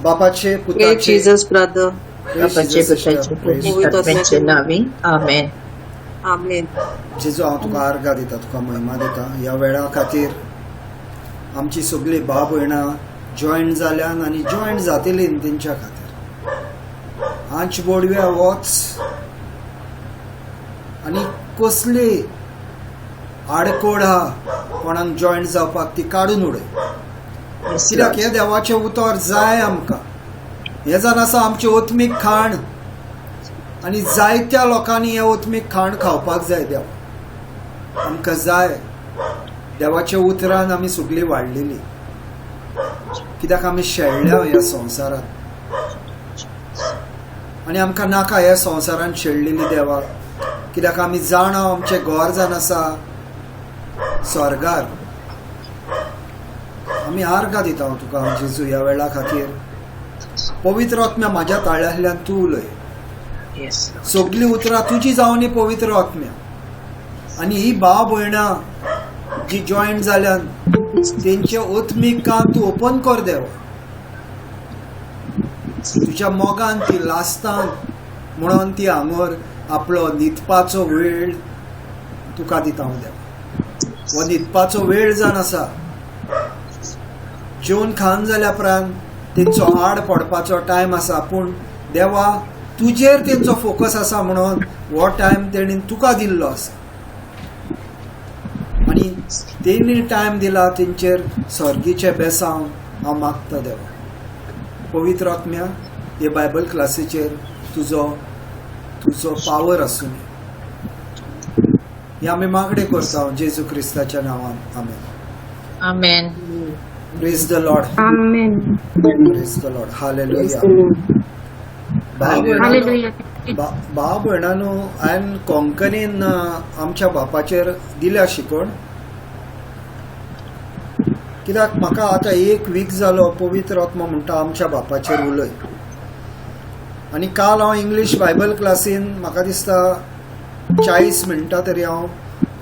बापाचे पुताचे Jesus brother. बापाचे पुताचे पवित्र आत्म्याचे नांवी आमेन. आमेन. जेजू हांव तुका आर्गां दिता, तुका महिमा दिता. ह्या वेळा खातीर आमची सगळी भाव भयणां जॉयन जाल्यान आनी जॉयन जातली तेंच्या खातीर आंच बोडव्या वच आनी कसली आडकोड आहा कोणाक जॉयन जावपाक ती काडून उडय. कित्याक हें देवाचें उतर जाय आमकां. हें जावन आसा आमचें ओत्मीक खाण आनी जायत्या लोकांनी हें ओत्मीक खाण खावपाक जाय. देवा आमकां जाय देवाच्या उतरान आमी सगळीं वाडलेली. कित्याक आमी शेळ्ळ्या ह्या संवसारांत आनी आमकां नाका ह्या संवसारांत शेळ्ळेली देवा. कित्याक आमी जाणा आमचें घर जावन आसा स्वर्गार. आमी आर्गां दिता तुका जेजू ह्या वेळा खातीर. पवित्र आत्म्या म्हाज्या ताळ्यांतल्यान तूं उलय. सगळीं उतरां तुजी जावनी पवित्र आत्म्या. आनी ही भाव भयणां जी जॉयन जाल्यान तेंचे आत्मीक कान तूं ओपन कर देवा. तुज्या मोगान ती लासतान म्हणून ती हांगर आपलो न्हिदपाचो वेळ तुका दिता हांव देवा. हो न्हिदपाचो वेळ जावन आसा. जेवन खावन जाल्या उपरांत तेंचो आड पडपाचो टायम आसा, पूण देवा तुजेर तेंचो फोकस आसा म्हणून हो टायम तेणीन तुका दिल्लो आसा. आनी तेणी टायम दिला तेंचेर सर्गीचें बेसांव हांव मागता देवा. पवित्र आत्म्या हे बायबल क्लासीचेर तुजो तुजो पावर आसूं. हे आमी मागणें करता जेजू क्रिस्ताच्या नांवान. आमेन. आमेन. Praise the Lord. Amen. Praise the Lord. Hallelujah. भाव भयणांनो, हांवें कोंकणीन आमच्या बापाचेर दिल्या शिकवण. कित्याक म्हाका आतां एक वीक जालो पवित्र आत्मा म्हणटा आमच्या बापाचेर उलय. आनी काल हांव इंग्लीश बायबल क्लासीन म्हाका दिसता 40 मिनटां तरी हांव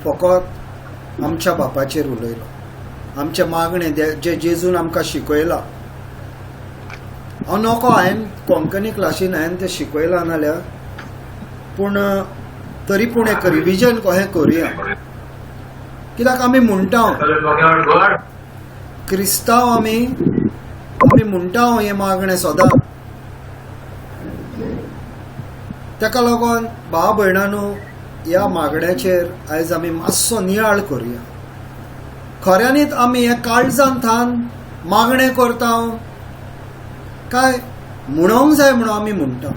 फकत आमच्या बापाचेर उलयलो. आमचें मागणें जे जेजून आमकां शिकयलां. हांव नको हांवें कोंकणी क्लासीन हांवें तें शिकयलां नाल्यार पूण तरी पूण एक रिविजन कशें करुया. कित्याक आमी म्हणटा क्रिस्तांव आमी आमी म्हणटा हें मागणें सदां. ताका लागून भाव भयणांनो ह्या मागण्याचेर आयज आमी मातसो नियाळ करुया. खऱ्यांनीच आमी हें काळजान थान मागणें करता काय म्हणोंक जाय म्हणून आमी म्हणटा.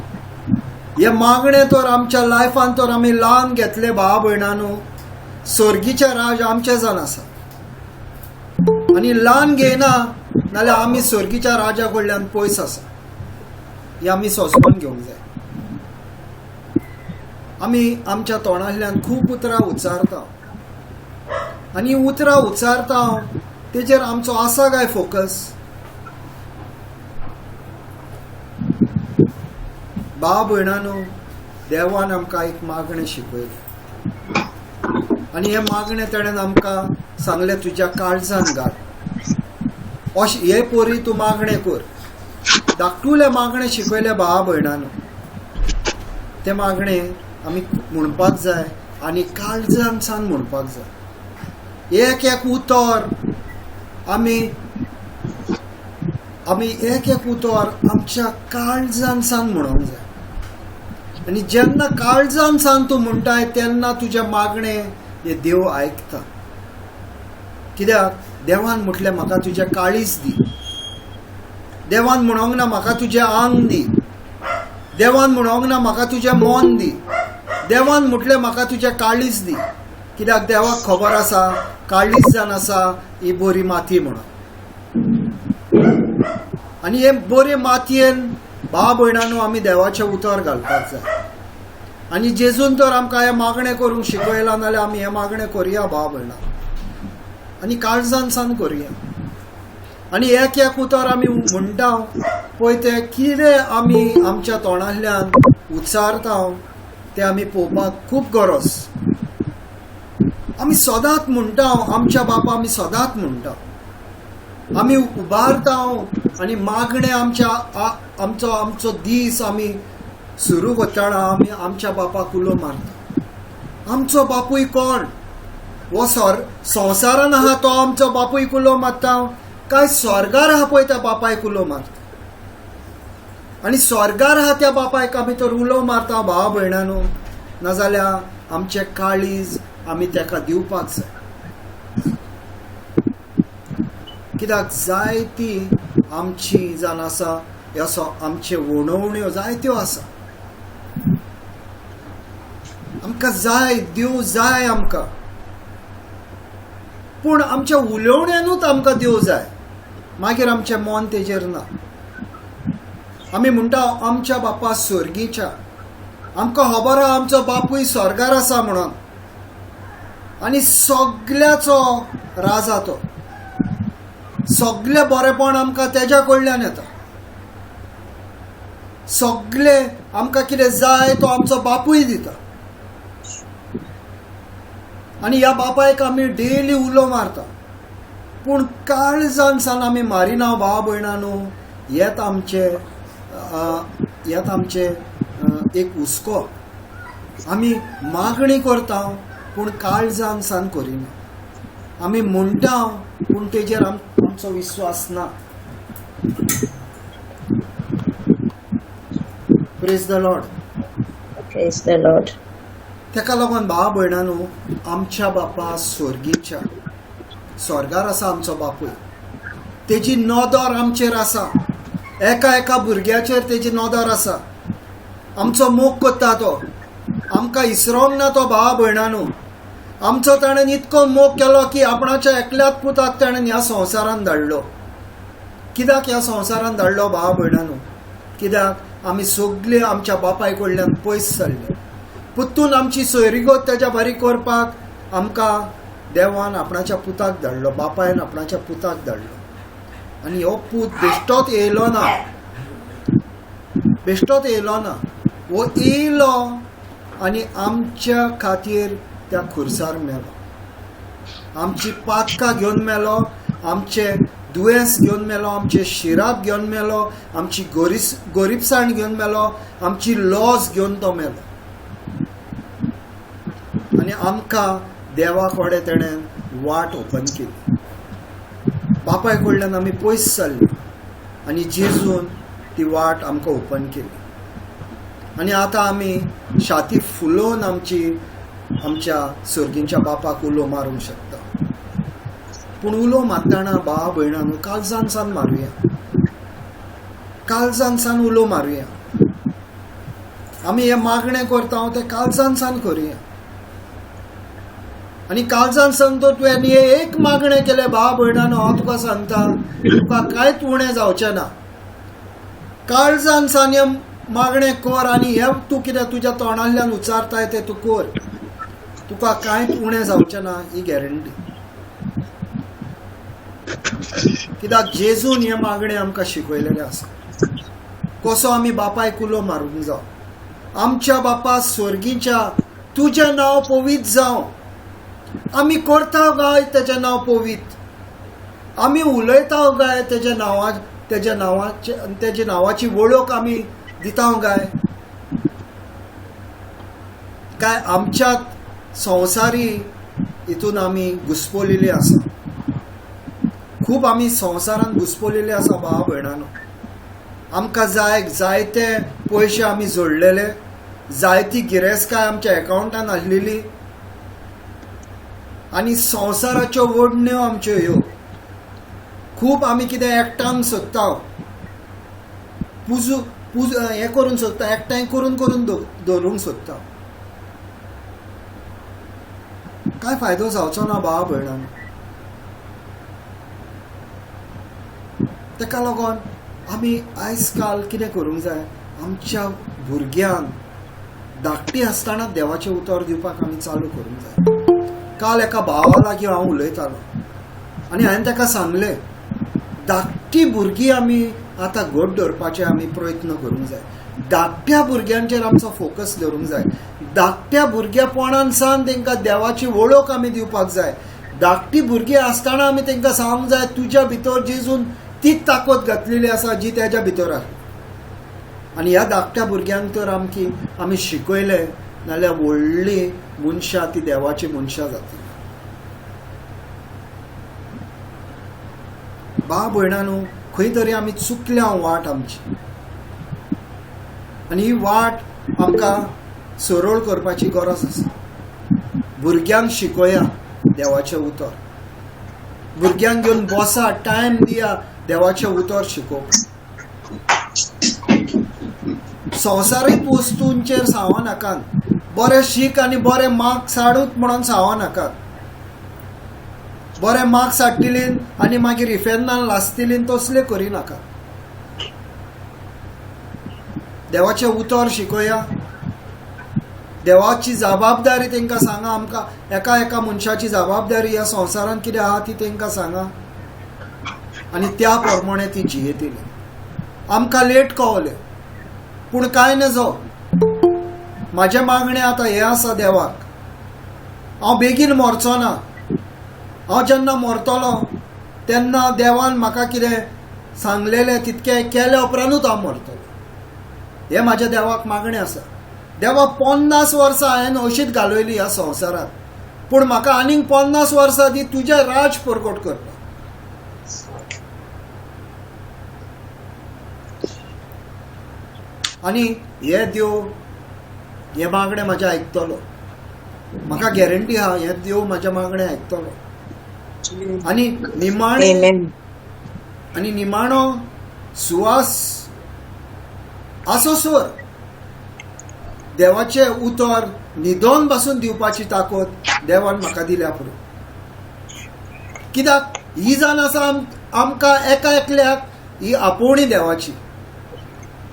हें मागणें तर आमच्या लायफान तर आमी ल्हान घेतले भाव भयणांनो. सर्गीचें राज आमचें जावन आसा आनी ल्हान घेयना नाल्यार आमी सर्गीच्या राजा कडल्यान पयस आसा. हें आमी सोंसून घेवंक जाय. आमी आमच्या तोंडांतल्यान खूब उतरां उच्चारता आनी उतरां उच्चारता तेजेर आमचो आसा काय फोकस? भाव भयणांनो, देवान आमकां एक मागणें शिकयलें आनी हें मागणें तेणेन आमकां सांगलें तुज्या काळजान घाल. अशें हे पोरी तूं मागणें कर. धाकटुलें मागणें शिकयलें भावा भयणांनो. तें मागणें आमी म्हणपाक जाय आनी काळजान सान म्हणपाक जाय. एक एक उतर आमी आमी एक एक उतर आमच्या काळजान सान म्हणूंक जाय. आनी जेन्ना काळजान सान तूं म्हणटाय तेन्ना तुजें मागणें हें देव आयकता. कित्याक देवान म्हटलें म्हाका तुजें काळीज दी. देवान म्हणोंक ना म्हाका तुजें आंग दी. देवान म्हणोंक ना म्हाका तुजें मन दी. देवान म्हटलें म्हाका तुजें काळीज दी. कित्याक देवाक खबर आसा काळीज जावन आसा ही बरी माती म्हणून. आनी हे बरे मातयेन भाव भयणांनो आमी देवाचें उतर घालपाक जाय. आनी जेजून तर आमकां हें मागणें करूंक शिकयलां नाल्यार आमी हें मागणें करुया भाव भयणां आनी काळजान सान करुया. आनी एक एक उतर आमी म्हणटा पळय तें कितें आमी आमच्या तोंडांतल्यान उच्चारता तें आमी पळोवपाक खूब गरज. आमी सदांच म्हणटा आमच्या बापा आमी सदांच म्हणटा. आमी उबारता आनी मागणें आमच्या आमचो आमचो दीस आमी सुरू करतना आमी आमच्या बापाक उलो मारता. आमचो बापूय कोण? हो संवसारान आहा तो आमचो बापूय उलो मारता काय स्वर्गार आहा पळय त्या बापायक उलो मारता? आनी स्वर्गार आहा त्या बापायक आमी तर उलो मारता भावा भयणानो, नाजाल्यार आमचें काळीज आमी तेका दिवपाक जाय. कित्याक जायती आमची जावन आसा ह्या आमच्यो वणवण्यो जायत्यो आसा. आमकां जाय देव जाय आमकां, पूण आमच्या उलोवण्यानूच आमकां देव जाय, मागीर आमचें मन तेजेर ना. आमी म्हणटा आमच्या बापा स्वर्गीच्या, आमकां खबर आहा आमचो बापूय स्वर्गार आसा म्हणून, आनी सगल्याचो राजा तो, सगळें बरेंपण आमकां तेज्या कडल्यान येता, सगळें आमकां कितें जाय तो आमचो बापूय दिता. आनी ह्या बापायक आमी डेली उलो मारता, पूण काळजान सान आमी मारिना भाव भयणां न्हू. येत आमचें एक हुस्को, आमी मागणी करता पूण काळजान सान करिना, आमी म्हणटा पूण तेजेर आमचो विस्वास ना. Praise the Lord. Praise the Lord. तेका लागून भाव भयणां न्हू, आमच्या बापा स्वर्गीच्या, स्वर्गार आसा आमचो बापूय, तेजी नदर आमचेर आसा, एका एका भुरग्याचेर तेजी नदर आसा. आमचो मोग करता तो, आमकां इसरोंक ना तो भावा भयणां न्हू. आमचो ताणें इतको मोग केलो की आपणाच्या एकल्याच पुताक ताणें ह्या संवसारान धाडलो. कित्याक ह्या संवसारान धाडलो भावा भयणां न्हू? कित्याक आमी सगळे आमच्या बापाय कडल्यान पयस जाल्ले. पुत्तून आमची सोयरीगत तेज्या बारीक करपाक आमकां देवान आपणाच्या पुताक धाडलो, बापायन आपणाच्या पुताक धाडलो. आनी हो पूत बेश्टोच येयलो ना, बेश्टोच येयलो ना, हो येयलो आनी आमच्या खातीर त्या खुर्सार मेलो, आमची पातकां घेवन मेलो, आमचे दुयेंस घेवन मेलो, आमचे शिराप घेवन मेलो, आमची गोरीबसाण घेवन मेलो, आमची लॉस घेवन तो मेलो. आनी आमकां देवा कडेन तेणें वाट ओपन केली. बापाय कडल्यान आमी पयस जाल्ले आनी जेजून ती वाट आमकां ओपन केली. आनी आतां आमी छाती फुलोवन आमची आमच्या सर्गींच्या बापाक उलो मारूंक शकता. पूण उलो मारतना भावा भयणां न्हू, काळजान सान मारुया, काळजान सान उलो मारुया. आमी हें मागणें करता तें काळजान सान करुया. आनी काळजान सान तर तुवें हें एक मागणें केलें भावा भयणां न्हू, हांव तुका सांगता तुका कांयच उणें जावचें ना. काळजान सान हें मागणें कर आनी हें तूं कितें तुज्या तोंडांतल्यान उच्चारताय तें तूं कर, तुका कांयच उणें जावचें ना, ही गॅरंटी. कित्याक जेजून हें मागणें आमकां शिकयलेलें आसा, कसो आमी बापायक उलो मारूंक जावं. आमच्या बापा स्वर्गीच्या, तुजें नांव पवित्र जावं. आमी करता गाय तेजें नांव पवित्र, आमी उलयता गाय तेज्या नांवा तेज्या नांवाचे तेज्या नांवाची वळख आमी दिता गाय. काय आमच्यात संवसारी हितून आमी घुस्पलेले आसा, खूब आमी संवसारान घुस्पलेले आसा भावा भयणांनो. आमकां जाय जायते पयशे आमी जोडलेले, जायती गिरेस्तकाय आमच्या एकावंटान आसलेली, आनी संवसाराच्यो ओडण्यो आमच्यो ह्यो. खूब आमी कितें एकठांय सोदता, पुजू पुज हें करूंक सोदता, एकठांय करून करून दवरूंक सोदता. कांय फायदो जावचो ना भावा भयणांनो. तेका लागून आमी आयज काल कितें करूंक जाय, आमच्या भुरग्यांक धाकटी आसतना देवाचें उतर दिवपाक आमी चालू करूंक जाय. काल एका भावा लागीं हांव उलयतालो आनी हांवें ताका सांगलें, धाकटी भुरगीं आमी आतां घट दवरपाचे आमी प्रयत्न करूंक जाय. धाकट्या भुरग्यांचेर आमचो फोकस दवरूंक जाय. धाकट्या भुरग्यापणान सावन तांकां देवाची वळख आमी दिवपाक जाय. धाकटी भुरगीं आसतना आमी तांकां सांगूंक जाय तुज्या भितर जेजून तीच ताकद घातलेली आसा जी तेज्या भितर आसा. आनी ह्या धाकट्या भुरग्यांक तर आमकी आमी शिकयले नाल्यार व्हडली मनशां ती देवाची मनशां जातली. बा भयणानू खंय तरी आमी चुकल्या वाट आमची आनी ही वाट आमकां सरळ करपाची गरज आसा. भुरग्यांक शिकोया देवाचें उतर, भुरग्यांक घेवन बसा, टायम दिया देवाचें उतर शिकोवपाक. संवसारीक वस्तूंचेर सावो नाकात, बरें शीक आनी बरे मार्क्स हाडूत म्हणून सावो नाकात. बरे मार्क्स हाडटली आनी मागीर इफेर्नान लासतली तसले करिनाका. देवाचें उतर शिकोया, देवाची जबाबदारी तांकां सांगा. आमकां एका एका मनशाची जबाबदारी ह्या संवसारांत कितें आहा ती तांकां सांगा आनी त्या प्रमाणे ती जियेतली. आमकां लेट कवलें पूण कांय नजो. म्हाजें मागणें आतां हें आसा देवाक, हांव बेगीन मरचो ना. हांव जेन्ना मरतलो तेन्ना देवान म्हाका कितें सांगलेलें तितकें केल्या उपरांतूच हांव मरतलो. हें म्हाज्या देवाक मागणें आसा. देवा 50 वर्सां हांवें अशीच घालयली ह्या संवसारांत, पूण म्हाका आनीक 50 वर्सां दी तुजें राज परगट करपाक. आनी हे देव हें मागणें म्हाजें आयकतलो, म्हाका गॅरंटी आहा हे देव म्हाजें मागणें आयकतलो. आनी निमाणे आनी निमाणो सुवास आसोसर देवाचें उतर न्हिदोन पासून दिवपाची ताकद देवान म्हाका दिल्या पुरो. कित्याक ही जावन आसा आमकां एका एकल्याक ही आपोवणी देवाची,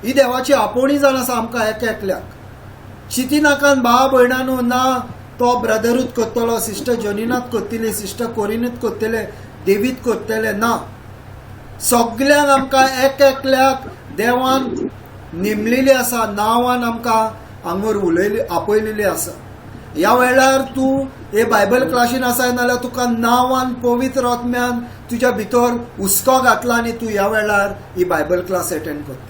ही देवाची आपोवणी जावन आसा आमकां एका एकल्याक. चिंतिनाकान भाव भयणानू, ना तो ब्रदरूच करतलो, सिस्टर जॉनीनात करतली, सिस्टर कोरिनूच करतले, देवीत करतले, ना. सगल्यांक आमकां एक एकल्याक देवान नेमलेली आसा, नांवान आमकां आंगोर उलयली आपयलेली आसा. ह्या वेळार तूं हे बायबल क्लासीन आसा नाल्यार तुका नांवान पवित्र आत्म्यान तुज्या भितर हुस्को घातला आनी तूं ह्या वेळार ही बायबल क्लास एटेंड करता.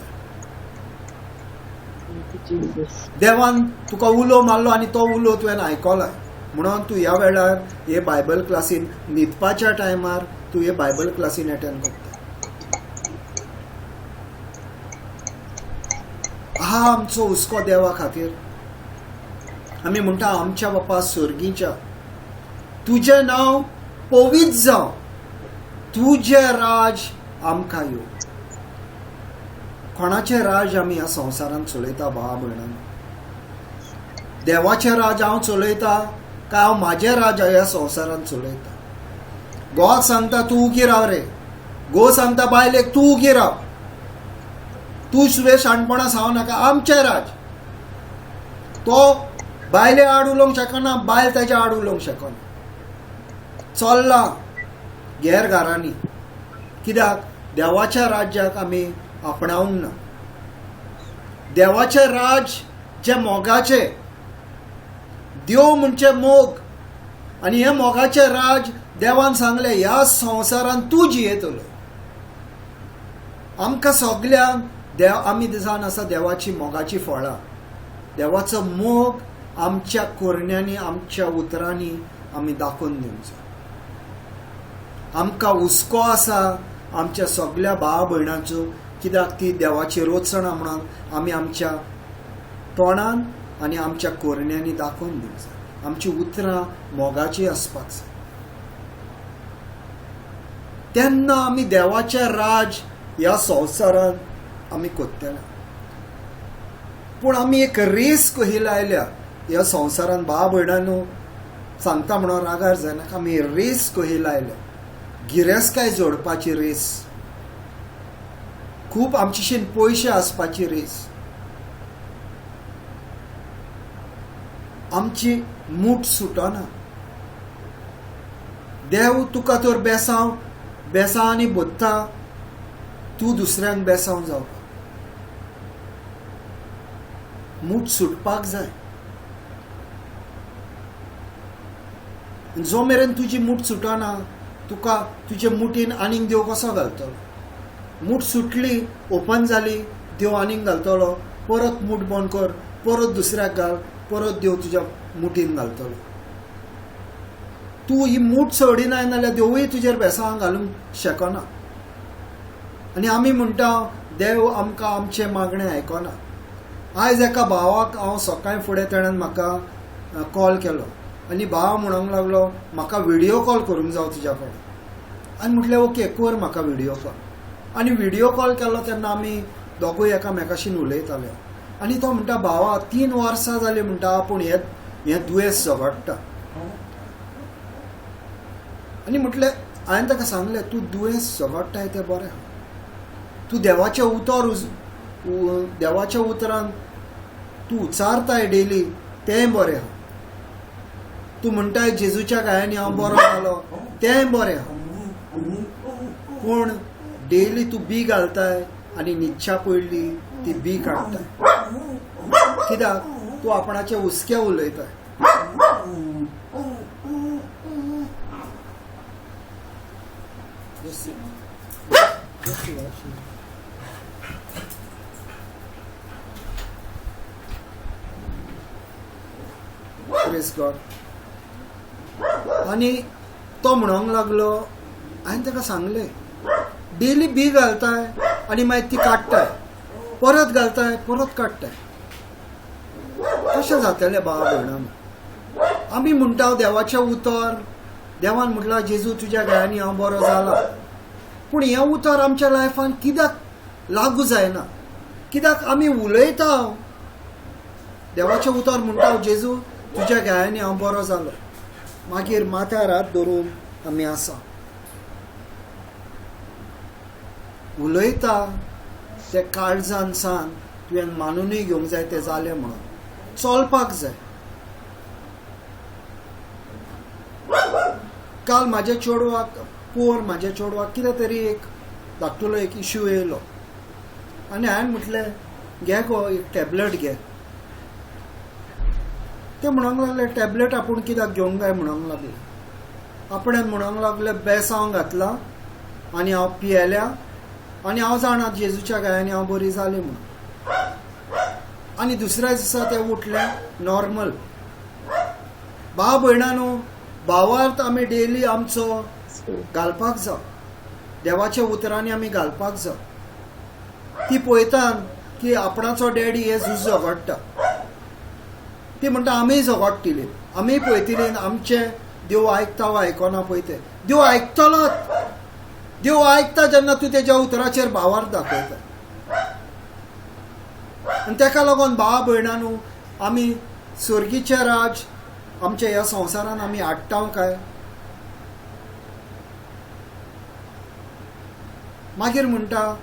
देवान तुका उलो मारलो आनी तो उलो तुवें आयकला म्हणून तूं ह्या वेळार हे बायबल क्लासीन न्हिदपाच्या टायमार तूं हे बायबल क्लासीन एटेंड करता. हा आमचो हुस्को देवा खातीर. आमी म्हणटा आमच्या बापा स्वर्गीच्या, तुजें नांव पवित्र जावं, तुजें राज आमकां येवं. कोणाचें राज आमी ह्या संवसारांत चलयता भावा भयणांनो? देवाचें राज हांव चलयता काय हांव म्हाजें राज ह्या संवसारांत चलयता? घोवाक सांगता तूं उगी राव रे, घोव सांगता बायलेक तूं उगी राव, तूं सुवें शाणपणां सांगू नाका, आमचें राज. तो बायले आड उलोवंक शकना, बायल ताच्या आड उलोवंक शकना. चल्लां घेर घरांनी. कित्याक देवाच्या राज्याक आमी आपणावंक ना. देवाचें राज जें मोगाचें, देव म्हणजे मोग, आनी हें मोगाचें राज देवान सांगलें ह्या संवसारांत तूं जियेतलो. आमकां सगल्यांक देव आमी जावन आसा देवाची मोगाची फळां. देवाचो मोग आमच्या कोरण्यांनी आमच्या उतरांनी आमी दाखोवन दिवचो. आमकां हुस्को आसा आमच्या सगल्या भाव भयणांचो, कित्याक ती देवाची रोचणां म्हणून आमी आमच्या तोंडान आनी आमच्या कोरण्यांनी दाखोवन दिवंक जाय. आमची उतरां मोगाची आसपाक जाय. तेन्ना आमी देवाचें राज ह्या संवसारांत आमी कोत्तले. पूण आमी एक रेस कही लायल्या ह्या संवसारांत. भाव भयणांनो सांगता म्हणून रागार जायनाका, आमी रेस कही लायल्या, गिरेस्तकाय जोडपाची रेस, खूब आमचेशीन पयशे आसपाची रेस. आमची मूठ सुटना. देव तुका तर बेसांव बेसांव आनी बोत्ता, तूं दुसऱ्यांक बेसांव जावपाक. मूठ सुटपाक जाय. जो मेरेन तुजी मूठ सुटना तुका तुजे मुठीन आनीक देव कसो घालतलो? मूठ सुटली, ओपन जाली, देव आनीक घालतलो, परत मूठ बंद कर, परत दुसऱ्याक घाल, परत देव तुज्या मुठीन घालतलो. तूं ही मूठ सोडिनाय नाल्यार देवूय तुजेर बेसांव घालूंक शकना. आनी आमी म्हणटा देव आमकां आमचें मागणें आयकना. आयज एका भावाक हांव सकाळीं फुडें तेणेन म्हाका कॉल केलो आनी भाव म्हणूंक लागलो म्हाका व्हिडियो कॉल करूंक जावो तुज्या कडेन. आनी म्हटलें ओके कर म्हाका व्हिडियो कॉल. आनी व्हिडियो कॉल केलो तेन्ना आमी दोगूय एकामेकाशीन उलयताले आनी तो म्हणटा भावा 3 वर्सां जालीं म्हणटा आपूण हें दुयेंस झगडटा. आनी म्हटलें हांवें ताका सांगलें तूं दुयेंस झगडटाय तें बरें, तूं देवाचें उतर देवाच्या उतरान तूं उच्चारताय डेली तेंय बरें आहा, तूं म्हणटाय जेजूच्या गायांनी हांव बरो जालो तेंय बरें आहा, पूण डेली तूं बी घालताय आनी न्हिदच्या पयली ती बी काडटाय. कित्याक तूं आपणाचे हुस्के उलयताय. Praise God. आनी तो म्हणूंक लागलो, हांवें ताका सांगलें डेली बी घालताय आनी मागीर ती काडटाय, परत घालताय परत काडटाय, कशें जातलें भावा भयणांनो? आमी म्हणटा देवाचें उतर, देवान म्हटलां जेजू तुज्या गायांनी हांव बरो जाला, पूण हें उतर आमच्या लायफान कित्याक लागू जायना? कित्याक आमी उलयता देवाचें उतर म्हणटा जेजू तुज्या गायांनी हांव बरो जालो, मागीर माथ्यार हात धरून आमी आसा उलयता ते काळजान सान तुवें मानुनूय घेवंक जाय तें जालें म्हणून चलपाक जाय. काल म्हाज्या चेडवाक पोर म्हाज्या चेडवाक कितें तरी एक धाकटुलो एक इश्यू येयलो आनी हांवें म्हटलें घे गो एक टॅबलेट घे. ते म्हणूंक लागले टॅबलेट आपूण कित्याक घेवंक जाय म्हणूंक लागले. आपणें म्हणूंक लागले बेसांव घातलां आनी हांव पियेल्या आनी हांव जाणा जेजूच्या गायांनी हांव बरी जाली म्हणून. आनी दुसऱ्या दिसा तें उठलें नॉर्मल. भाव भयणांनो, भावार्थ आमी डेली आमचो घालपाक जाव, देवाच्या उतरांनी आमी घालपाक जाव. ती पळयता की आपणाचो डॅडी हे झूज झगडटा, ती म्हणटा आमीय झगडटली, आमीय पळयतली आमचे देव आयकता वा आयकना पळय ते. देव आयकतलोच, देव आयकता जेन्ना तूं तेज्या उतराचेर भावार्थ दाखयता. आनी तेका लागून भावा भयणांनो आमी स्वर्गीचें राज आमच्या ह्या संवसारान आमी हाडटा काय? मागीर म्हणटा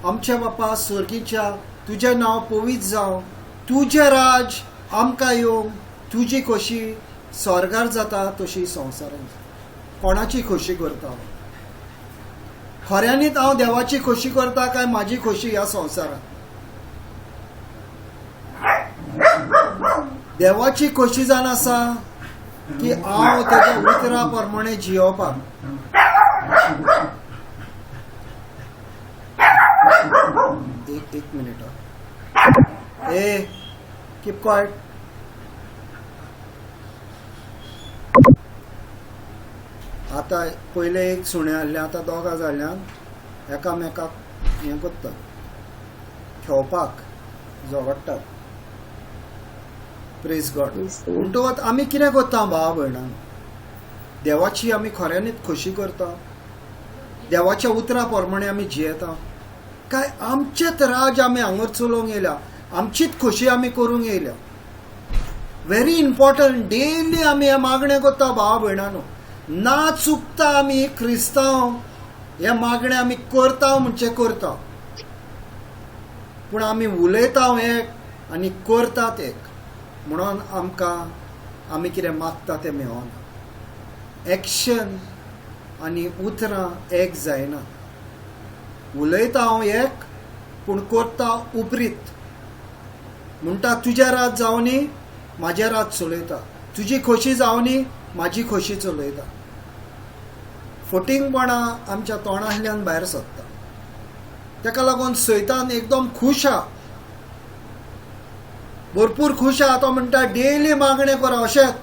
आमच्या बापा स्वर्गीच्या तुजें नांव पवित्र जावं, तुजें राज आमकां येवं, तुजी खोशी स्वर्गार जाता तशी संवसारान. कोणाची खोशी करता? खऱ्यांनीच हांव देवाची खोशी करता काय म्हाजी खोशी ह्या संवसारान? देवाची खोशी जावन आसा की हांव तेज्या उतरा प्रमाणे जियोवपाक. एक मिनिट, ए कीप क्वायट. आतां पयलें एक सुणें आहलें, आतां दोगां जाल्यान एकामेकाक हें करतात, खेळपाक झगडटात. Praise God. म्हणटकच आमी कितें करता भावा भयणां? देवाची आमी खऱ्यांनीच खोशी करता, देवाच्या उतरा प्रमाणे आमी जियेता काय आमचेच राज आमी हांगर चलोवंक येयल्या, आमचीच खोशी आमी करूंक येयल्या? व्हेरी इम्पॉर्टंट, डेली आमी हें मागणें करता भावा भयणांनो, ना चुकता आमी क्रिस्तांव हें मागणें आमी करता म्हणचे करता, पूण आमी उलयता एक आनी करतात एक, म्हणून आमकां आमी कितें मागता तें मेळना. एक्शन आनी उतरां एक जायना. उलयता हांव एक पूण करता उपरीत. म्हणटा तुज्या रात जावनी म्हाज्या रात चलयता, तुजी खोशी जावनी म्हाजी खोशी चलयता. फटींगपणां आमच्या तोंडांतल्यान भायर सरता. ताका लागून सैतान एकदम खूश आहा, भरपूर खूश आहा. तो म्हणटा डेली मागणें करा अशेंच,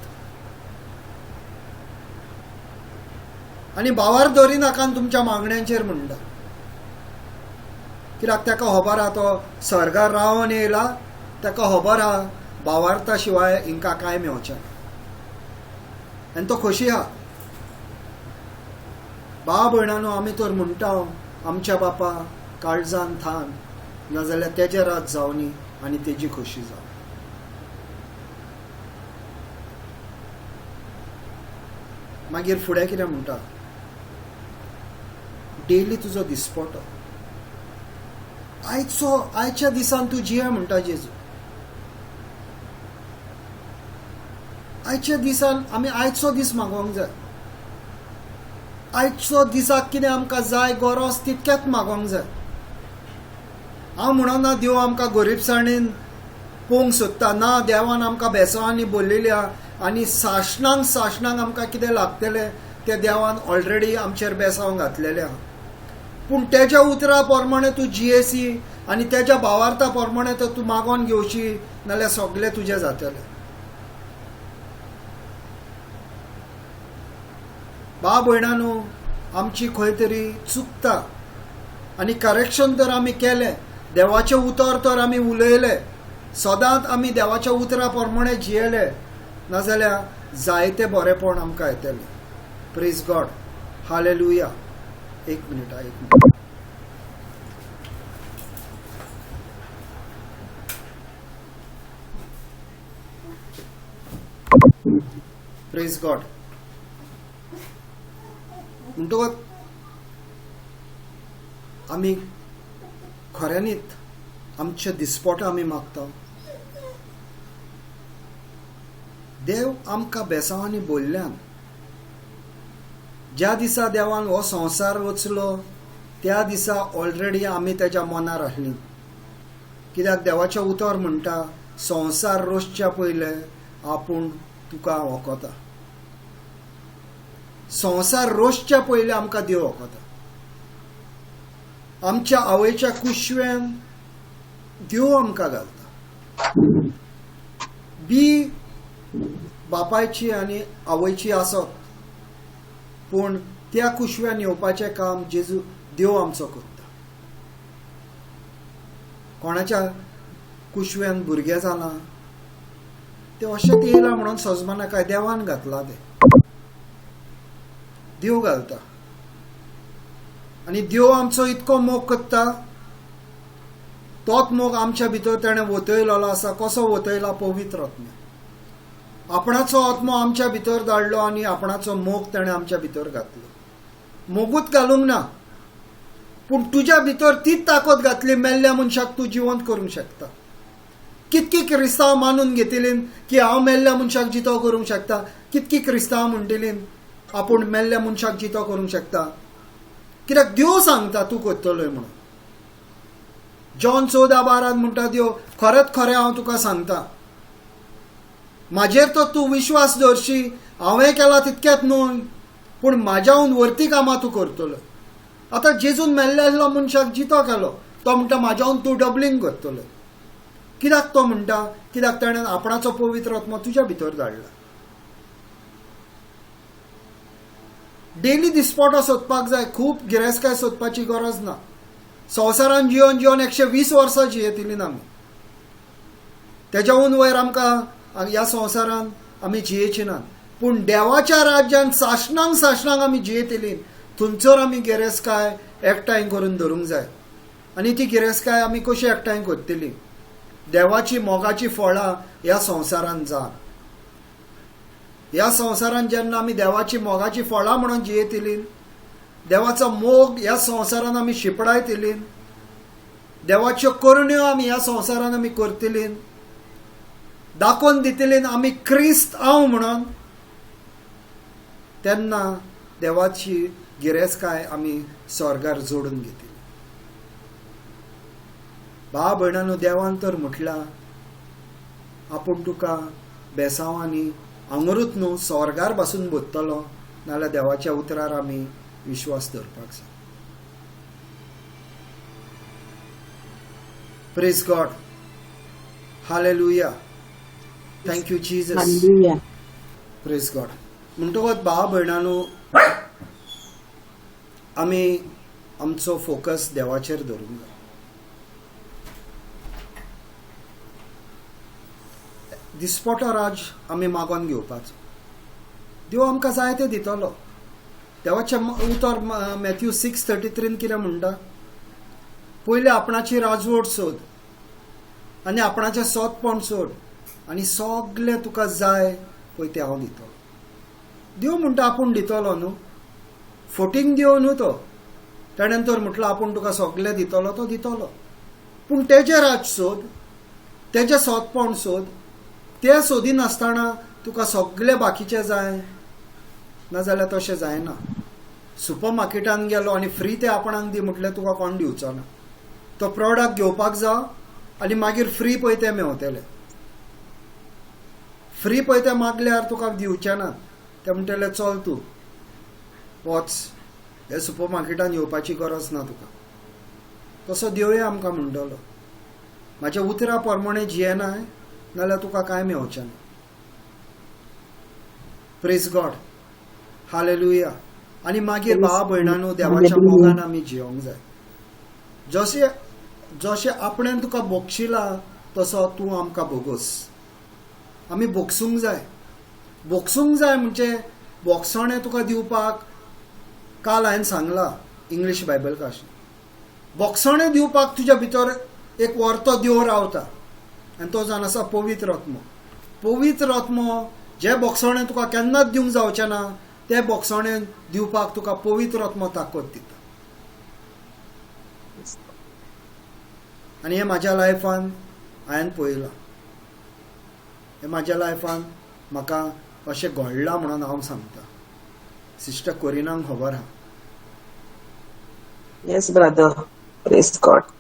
आनी भावार दवरिनाका तुमच्या मागण्यांचेर म्हणटा. कित्याक ताका खबर आहा तो स्वर्गार रावन येयला, ताका खबर आहा भावार्था शिवाय हिंकां कांय मेवचें, आनी तो खोशी आहा. भाव भयणानो, आमी तर म्हणटा आमच्या बापा काळजान थान, नाजाल्यार तेजे रात जावनी आनी तेजी खोशी जावं. मागीर फुडें कितें म्हणटा, डेली तुजो दिसपटो आयचो, आयच्या दिसान तूं जिये म्हणटा जेजू. आयच्या दिसान आमी आयचो दीस मागोवंक जाय. आयचो दिसाक कितें आमकां जाय गरज तितकेंच मागोवंक जाय. हांव म्हणना देव आमकां गरिबसाणेन पोवंक सोदता ना, देवान आमकां बेसांवांनी भरलेली आहा आनी सासणांक सासणांक आमकां कितें लागतलें तें देवान ऑलरेडी आमचेर बेसांव घातलेलें आहा. पूण तेज्या उतरा प्रमाणे तूं जियेसी आनी तेज्या भावार्था प्रमाणे तर तूं मागोवन घेवशी, नाल्यार सगळें तुजें जातलें. भाव भयणानो, आमची खंय तरी चुकता आनी करेक्शन तर आमी केलें, देवाचें उतर तर आमी उलयलें, सदांच आमी देवाच्या उतरा प्रमाणे जियेले, नाजाल्यार जायते बरेपण आमकां येतलें. Praise God, hallelujah. एक मिनिट, एक मिनिट. Praise God. म्हणटकच आमी खऱ्यांनीच आमच्या दिसपोटा आमी मागता. देव आमकां बेसांवांनी बोल्ल्यान, ज्या दिसा देवान हो संवसार रचलो त्या दिसा ऑलरेडी आमी तेज्या मनार आसली. कित्याक देवाचें उतर म्हणटा संवसार रचच्या पयलें आपूण तुका वखता. संवसार रचच्या पयलें आमकां देव वखता. आमच्या आवयच्या कुशव्यान देव आमकां घालता. बी बापायची आनी आवयची आसत, पूण त्या कुशव्यान येवपाचें काम जेजू देव आमचो करता. कोणाच्या कुशव्यान भुरगें जालां तें अशेंच येयलां म्हणून सजमाना काय, देवान घातलां तें, देव घालता. आनी देव आमचो इतको मोग करता, तोच मोग आमच्या भितर तेणें वतयलेलो आसा. कसो वतयला? पवित्र आत्म्या. आपणाचो आत्मो आमच्या भितर धाडलो आनी आपणाचो मोग तेणें आमच्या भितर घातलो. मोगूच घालूंक ना, पूण तुज्या भितर तीच ताकद घातली, मेल्ल्या मनशाक तूं जिवंत करूंक शकता. कितकी क्रिस्तांव मानून घेतली की हांव मेल्ल्या मनशाक जितो करूंक शकता, कितकी क्रिस्तांव म्हणटली आपूण मेल्ल्या मनशाक जितो करूंक शकता. कित्याक देव सांगता तूं करतलोय म्हणून. जॉन 14:12 म्हणटा देव, खरेंच खरें हांव तुका सांगता, म्हाजेर तर तूं विश्वास दवरशी, हांवें केला तितकेंच न्हय पूण म्हाज्याहून वरती कामां तूं करतलो. आतां जेजून मेल्ले आसलो मनशाक जितो केलो, तो म्हणटा म्हाज्याहून तूं डबलींग करतलो. कित्याक तो म्हणटा? कित्याक ताणें आपणाचो पवित्र आत्मो तुज्या भितर धाडला. डेली दिसपटो सोदपाक जाय, खूब गिरेस्तकाय सोदपाची गरज ना. संवसारान जिवन जिवन 120 वर्सां जियेतली ना आमी, तेज्याहून वयर आमकां ह्या संवसारान आमी जियेची नात. पूण देवाच्या राज्यान सासणांक सासणांक आमी जियेतली, थंयसर आमी गिरेस्तकाय एकठांय करून धरूंक जाय. आनी ती गिरेस्तकाय आमी कशी एकठांय करतली? देवाची मोगाची फळां ह्या संवसारान जा. ह्या संवसारान जेन्ना आमी देवाची मोगाची फळां म्हणून जियेतली, देवाचो मोग ह्या संवसारान आमी शिंपडायतली, देवाच्यो करण्यो आमी ह्या संवसारान आमी करतली, दाखोवन दितली आमी क्रिस्त हांव म्हणून, तेन्ना देवाची गिरेस्तकाय आमी स्वर्गार जोडून घेतली. भाव भयणांनो, देवान तर म्हटलां आपूण तुका बेसांवांनी हांगारूच न्हू स्वर्गार बसून बसतलो, नाल्यार देवाच्या उतरार आमी विश्वास दवरपाक जाय. Praise God. Hallelujah. Thank you Jesus. Hallelujah. Praise God. म्हणटकच भाव भयणांनो, आमी आमचो फोकस देवाचेर धरूंक जाय. दिसपटो राज आमी मागोन घेवपाचो. देव आमकां जाय तें दितलो. देवाचें उतर मॅथ्यू 6:33 कितें म्हणटा? पयलें आपणाची राजवट सोद आनी आपणाचें सोदपण सोड आनी सगलें तुका जाय पळय तें हांव दितलो. देव म्हणटा आपूण दितलो न्हू, फोटींग देव न्हू तो. ताणें तर म्हटलां आपूण तुका सगलें दितलो, तो दितलो. पूण तेजें राज सोद, तेजें सोदपण सोद. तें सोदिनासतना तुका सगलें बाकीचें जाय नाजाल्यार तशें जायना. सुपर मार्केटान गेलो आनी फ्री तें आपणाक दी म्हटल्यार तुका कोण दिवचो ना. तो प्रोडक्ट घेवपाक जाव आनी मागीर फ्री पळय तें मेवतलें. फ्री पळय तें मागल्यार तुका दिवचें ना. ते म्हणटले चल तूं वच, हे सुपर मार्केटान येवपाची गरज ना तुका. तसो देवय आमकां म्हणटलो म्हाज्या उतरा प्रमाणे जियेनाय नाल्यार तुका कांय मेवचें ना. Praise God. Hallelujah. आनी मागीर भावा भयणांनो, देवाच्या मोगान आमी जियोंक जाय. जशें जशें आपणें तुका बोगशिला तसो तूं आमकां बोगोस. आमी बोगसूंक जाय. बोगसूंक जाय म्हणजे बोगसणें तुका दिवपाक काल हांवें सांगलां इंग्लीश बायबल काश. बोगसणें दिवपाक तुज्या भितर एक वर्तो देव रावता आनी तो जावन आसा पवित्र आत्मो. पवित्र आत्मो जे बोगसणें तुका केन्नाच दिवंक जावचें ना तें बोगसणें दिवपाक तुका पवित्र आत्मो ताकद दिता. आनी हें म्हाज्या लायफान हांवें पळयलां. हें म्हाज्या लायफान म्हाका अशें घडलां म्हणून हांव सांगता. सिस्टर कोरिनाक खबर आहा. Yes brother. Praise God.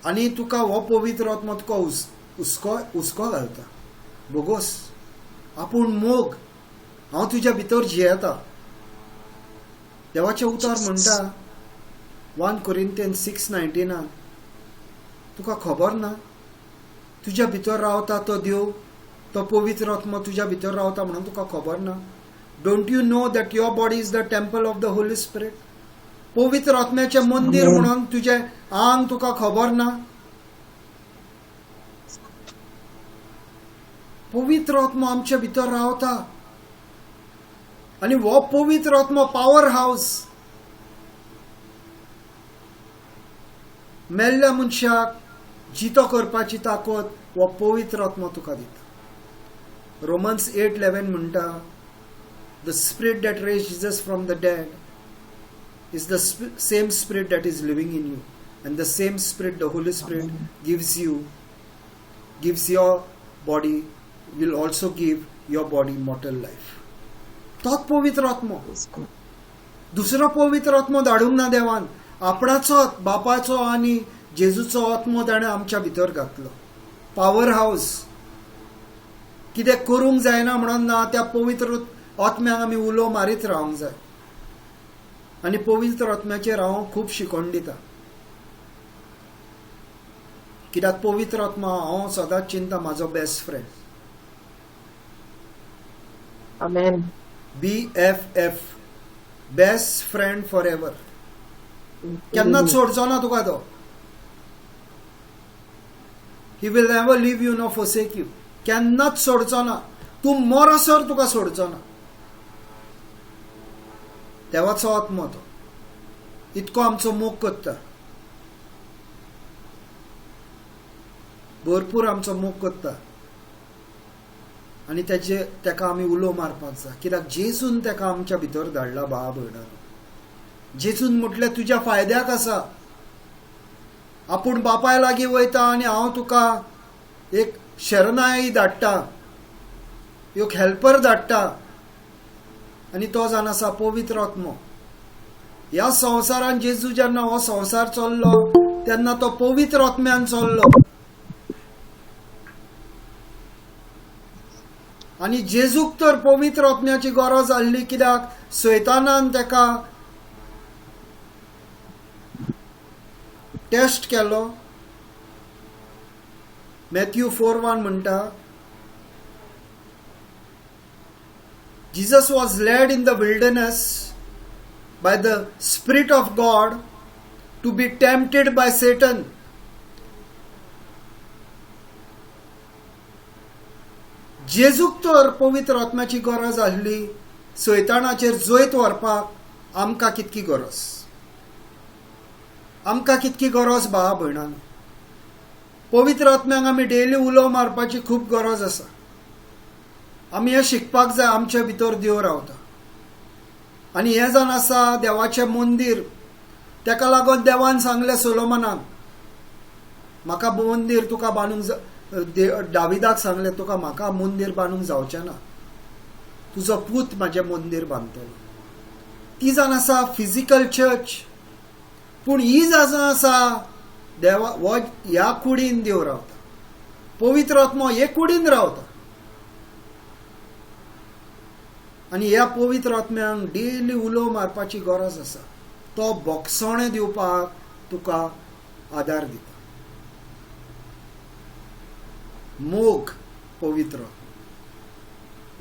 आनी तुका हो पवित्र आत्मो तुका हुस्को हुस्को घालता. बोगोस आपूण मोग, हांव तुज्या भितर जियेता. देवाचें उतर म्हणटा 1 Corinthians 6:19, तुका खबर ना तुज्या भितर रावता तो देव, तो पवित्र आत्मो तुज्या भितर रावता म्हणून तुका खबर ना. Don't you know that your body is the temple of the Holy Spirit? पवित्र आत्म्याचें मंदीर म्हणून तुजें आंग तुका खबर ना. पवित्र आत्मो आमच्या भितर रावता आनी हो पवित्र आत्मो पावर हावस. मेल्ल्या मनशाक जितो करपाची ताकद हो पवित्र आत्मो तुका दिता. रोमन्स 8:11 म्हणटा, the spirit that raised Jesus from the dead is the same spirit that is living in you, and the same spirit, the Holy Spirit, gives you, gives your body, will also give your body mortal life. तोच पवित्र आत्मो. दुसरो पवित्र आत्मो धाडूंक ना देवान. आपणाचो बापाचो आनी जेजूचो आत्मो ताणें आमच्या भितर घातलो. पावर हावस. कितें करूंक जायना म्हणून ना त्या पवित्र आत्म्याक आमी उलो मारीत रावंक जाय. आनी पवित्र आत्म्याचेर हांव खूब शिकोवन दिता. कित्याक पवित्र आत्मा हांव सदांच चिंता म्हाजो best friend. Amen. BFF, best friend for ever. केन्नाच सोडचो ना तुका तो. He will never leave you nor forsake you. केन्नाच सोडचो ना. तूं मरसर तुका सोडचो ना. देवाचो आत्मो तो इतको आमचो मोग करता, भरपूर आमचो मोग करता. आनी तेजे तेका आमी उलो मारपाक जाय. कित्याक जेजून तेका आमच्या भितर धाडला. भावा भयणांनो, जेजून म्हटलें तुज्या फायद्याक आसा. आपूण बापाय लागीं वयता आनी हांव तुका एक शरणाई धाडटा, एक हेल्पर धाडटा. आनी तो जावन आसा पवित्र आत्मो. ह्या संवसारान जेजू जेन्ना हो संवसार चल्लो तेन्ना तो पवित्र आत्म्यान चल्लो. आनी जेजूक तर पवित्र आत्म्याची गरज आसली, कित्याक सैतानान ताका टेस्ट केलो. मॅथ्यू 4:1 म्हणटा, Jesus was led in the wilderness by the Spirit of God to be tempted by Satan. जेजूक तर पवित्र आत्म्याची गरज आसली सैतानाचेर जैत व्हरपाक. आमकां कितकी गरज, आमकां कितकी गरज भावा भयणांनो. पवित्र आत्म्याक आमी डेली उलो मारपाची खूब गरज आसा. आमी हें शिकपाक जाय, आमचे भितर देव रावता आनी हें जावन आसा देवाचें मंदीर. तेका लागून देवान सांगलें सोलोमनाक, म्हाका मंदीर तुका बांदूंक, दाविदाक सांगलें तुका म्हाका मंदीर बांदूंक जावचें ना, तुजो पूत म्हाजें मंदीर बांदतलो. ती जावन आसा फिजिकल चर्च, पूण ही जावन आसा देवा हो ह्या कुडीन देव रावता, पवित्र आत्मो हे कुडीन रावता. आनी ह्या पवित्र आत्म्यांक डेली उलो मारपाची गरज आसा. तो बोगसणें दिवपाक तुका आदार दिता. मोग पवित्र,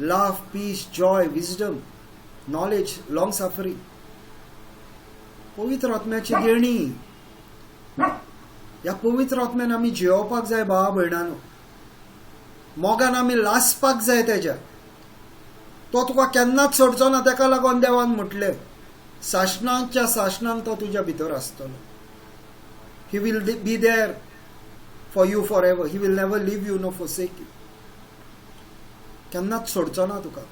love, peace, joy, wisdom, knowledge, long suffering, पवित्र आत्म्याची देणी. ह्या पवित्र आत्म्यान आमी जियोवपाक जाय भावा भयणानो. मोगान आमी लासपाक जाय तेज्या. तो तुका केन्नाच सोडचो ना. तेका लागून देवान म्हटलें सासणाच्या सासणांक तो तुज्या भितर आसतलो. He will be there for you forever. He will never leave you no forsake you. केन्नाच सोडचो ना तुका,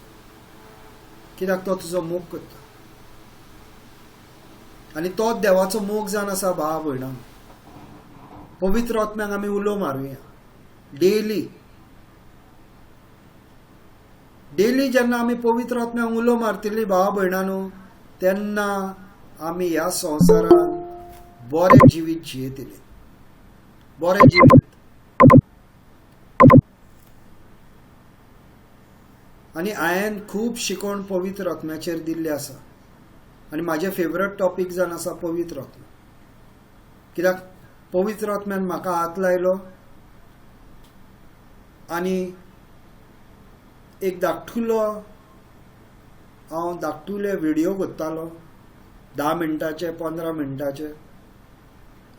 कित्याक तो तुजो मोग करता. आनी तोच देवाचो मोग जावन आसा भावा भयणां. पवित्र आत्म्याक आमी उलो मारुया डेली. डेली जेन्ना आमी पवित्र आत्म्याक उलो मारतली भावा भयणांनो, तेन्ना आमी ह्या संवसारांत बरें जिवीत जियेतली, बरें जिवीत. आनी हांवें खूब शिकवण पवित्र आत्म्याचेर दिल्ली आसा. आनी म्हाजें फेवरेट टॉपीक जावन आसा पवित्र आत्मा, कित्याक पवित्र आत्म्यान म्हाका हात लायलो आनी एक धाकटुलो, हांव धाकटुले व्हिडियो करतालो 10 मिनटाचे 15 मिनटाचे,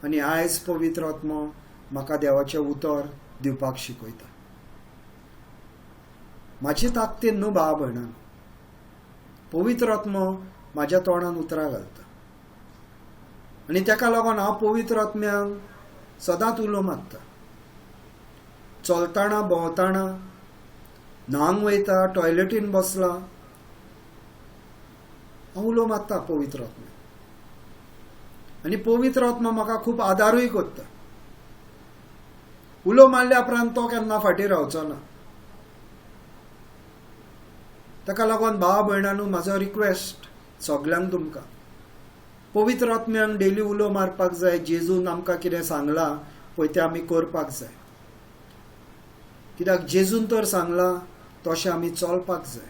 आनी आयज पवित्र आत्मो म्हाका देवाचें उतर दिवपाक शिकयता. म्हाजी ताकतीन न्हू भावा भयणान, पवित्र आत्मो म्हाज्या तोंडान उतरां घालता आनी तेका लागून हांव पवित्र आत्म्यांक सदांच उलो मारता. चलतना भोंवतना, न्हांग वयता, टॉयलेटीन बसला, हांव उलो मारता पवित्र आत्म्याक. आनी पवित्र आत्मा म्हाका खूब आदारूय करता. उलो मारल्या उपरांत तो केन्ना फाटीं रावचो ना. ताका लागून भावा भयणांनो म्हाजो रिक्वेस्ट सगल्यांक तुमकां, पवित्र आत्म्यांक डेली उलो मारपाक जाय. जेजून आमकां कितें सांगलां पळय तें आमी करपाक जाय, कित्याक जेजून तर सांगलां तशें आमी चलपाक जाय.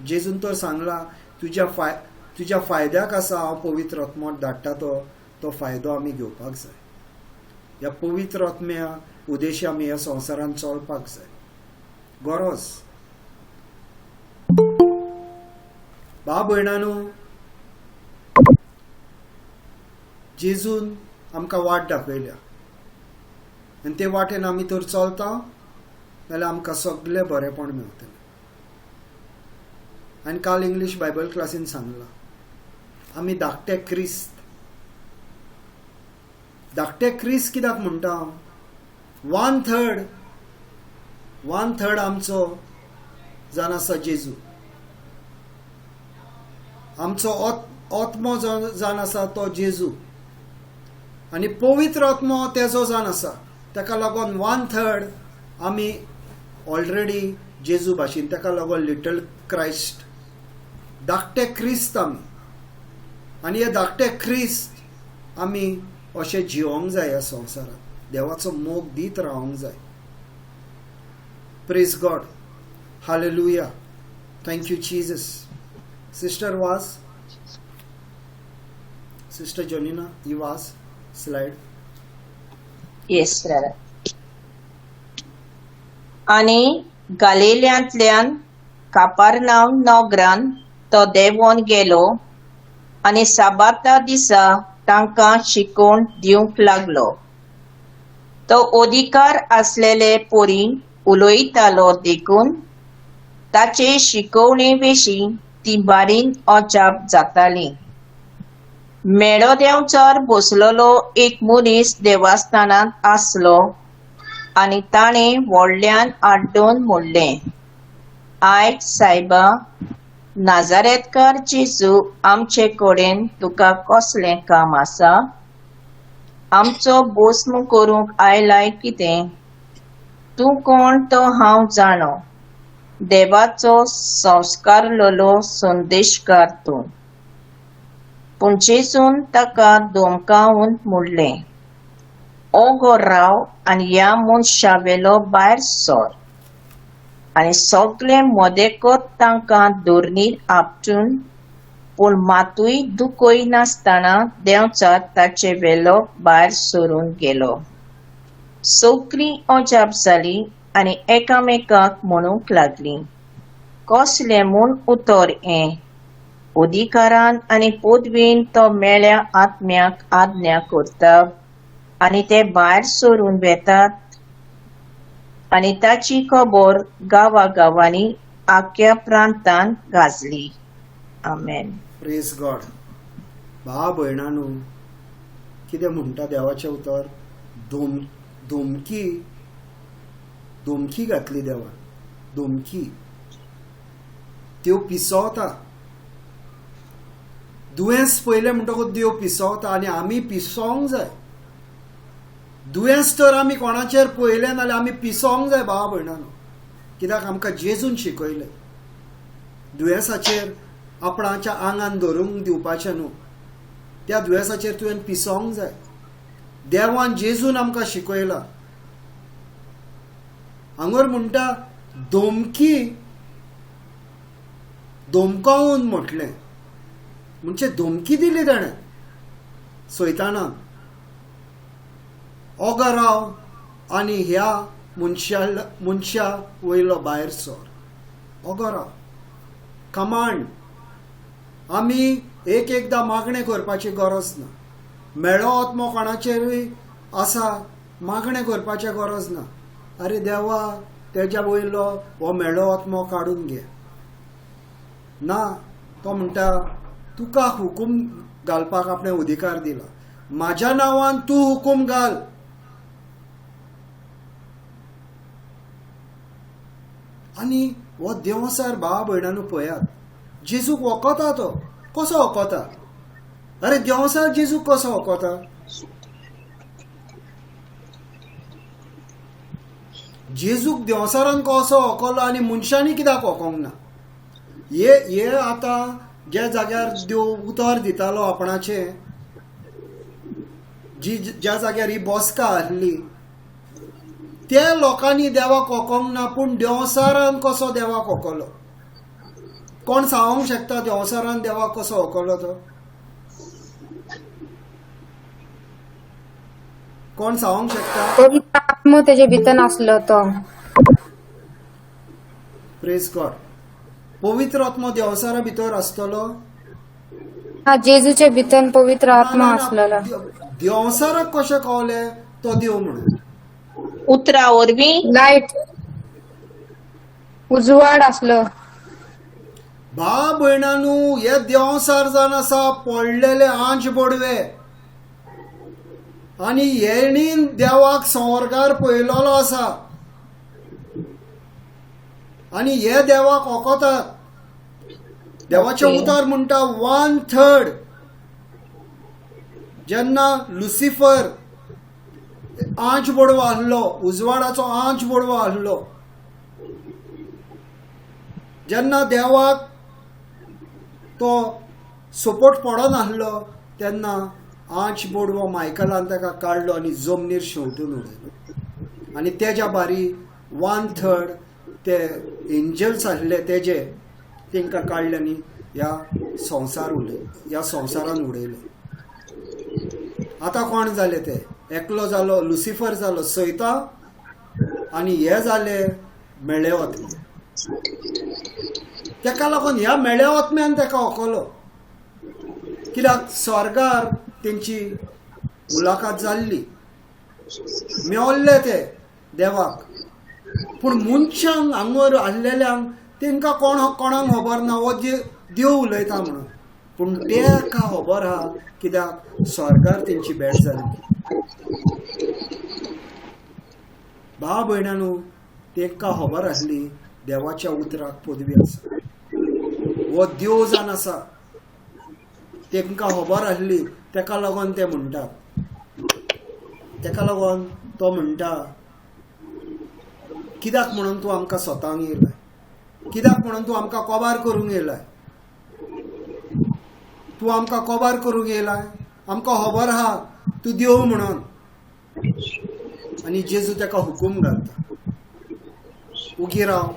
जेजून तर सांगलां तुज्या फायद्याक आसा हांव पवित्र आत्मो धाडटा, तो फायदो आमी घेवपाक जाय. ह्या पवित्र आत्म्या उद्देशी आमी ह्या संवसारांत चलपाक जाय. गरज भाव भयणांनो, जेजून आमकां वाट दाखयल्या आनी ते वाटेन आमी तर चलता जाल्यार आमकां सगळें बरेंपण मेळटलें. आनी काल इंग्लीश बायबल क्लासीन सांगलां, आमी धाकटे क्रिस्त. धाकटे क्रिस्त कित्याक म्हणटा हांव? 1/3 आमचो जावन आसा जेजू, आमचो आत्मो जावन आसा तो जेजू, आनी पवित्र आत्मो तेजो जावन आसा. ताका लागून 1/3 आमी ऑलरेडी जेजू भाशेन, ताका लागून लिटल क्रायस्ट, धाकटे क्रिस्त आमी. आनी हे धाकटे क्रिस्त आमी अशें जिवोंक जाय ह्या संवसारांत, देवाचो मोग दीत रावंक जाय. Praise God. Hallelujah. Thank you Jesus. Sister Vaz, sister Jonina, he Vaz slide. Yes brother. आनी गालिल्यांतल्यान कापारनाव नगरान तो देंवोन गेलो आनी साबाता दिसा तांकां शिकोवण दिवंक लागलो. तो अधिकार आसलेले परी उलयतालो देखून ताचे शिकोवणे विशीं ती बारीन अजाप जाताली. मेळो देंवचार बसलेलो एक मनीस देवस्थानांत आसलो आनी ताणें व्हडल्यान आड्डून म्हणलें, आयक सायबा, नाजारेतकार जेजू, आमचे कडेन तुका कसलें काम आसा? आमचो भस्म करूंक आयलाय कितें? तूं कोण तो हांव जाणो, देवाचो संस्कारलेलो संदेशकार तूं. पूण जेजून ताका धमकावन म्हणलें, ओगो राव आनी ह्या मनशा वेलो भायर सर. आनी सगळे मदेकत तांकां धरणीर आपटून पूण मातूय दुखय नासतना देंवचार ताचे वेलो भायर सरून गेलो. सगळीं अजाप जालीं आनी एकामेकाक म्हणूंक लागलीं, कसलें म्हूण उतर हें? अधिकारान आनी पदवीन तो मेळ्या आत्म्याक आज्ञा करता आनी ते भायर सरून वेतात. आनी ताची खबर गांवागांवांनी आख्या प्रांतान गाजली. आमेन. Praise God. भाव भयणानू, कितें म्हणटा देवाचें उतर? धमकी धमकी घातली देवान, धमकी. त्यो पिसवता. दुयेंस पयलें म्हणटकूच देव पिसवता आनी आमी पिसोवंक जाय. दुयेंस तर आमी कोणाचेर पळयलें नाल्यार आमी पिसोवंक जाय भावा भयणानो, कित्याक आमकां जेजून शिकयलें दुयेंसाचेर आपणाच्या आंगान धरूंक दिवपाचें न्हू, त्या दुयेंसाचेर तुवें पिसोवंक जाय. देवान जेजून आमकां शिकयलां. हांगर म्हणटा धमकी धमकावून म्हटलें, म्हणजे धमकी दिली ताणें सैतानान, ओगो राव आनी ह्या मनशा वयलो भायर सर, ओगो राव. कमांड. आमी एक एकदां मागणें करपाची गरज ना. मेळो आत्मो कोणाचेरूय आसा, मागणें करपाचें गरज ना. अरे देवा, तेज्या वयलो हो मेळो आत्मो काडून घे. ना, तो म्हणटा तुका हुकूम घालपाक आपणें अधिकार दिला, म्हाज्या नांवान तूं हुकूम घाल. आनी हो देंवचार भाव भयणानू पळयात, जेजूक वखता तो कसो वखता? अरे देंवचार जेजूक कसो वखता? जेजूक देंवचारान कसो वखलो आनी मनशांनी कित्याक वखोंक ना? हे आतां ज्या जाग्यार देव उतर दितालो आपणाचें, जी ज्या जाग्यार ही बसका आसली त्या लोकांनी देवाक वखोंक ना, पूण देंवचारान कसो देवाक वखलो? कोण सांगूंक शकता देंवचारान देवाक कसो वखलो तो? कोण सांगूंक शकता? पवित्र आत्मो तेजे भितर आसलो तो. Praise God. पवित्र आत्मो देंवचारा भितर आसतलो? हा, जेजूचे भितर पवित्र आत्मा आसलेलो. देंवचाराक कशें कळलें तो देव म्हणून? उतरा वरवीं लायट, उजवाड आसलो. भा भयणानू, हे देंवचार जावन आसा पडलेले आंच बोडवे आनी हेणीन देवाक संवर्गार पळयलेलो आसा आनी हे देवाक वखतात. देवाचें उतर म्हणटा 1/3 जेन्ना लुसिफर आंच बोडवो आसलो, उजवाडाचो आंच बोडवो आसलो, जेन्ना देवाक तो सपोर्ट पडनासलो तेन्ना आंच बोडवो मायकलान ताका काडलो आनी जमनीर शेंवटून उडयलो आनी तेज्या बारी 1/3 ते एंजल्स आसले तेजे तांकां काडले आनी ह्या संवसार उलय ह्या संवसारान उडयले. आतां कोण जाले ते? एकलो जालो लुसिफर जालो सैता आनी हे जाले मेळे आत्मे. तेका लागून ह्या मेळे आत्म्यान तेका ओकलो, कित्याक स्वर्गार तेंची मुलाखत जाल्ली, मेवल्ले ते देवाक. पूण मनशांक हांगर आसलेल्यांक तेंकां कोण कोणाक खबर ना हो देव उलयता म्हणून, पूण तेका खबर आहा कित्याक स्वर्गार तेंची भेट जाली. भाव भयणांनो, तेंकां खबर आसली देवाच्या उतराक पदवी आसा, हो देव जावन आसा, तेंकां खबर आसली. तेका लागून ते म्हणटात, तेका लागून तो म्हणटा कित्याक म्हणून तूं आमकां स्वताक येयलाय, कित्याक म्हणून तूं आमकां कोबार करूंक येयलाय, तूं आमकां कोबार करूंक येयलाय, आमकां खबर आहा तूं देव म्हणून. आनी जेजू तेका हुकूम घालता, उगी राव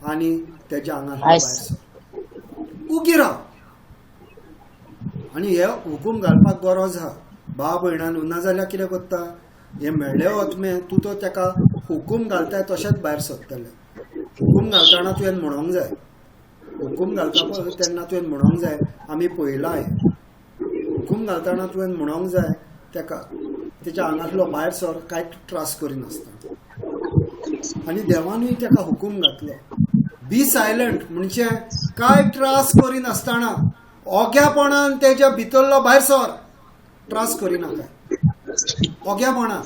आनी तेज्या आंगार भायर सर, उगी राव. आनी हे हुकूम घालपाक गरज आहा भाव भयणांनो, नाजाल्यार कितें करता हे मेळ्ळे आत्मे तूं तो तेका हुकूम घालताय तशेंच भायर सरतले. हुकूम घालतना तुवें म्हणोंक जाय, हुकूम घालता पळय तेन्ना तुवें म्हणोंक जाय आमी पळयलां हें. हुकूम घालतना तुवें म्हणोंक जाय तेका तेच्या आंगांतलो भायर सर, कांय त्रास करिनासतना. आनी देवानूय तेका हुकूम घातलो बी सायलंट, म्हणजे कांय त्रास करिनासतना ओग्यापणान तेज्या भितरलो भायर सर, त्रास करिनाका, ओग्यापणान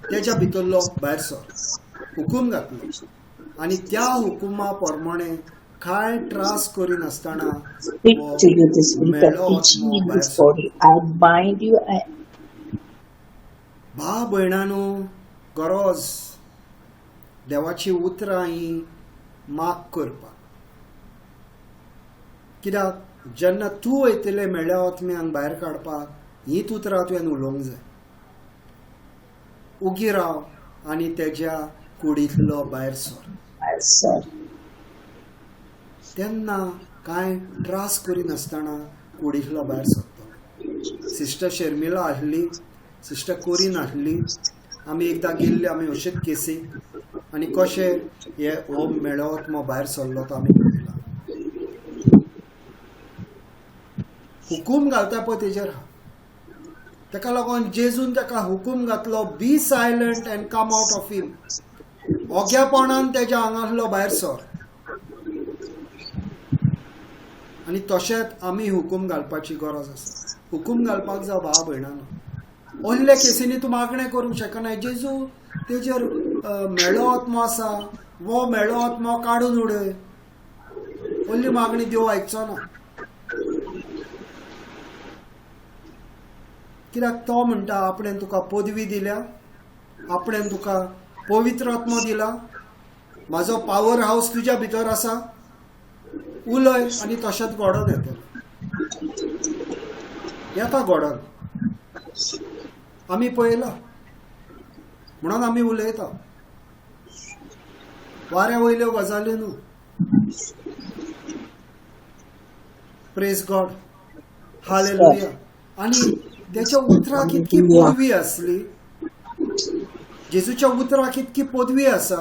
तेज्या भितरलो भायर सर, हुकूम घातलो. आनी त्या हुकुमा प्रमाणे कांय त्रास करिनासतना Speak to you the spirit मेळ्ळो of आत्मो teaching in भायर this sir. body. I bind you. I भा भयणांनो, गरज देवाची उतरां ही माग करपाक, कित्याक जेन्ना तूं वयतले मेळ्ळ्या आत्म्यांक भायर काडपाक हीच उतरां तुवें उलोवंक जाय. उगी राव आनी तेज्या कुडींतलो भायर सर, सर. तेन्ना कांय त्रास करिनासतना कुडींतलो भायर सरतलो. सिस्टर शर्मिला आसली, सिस्टर कोरीन आसली, आमी एकदां गेल्ले आमी अशेच केसीक आनी कशें हे हो मेळो आत्मो भायर सरलो तो आमी पळयला. हुकूम घालता पळय तेजेर आहा. तेका लागून जेजून तेका हुकूम घातलो be silent and come out of him, ओग्यापणान तेज्या आंगांतलो भायर सर. आनी तशेंच आमी हुकूम घालपाची गरज आसा. हुकूम घालपाक जाय भाव भयणांनो. ओहले केसींनी तूं मागणें करूंक शकना. जेजू तेजेर मेळो आत्मो आसा, वो मेळो आत्मो काडून उडय, ओहली मागणी देव आयकचो ना. कित्याक तो म्हणटा आपणें तुका पदवी दिल्या, आपणें तुका पवित्र आत्मो दिला, म्हाजो पावर हावस तुज्या भितर आसा, उलय आनी तशेंच घडोवन येतलें, येता घडोवन. आमी पळयला म्हणून आमी उलयता, वाऱ्या वयल्यो गजाली न्हू. Praise God, hallelujah. आनी तेच्या उतराक इतकी पदवी आसली, जेजूच्या उतराक इतकी पदवी आसा,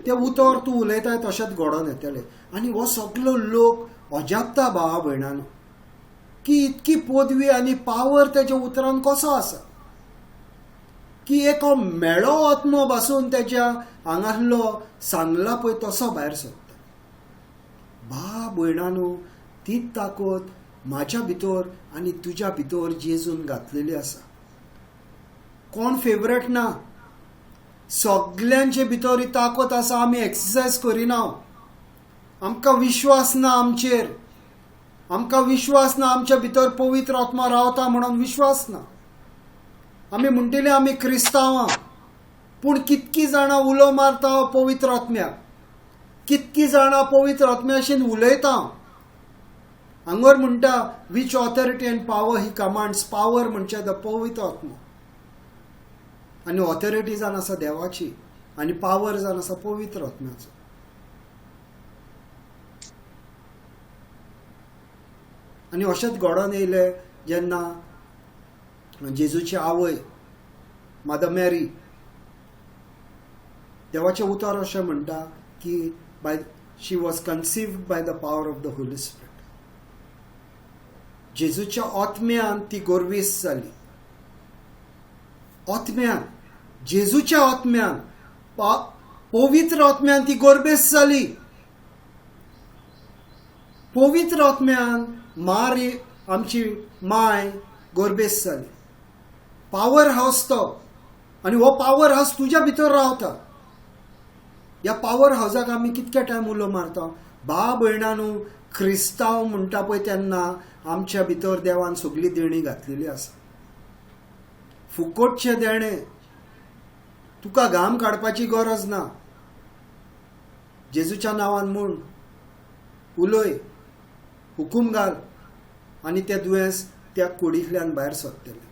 तें उतर तूं उलयताय तशेंच घडोवन येतलें. आनी हो सगलो लोक अजापता भावा भयणांनो की इतकी पदवी आनी पावर तेच्या उतरान कसो आसा की एक मेळो आत्मो बासून तेज्या आंगांतलो सांगला पळय तसो भायर सरता. भा भयणांनो, तीच ताकद म्हाज्या भितर आनी तुज्या भितर जेजून घातलेली आसा. कोण फेवरेट ना, सगल्यांचे भितर ही ताकद आसा. आमी एक्सरसायज करिना, आमकां विश्वास ना आमचेर, आमकां विश्वास ना आमच्या भितर पवित्र आत्मा रावता म्हणून विश्वास ना. आमी म्हणटले आमी क्रिस्तांवां, पूण कितकी जाणां उलो मारता पवित्र आत्म्याक, कितकी जाणां पवित्र आत्म्याशीन उलयता. हांगर म्हणटा which authority and power he commands. Power म्हणजे the पवित्र आत्मो आनी ऑथॉरिटी जावन आसा देवाची आनी पावर जावन आसा पवित्र आत्म्याचो. आनी अशेंच घडोवन येयलें जेन्ना जेजूची आवय मदर मॅरी, देवाचें उतर अशें म्हणटा की by she was conceived by the power of the Holy Spirit. जेजूच्या आत्म्यान ती गोरवीस जाली. आत्म्यान, जेजूच्या आत्म्यान, पवित्र आत्म्यान ती गोरबेस जाली. पवित्र आत्म्यान मारी आमची माय गोरबेस जाली. पावर हावस तो, आनी हो पावर हावस तुज्या भितर रावता. ह्या पावर हावसाक आमी कितके टायम उलो मारता. बा भयणानू, क्रिस्तांव म्हणटा पळय तेन्ना आमच्या भितर देवान सगळी देणी घातलेली आसा. फुकटचें देणें, तुका घाम काडपाची गरज ना. जेजूच्या नांवान म्हूण उलय, हुकूम घाल आनी तें दुयेंस त्या कुडींतल्यान भायर सरतलें.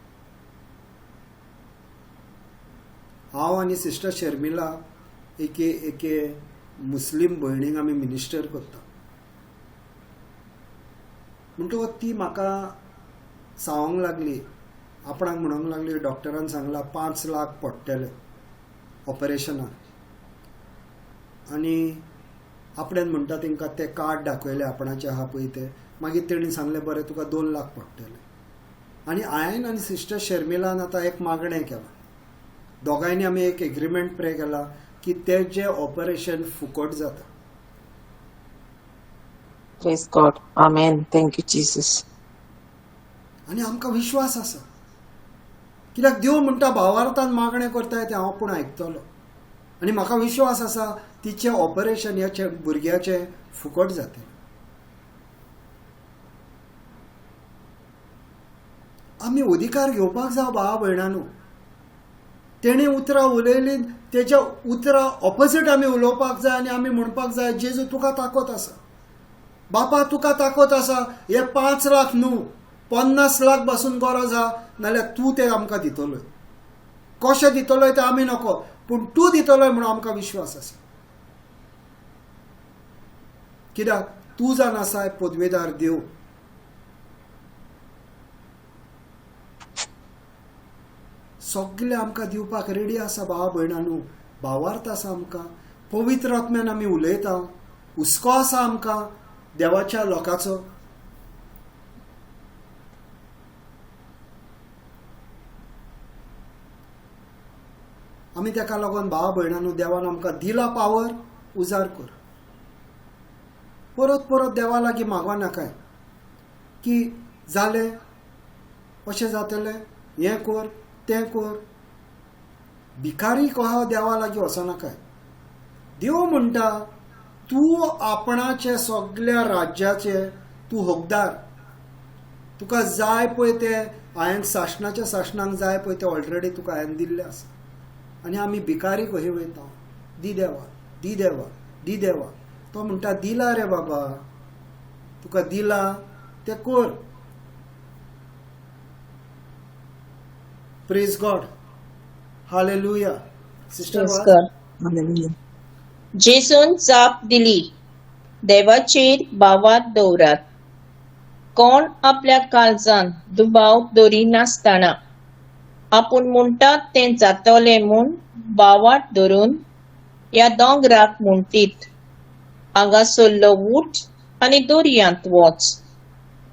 हांव आनी सिस्टर शर्मिला एके एके मुस्लीम भयणीक आमी मिनिस्टर करता. म्हणटकच ती म्हाका सांगूंक लागली, आपणाक म्हणूंक लागली, डॉक्टरान सांगला 5 लाख पडटले ऑपरेशनाक. आनी आपणेन म्हणटा तेंकां तें कार्ड दाखयलें आपणाचें आहा पळय तें. मागीर तेणी सांगलें बरें तुका 2 लाख पडटले. आनी हांवें आनी सिस्टर शर्मिलान आतां एक मागणें केलां, दोगांयनी आमी एक एग्रीमेंट प्रे केला की तेजें ऑपरेशन फुकट जाता. Praise God. Amen. Thank you, Jesus. आनी आमकां विश्वास आसा, कित्याक देव म्हणटा भावार्थान मागणें करताय तें हांव पूण आयकतलो. आनी म्हाका विश्वास आसा तिचें ऑपरेशन ह्या भुरग्याचें फुकट जातलें. आमी अधिकार घेवपाक जाव भावा भयणानू. तेणें उतरां उलयलीं, तेज्या उतरां ऑपोजीट आमी उलोवपाक जाय आनी आमी म्हणपाक जाय, जेजू तुका ताकद आसा, बापा तुका ताकद आसा, हे 5 लाख न्हू 50 लाख बसून गरज आहा, नाल्यार तूं तें आमकां दितलोय. कशें दितलोय तें आमी नको, पूण तूं दितलोय म्हणून आमकां विश्वास आसा. कित्याक तूं जावन आसाय पदवेदार देव. सगळें आमकां दिवपाक रेडी आसा भावा भयणानू. भावार्थ आसा आमकां, पवित्र आत्म्यान आमी उलयता, हुस्को आसा आमकां देवाच्या लोकांचो. आमी तेका लागून भावा भयणानू देवान आमकां दिला पावर, उजार कर. परत परत देवा लागीं मागो नाकाय की जालें अशें जातलें, हें कर तें कर. भिकारी कहो देवा लागीं वचनाकाय. देव म्हणटा तूं आपणाचे सगल्या राज्याचे तूं हकदार. तुका जाय पळय तें हांवें सासणाच्या सासणाक जाय पळय तें ऑलरेडी तुका हांवें दिल्लें आसा. आनी आमी भिकारी कशी वयता, दी देवा, दी देवा, दी देवा. तो म्हणटा दिला रे बाबा, तुका दिला तें कर. Praise God. Hallelujah. Sister Hallelujah. जेजून जाप दिली, देवाचेर भावार्थ दवरात. कोण आपल्या काळजान दुबाव दवरिनासतना आपूण म्हणटात तें जातलें म्हूण भावार्थ धरून ह्या दोंगराक म्हणटीत, हांगासरलो उठ आनी दर्यांत वच,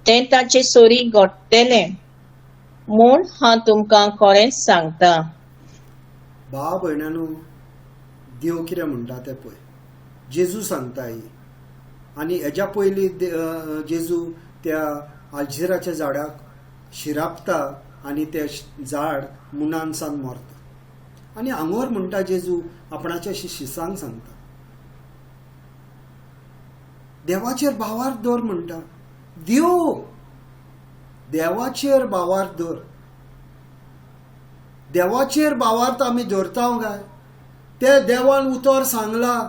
तें ताचे सरी घडटलें म्हूण हांव तुमकां खरेंच सांगता. भाव भयणानू, देव कितें म्हणटा तें पळय. जेजू सांगता ही. आनी हेज्या पयलीं जेजू त्या आलजिराच्या झाडाक शिरापता आनी तें झाड मुनानसान मरता. आनी हांगोर म्हणटा जेजू आपणाच्या शिसांक सांगता, देवाचेर भावार्थ दवर म्हणटा. देव देवाचेर भावार्थ दवर. देवाचेर भावार्थ आमी दवरता काय? ते देवान उतर सांगला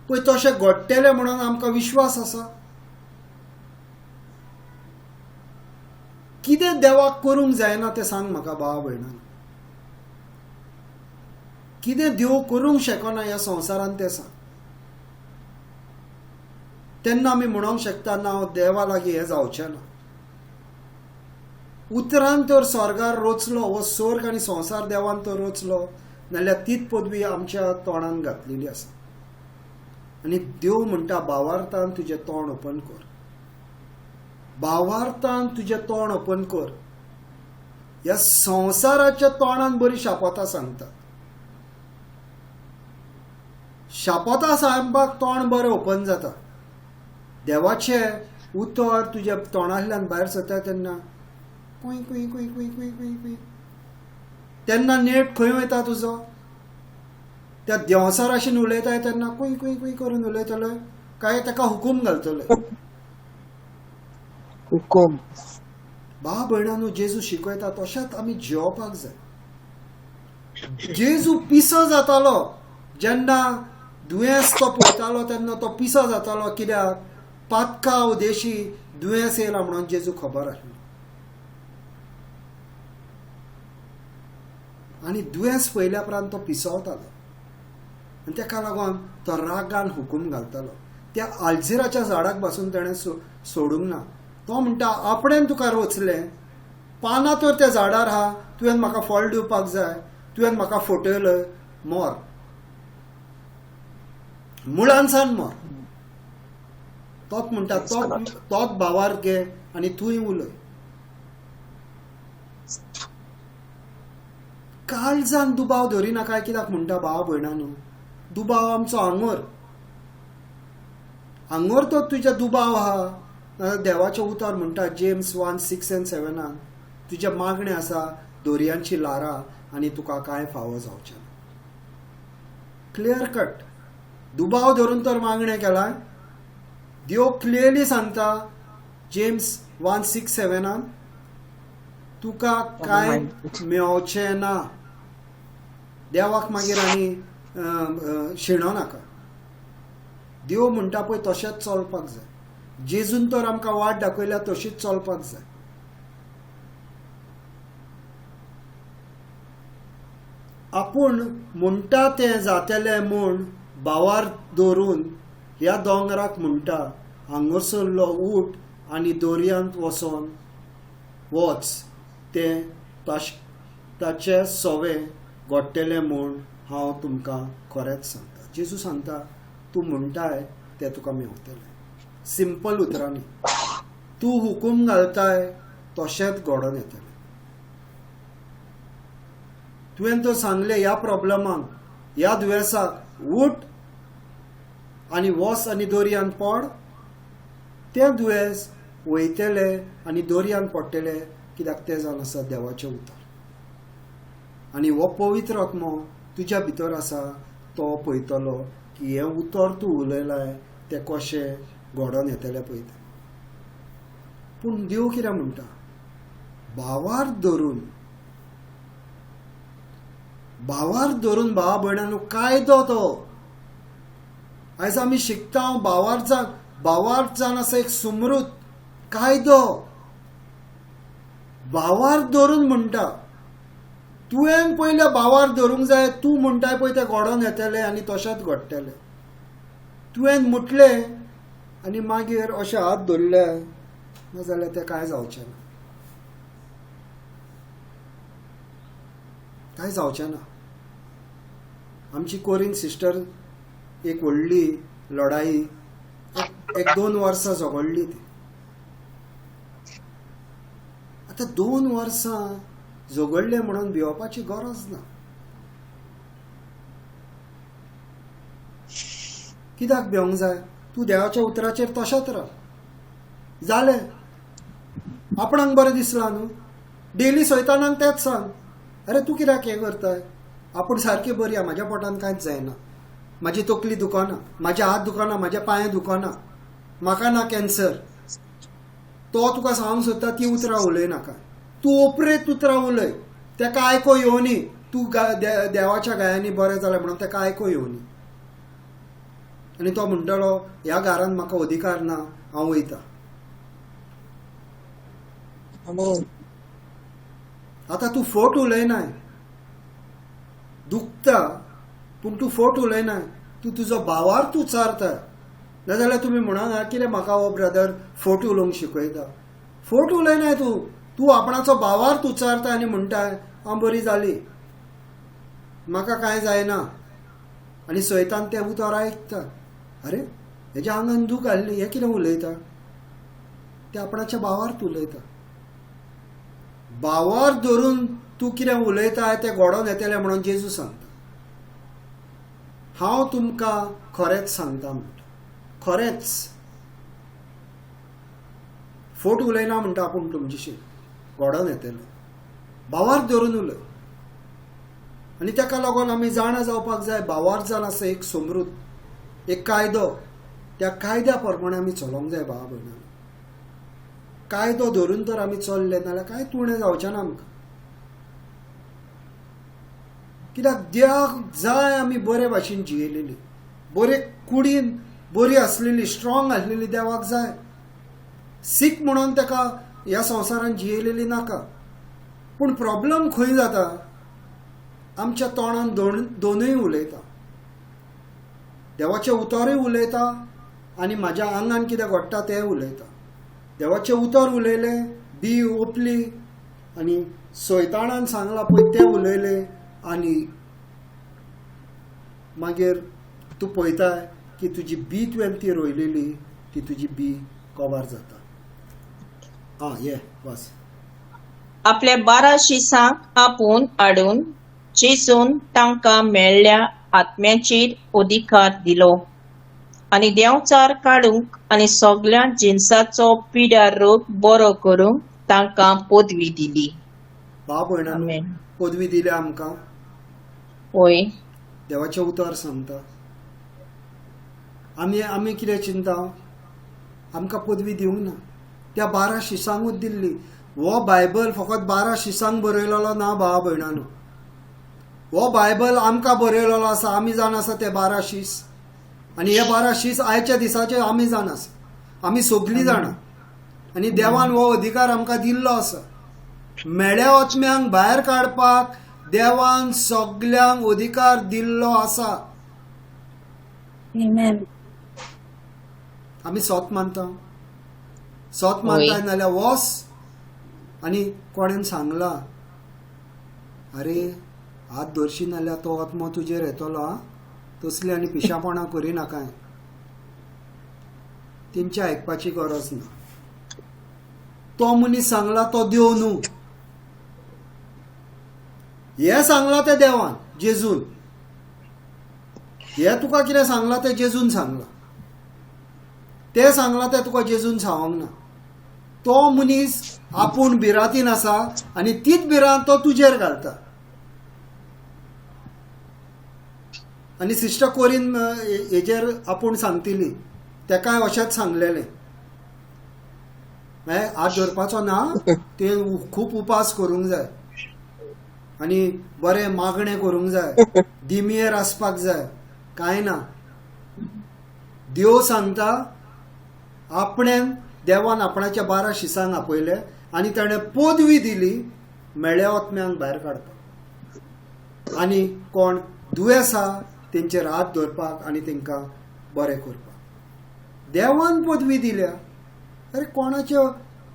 पळय तशें घडटलें म्हणून आमकां विश्वास आसा. कितें देवाक करूंक जायना तें सांग म्हाका भावा भयणान. कितें देव करूंक शकना ह्या संवसारान तें सांग. तेन्ना आमी म्हणूंक शकता ना देवा लागीं हें जावचें ना. उतरान तर स्वर्गार रोचलो हो स्वर्ग आनी संवसार देवान तर रोचलो, नाल्यार तीच पदवी आमच्या तोंडान घातलेली आसा. आनी देव म्हणटा भावार्थान तुजें तोंड ओपन कर, भावार्थान तुजें तोंड ओपन कर. ह्या संवसाराच्या तोंडान बरी शापोतां सांगतात, शापोतां सांगपाक तोंड बरें ओपन जाता. देवाचें उतर तुज्या तोंडांतल्यान भायर सरता तेन्ना कुय कुय कुय कुय कुय कुय कुय, तेन्ना नेट खंय वयता तुजो? त्या देंवचाराशीन उलयताय तेन्ना कुय कुय कुय करून उलयतलो काय ताका हुकूम घालतलो? हुकूम. बा भयणांनो, जेजू शिकयता तशेंच आमी जियोवपाक जाय. जेजू पिसो जातालो जेन्ना दुयेंस तो पळयतालो तेन्ना तो पिसो जातालो, कित्याक पातका उदेशी दुयेंस येयला म्हणून जेजू खबर आसली. आनी दुयेंस पळयल्या उपरांत तो पिसवतालो आनी तेका लागून तो रागान हुकूम घालतालो. त्या आल्झिराच्या झाडाक बसून तेणें सोडूंक ना. तो म्हणटा आपणेन तुका रोचलें, पानां तर त्या झाडार आहा, तुवें म्हाका फळ दिवपाक जाय, तुवें म्हाका फटयलो, मर, मुळानसान मर. तोच म्हणटा तोच भावार घे आनी तूंय उलय. काळजान दुबाव धरिनाका. कित्याक म्हणटा भावा भयणांनो, दुबाव आमचो आंगोर, आंगोर तो तुज्या दुबाव आहा. देवाचें उतर म्हणटा जेम्स 1:6 and 7 तुजें मागणें आसा दोरयांची ल्हारां आनी तुका कांय फावो जावचें ना. क्लियर कट दुबाव धरून तर मागणें केलां. देव क्लियरली सांगता जेम्स 1:6, 7 तुका कांय मेळचें ना. देवाक मागीर आनी शिणो नाका. देव म्हणटा पळय तशेंच चलपाक जाय. जेजून तर आमकां वाट दाखयल्या तशीच चलपाक जाय. आपूण म्हणटा तें जातलें म्हूण भावार दवरून ह्या दोंगराक म्हणटा हांगासरलो उठ आनी दोरयांत वचोन वच, तें ताचे सवे घडटलें म्हूण हांव तुमकां खरेंच सांगता. जेजू सांगता तूं म्हणटाय तें तुका मेवतलें. सिंपल उतरांनी तूं हुकूम घालताय तशेंच घडोवन येतलें. तुवें तर सांगलें ह्या प्रॉब्लमाक, ह्या दुयेंसाक उठ आनी वच आनी दोरयान पड, तें दुयेंस वयतलें आनी दोरयान पडटलें, कित्याक तें जावन आसा देवाचें उतर. आनी हो पवित्र आत्मो तुज्या भितर आसा, तो पळयतलो की हें उतर तूं उलयलाय तें कशें घडोवन येतलें पळयता. पूण देव कितें म्हणटा, भावार धरून, भावार धरून भावा भयणांनो कायदो तो. आयज आमी शिकता भावार्थान, भावार्थान आसा एक सुमृत कायदो. भावार्थ धरून म्हणटा तुवें पयले भावार्थ धरूंक जाय. तूं म्हणटाय पळय तें घडोवन येतलें आनी तशेंच घडटलें. तुवें म्हटलें आनी मागीर अशें हात धरले नाजाल्यार तें कांय जावचें ना, कांय जावचें ना. आमची कोरीन सिस्टर एक व्हडली लढाई एक 2 वर्सां झगडली ती. आतां 2 वर्सां झगडले म्हणून भिवपाची गरज ना. कित्याक भिवंक जाय? तूं देवाच्या उतराचेर तशेंच राव. जालें, आपणाक बरें दिसलां न्हू. डेली सैतानाक तेंच सांग, अरे तूं कित्याक हें करताय, आपूण सारकी बरी आहा, म्हाज्या पोटान कांयच जायना, म्हाजी तकली दुखना, म्हाजे हात दुखना, म्हाजे पांय दुखना, म्हाका ना कॅन्सर. तो तुका सांगूंक सोदता ती उतरां उलयनाका. तूं ओपरेत उतरां उलय, तेका आयको येवनी. तूं देवाच्या गायांनी बरें जालें म्हणून तेका आयको येवनी. आनी तो म्हणटलो ह्या घरान म्हाका अधिकार ना, हांव वयता. आतां तूं फट उलयनाय, दुखता पूण तूं फट उलयनाय, तूं तुजो भावार्थ उच्चारता. नाजाल्यार तुमी म्हणना कितें म्हाका हो ब्रदर फट उलोवंक शिकयता. फट उलयनाय तूं, तूं आपणाचो भावार्थ उच्चारता आनी म्हणटाय हांव बरी जाली, म्हाका कांय जायना. आनी सैतान तें उतर आयकता, अरे हेज्या आंगान दूख आसली, हें कितें उलयता? ते आपणाच्या भावार्थ उलयता. भावार्थ धरून तूं कितें उलयता तें घडोवन येतलें म्हणून जेजू सांगता. हांव तुमकां खरेंच सांगता म्हणटा, खरेंच, फोट उलयना म्हणटा आपूण तुमच्याशी, घडोवन येतलें. भावार्थ धरून उलय. आनी ताका लागून आमी जाणा जावपाक जाय, भावार्थ जावन आसा एक समृद्ध, एक कायदो, त्या कायद्या प्रमाणे आमी चलोवंक जाय भावा भयणांनो. कायदो धरून तर आमी चल्ले नाल्यार कांय उणें जावचें ना आमकां. कित्याक देवाक जाय आमी बरे भाशेन जियेलेली, बरे कुडीन बरी आसलेली, स्ट्रॉंग आसलेली देवाक जाय. सीक म्हणून ताका ह्या संवसारान जियेलेली नाका. पूण प्रॉब्लम खंय जाता, आमच्या तोंडान दोनूय उलयता, देवाचें उतरूय उलयता आनी म्हाज्या आंगान कितें घडटा तें उलयता. देवाचें उतर उलयलें, बी ओपली आनी सैतानान सांगलां पळय तें उलयलें आनी मागीर तूं पळयताय की तुजी बी तुवें ती रोयलेली ती तुजी बी कवर जाता. आं ये वास. आपल्या 12 शिसांक आपूण हाडून जेजून तांकां मेळ्ळ्या आत्म्याचेर अधिकार दिलो आनी देंवचार काडूंक आनी सगळ्या जिनसाचो पिड्यार रोग बरो करूंक तांकां पदवी दिली. भाव भयणांनो, पदवी दिल्या आमकां होय, देवाचें उतर सांगता. आमी आमी कितें चिंता, आमकां पदवी दिवंक ना, त्या 12 शिसांकूच दिल्ली. हो बायबल फकत 12 शिसांक बरयलेलो ना भावा भयणांनो, हो बायबल आमकां बरयलेलो आसा. आमी जाण आसा ते 12 शीस, आनी हे 12 शीस आयच्या दिसाचे आमी जाण आसा, आमी सगळीं जाणां. आनी देवान हो अधिकार आमकां दिल्लो आसा. मेळ्या आत्म्यांक भायर काडपाक देवान सगल्यांक अधिकार दिल्लो आसा. आमी सोत मानता, सोत मानता नाल्यार वस आनी कोणेन सांगला अरे हात धरशी नाल्यार तो आत्मो तुजेर येतलो, आं तसली आनी पिशापणां करिनाकाय. तेंची आयकपाची गरज ना. तो मनीस सांगला तो देव न्हू, हें सांगलां तें देवान, जेजून. हें तुका कितें सांगलां तें जेजून सांगलां, तें सांगलां तें तुका जेजून सांगूंक ना. तो मनीस आपूण भिरांतीन आसा आनी तीच भिरांत तो तुजेर घालता. आनी सिस्टर कोरीन हेजेर आपूण सांगतली, तेकाय अशेंच सांगलेलें, हात धरपाचो ना, ते खूब उपास करूंक जाय आनी बरें मागणें करूंक जाय, दिमयेर आसपाक जाय. कांय ना, देव सांगता आपणें देवान आपणाच्या 12 शिसांक आपयले आनी ताणें पदवी दिली मेळ्या आत्म्यांक भायर काडपाक आनी कोण दुयेंस आसा तेंचेर हात धरपाक आनी तेंकां बरें करपाक. देवान पदवी दिल्या. अरे कोणाच्यो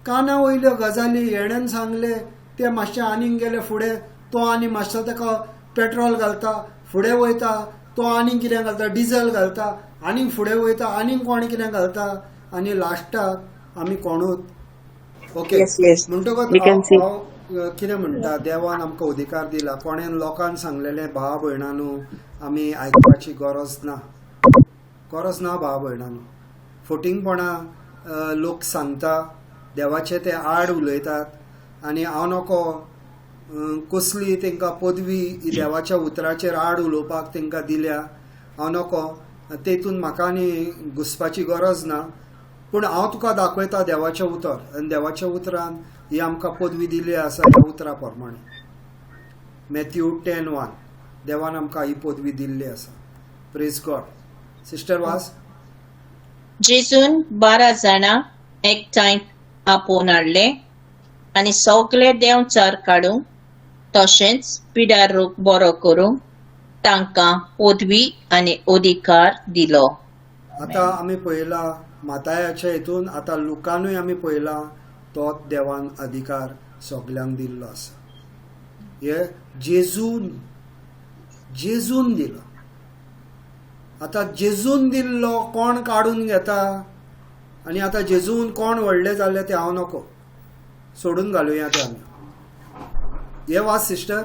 काना वयल्यो गजाली हेणेन सांगले ते मातशें आनीक गेले फुडें, तो आनी मातसो ताका पेट्रोल घालता, फुडें वयता, तो आनीक कितें घालता, डिझल घालता, आनीक फुडें वयता, आनीक कोण कितें घालता आनी लास्टाक आमी कोणूच. ओके, म्हणटकच हांव कितें म्हणटा, देवान आमकां अधिकार दिला. कोणेन लोकांक सांगलेलें भावा भयणांनो आमी आयकपाची गरज ना, गरज ना भावा भयणांनो. फटींगपणां लोक सांगता, देवाचे ते आड उलयतात आनी हांव नको कसली तांकां पदवी देवाच्या उतराचेर आड उलोवपाक तांकां दिल्या, हांव नको तेतून म्हाका आनी घुसपाची गरज ना. पूण हांव तुका दाखयता देवाचें उतर आनी देवाच्या उतरान ही आमकां पदवी दिल्ली आसा. ह्या उतरा प्रमाणे मॅथ्यू 10:1 देवान आमकां ही पदवी दिल्ली आसा. Praise God. Sister वास. जेजून 12 जाणांक एकठांय आपोवन हाडले आनी सगळे देंवचार काडूंक तशेंच पिड्यार रोग बरो करूंक तांकां पदवी आनी अधिकार दिलो. आतां आमी पळयला मातायाच्या हितून, आतां लुकानूय आमी पळयला तो देवान अधिकार सगल्यांक दिल्लो आसा. हे जेजून दिलो. आतां जेजून दिल्लो कोण काडून घेता आनी आतां जेजून कोण व्हडले जाल्ले ते हांव नको, सोडून घालुया ते आमी. हे वाच सिस्टर.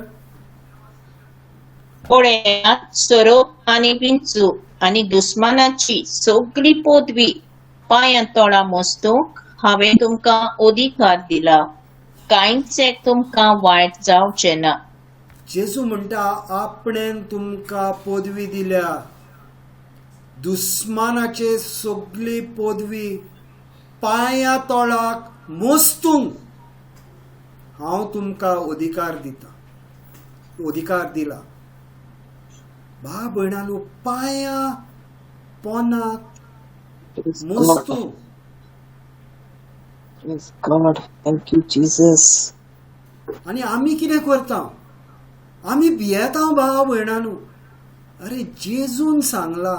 पळयात, सोरोप आनी विंचू आनी दुस्मानाची सगळी पदवी पांयां तोळा मोस्तूंक हांवें तुमकां अधिकार दिला, कांयच एक तुमकां वायट जावचें ना. जेजू म्हणटा आपणेन तुमकां पदवी दिल्या, दुस्मानाचे सगळी पदवी पांया तोळाक मोस्तूंक हांव तुमकां अधिकार दिता, अधिकार दिला. बा भयणांनो, पांया पोनाक मोस्तूंक. Praise God. Thank you, Jesus. आनी आमी कितें करता? आमी भियेता भाव भयणांनो. अरे जेजून सांगला,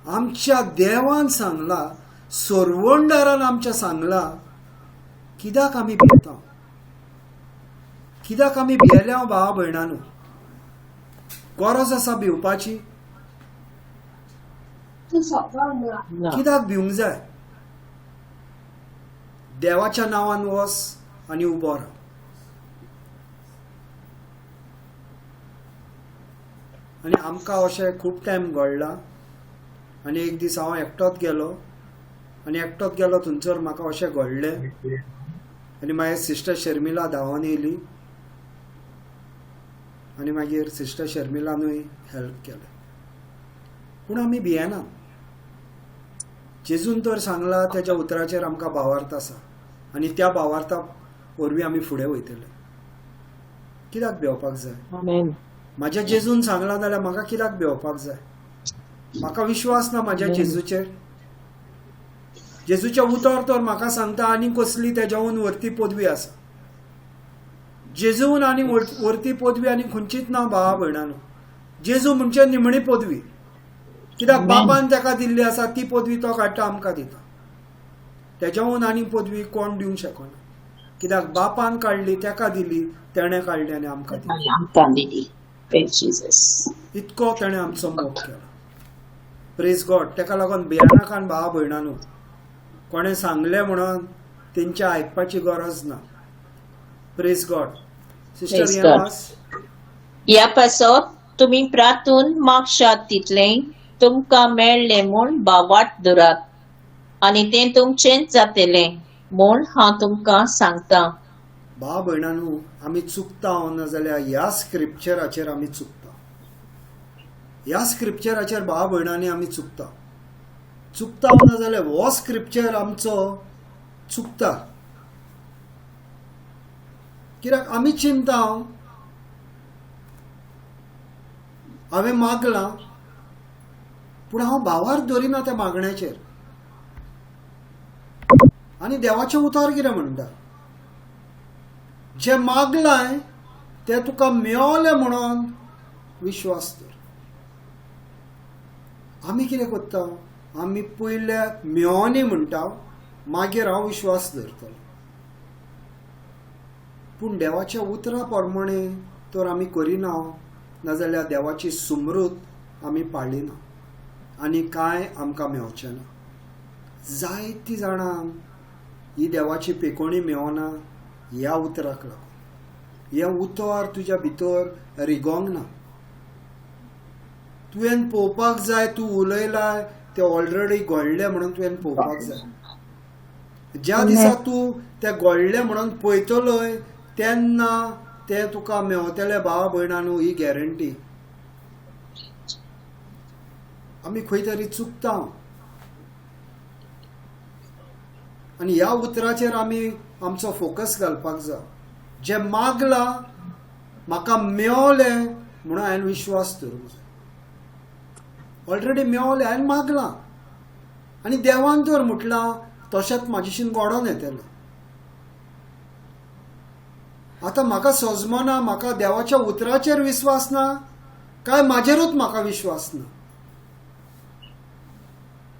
आमच्या देवान सांगला, सरवणदारान आमच्या सांगला, कित्याक आमी भियेता? कित्याक आमी भियेल्या भाव भयणांनो? गरज आसा भिवपाची? कित्याक भिवंक जाय? देवाच्या नांवान वस आनी उबो राव. आनी आमकां अशें खूब टायम घडला. आनी एक दीस हांव एकटोच गेलो आनी एकटोच गेलो थंयसर म्हाका अशें घडलें आनी मागीर सिस्टर शर्मिला धांवन येयली आनी मागीर सिस्टर शर्मिलानूय हेल्प केलें. पूण आमी भियेना. जेजून तर सांगला, तेज्या उतराचेर आमकां भावार्थ आसा आनी त्या भावार्था वरवीं आमी फुडें वयतले. कित्याक भिवपाक जाय? म्हाज्या जेजून सांगला जाल्यार म्हाका कित्याक भिवपाक जाय? म्हाका विश्वास ना म्हाज्या जेजूचेर. जेजूचें उतर तर म्हाका सांगता आनी कसली तेज्याहून वरती पदवी आसा. जेजून आनी वरती पदवी आनी खंयचीच ना भावा भयणांनो. जेजू म्हणजे निमणी पदवी, कित्याक बापान ताका दिल्ली आसा ती पदवी तो काडटा आमकां दिता. तेज्याहून आनी पदवी कोण दिवंक शकना, कित्याक बापान काडली, ताका दिली, तेणें काडली आनी आमकां दिली. इतको तेणें आमचो मोग केलो. Praise God. ताका लागून भियेनाकान भावा भयणांनो. कोणें सांगलें म्हणून तेंच्या आयकपाची गरज ना. Praise God. Sister, ह्या पासत तुमी प्रातून मागशात तितलें तुमकां मेळ्ळें म्हूण भावार्थ धरात आनी तें तुमचेंच जातलें म्हूण हांव तुमकां सांगता. भाव भयणांनो, आमी चुकता ना जाल्यार ह्या स्क्रिप्चराचेर आमी चुकता. ह्या स्क्रिप्चराचेर भाव भयणांनी आमी चुकता. चुकता ना जाल्यार हो स्क्रिप्चर आमचो चुकता, कित्याक आमी चिंता हांवें मागलां पूण हांव भावार्थ धरिना त्या मागण्याचेर. आनी देवाचें उतर कितें म्हणटा? जें मागलां तें तुका मेवलें म्हणून विश्वास धर. आमी कितें करता? आमी पयले मेवनी म्हणटा, मागीर हांव विश्वास धरतलो. पूण देवाच्या उतरा प्रमाणे तर आमी करिना, नाजाल्यार देवाची सुमृत आमी पाळिना आनी कांय आमकां मेवचें ना. जायतीं जाणां ही देवाची पेकोणी मेवना ह्या उतराक लागून. हें उतर तुज्या भितर रिगोंक ना. तुवें पळोवपाक जाय, तूं उलयलाय तें ऑलरेडी घडलें म्हणून तुवें पळोवपाक जाय. ज्या दिसा तूं तें घडलें म्हणून पळयतलोय तेन्ना तें तुका मेवतलें भावा भयणांनो, ही गॅरंटी. आमी खंय तरी चुकता आनी ह्या उतराचेर आमी आमचो फोकस घालपाक जाय. जें मागलां म्हाका मेवलें म्हणून हांवें विश्वास धरूंक जाय. ऑलरेडी मेवलें, हांवें मागलां आनी देवान तर म्हटलां तशेंच म्हाजेशीन घडोवन येतलें. आतां म्हाका सजमना, म्हाका देवाच्या उतराचेर विश्वास ना काय म्हाजेरूच म्हाका विश्वास ना.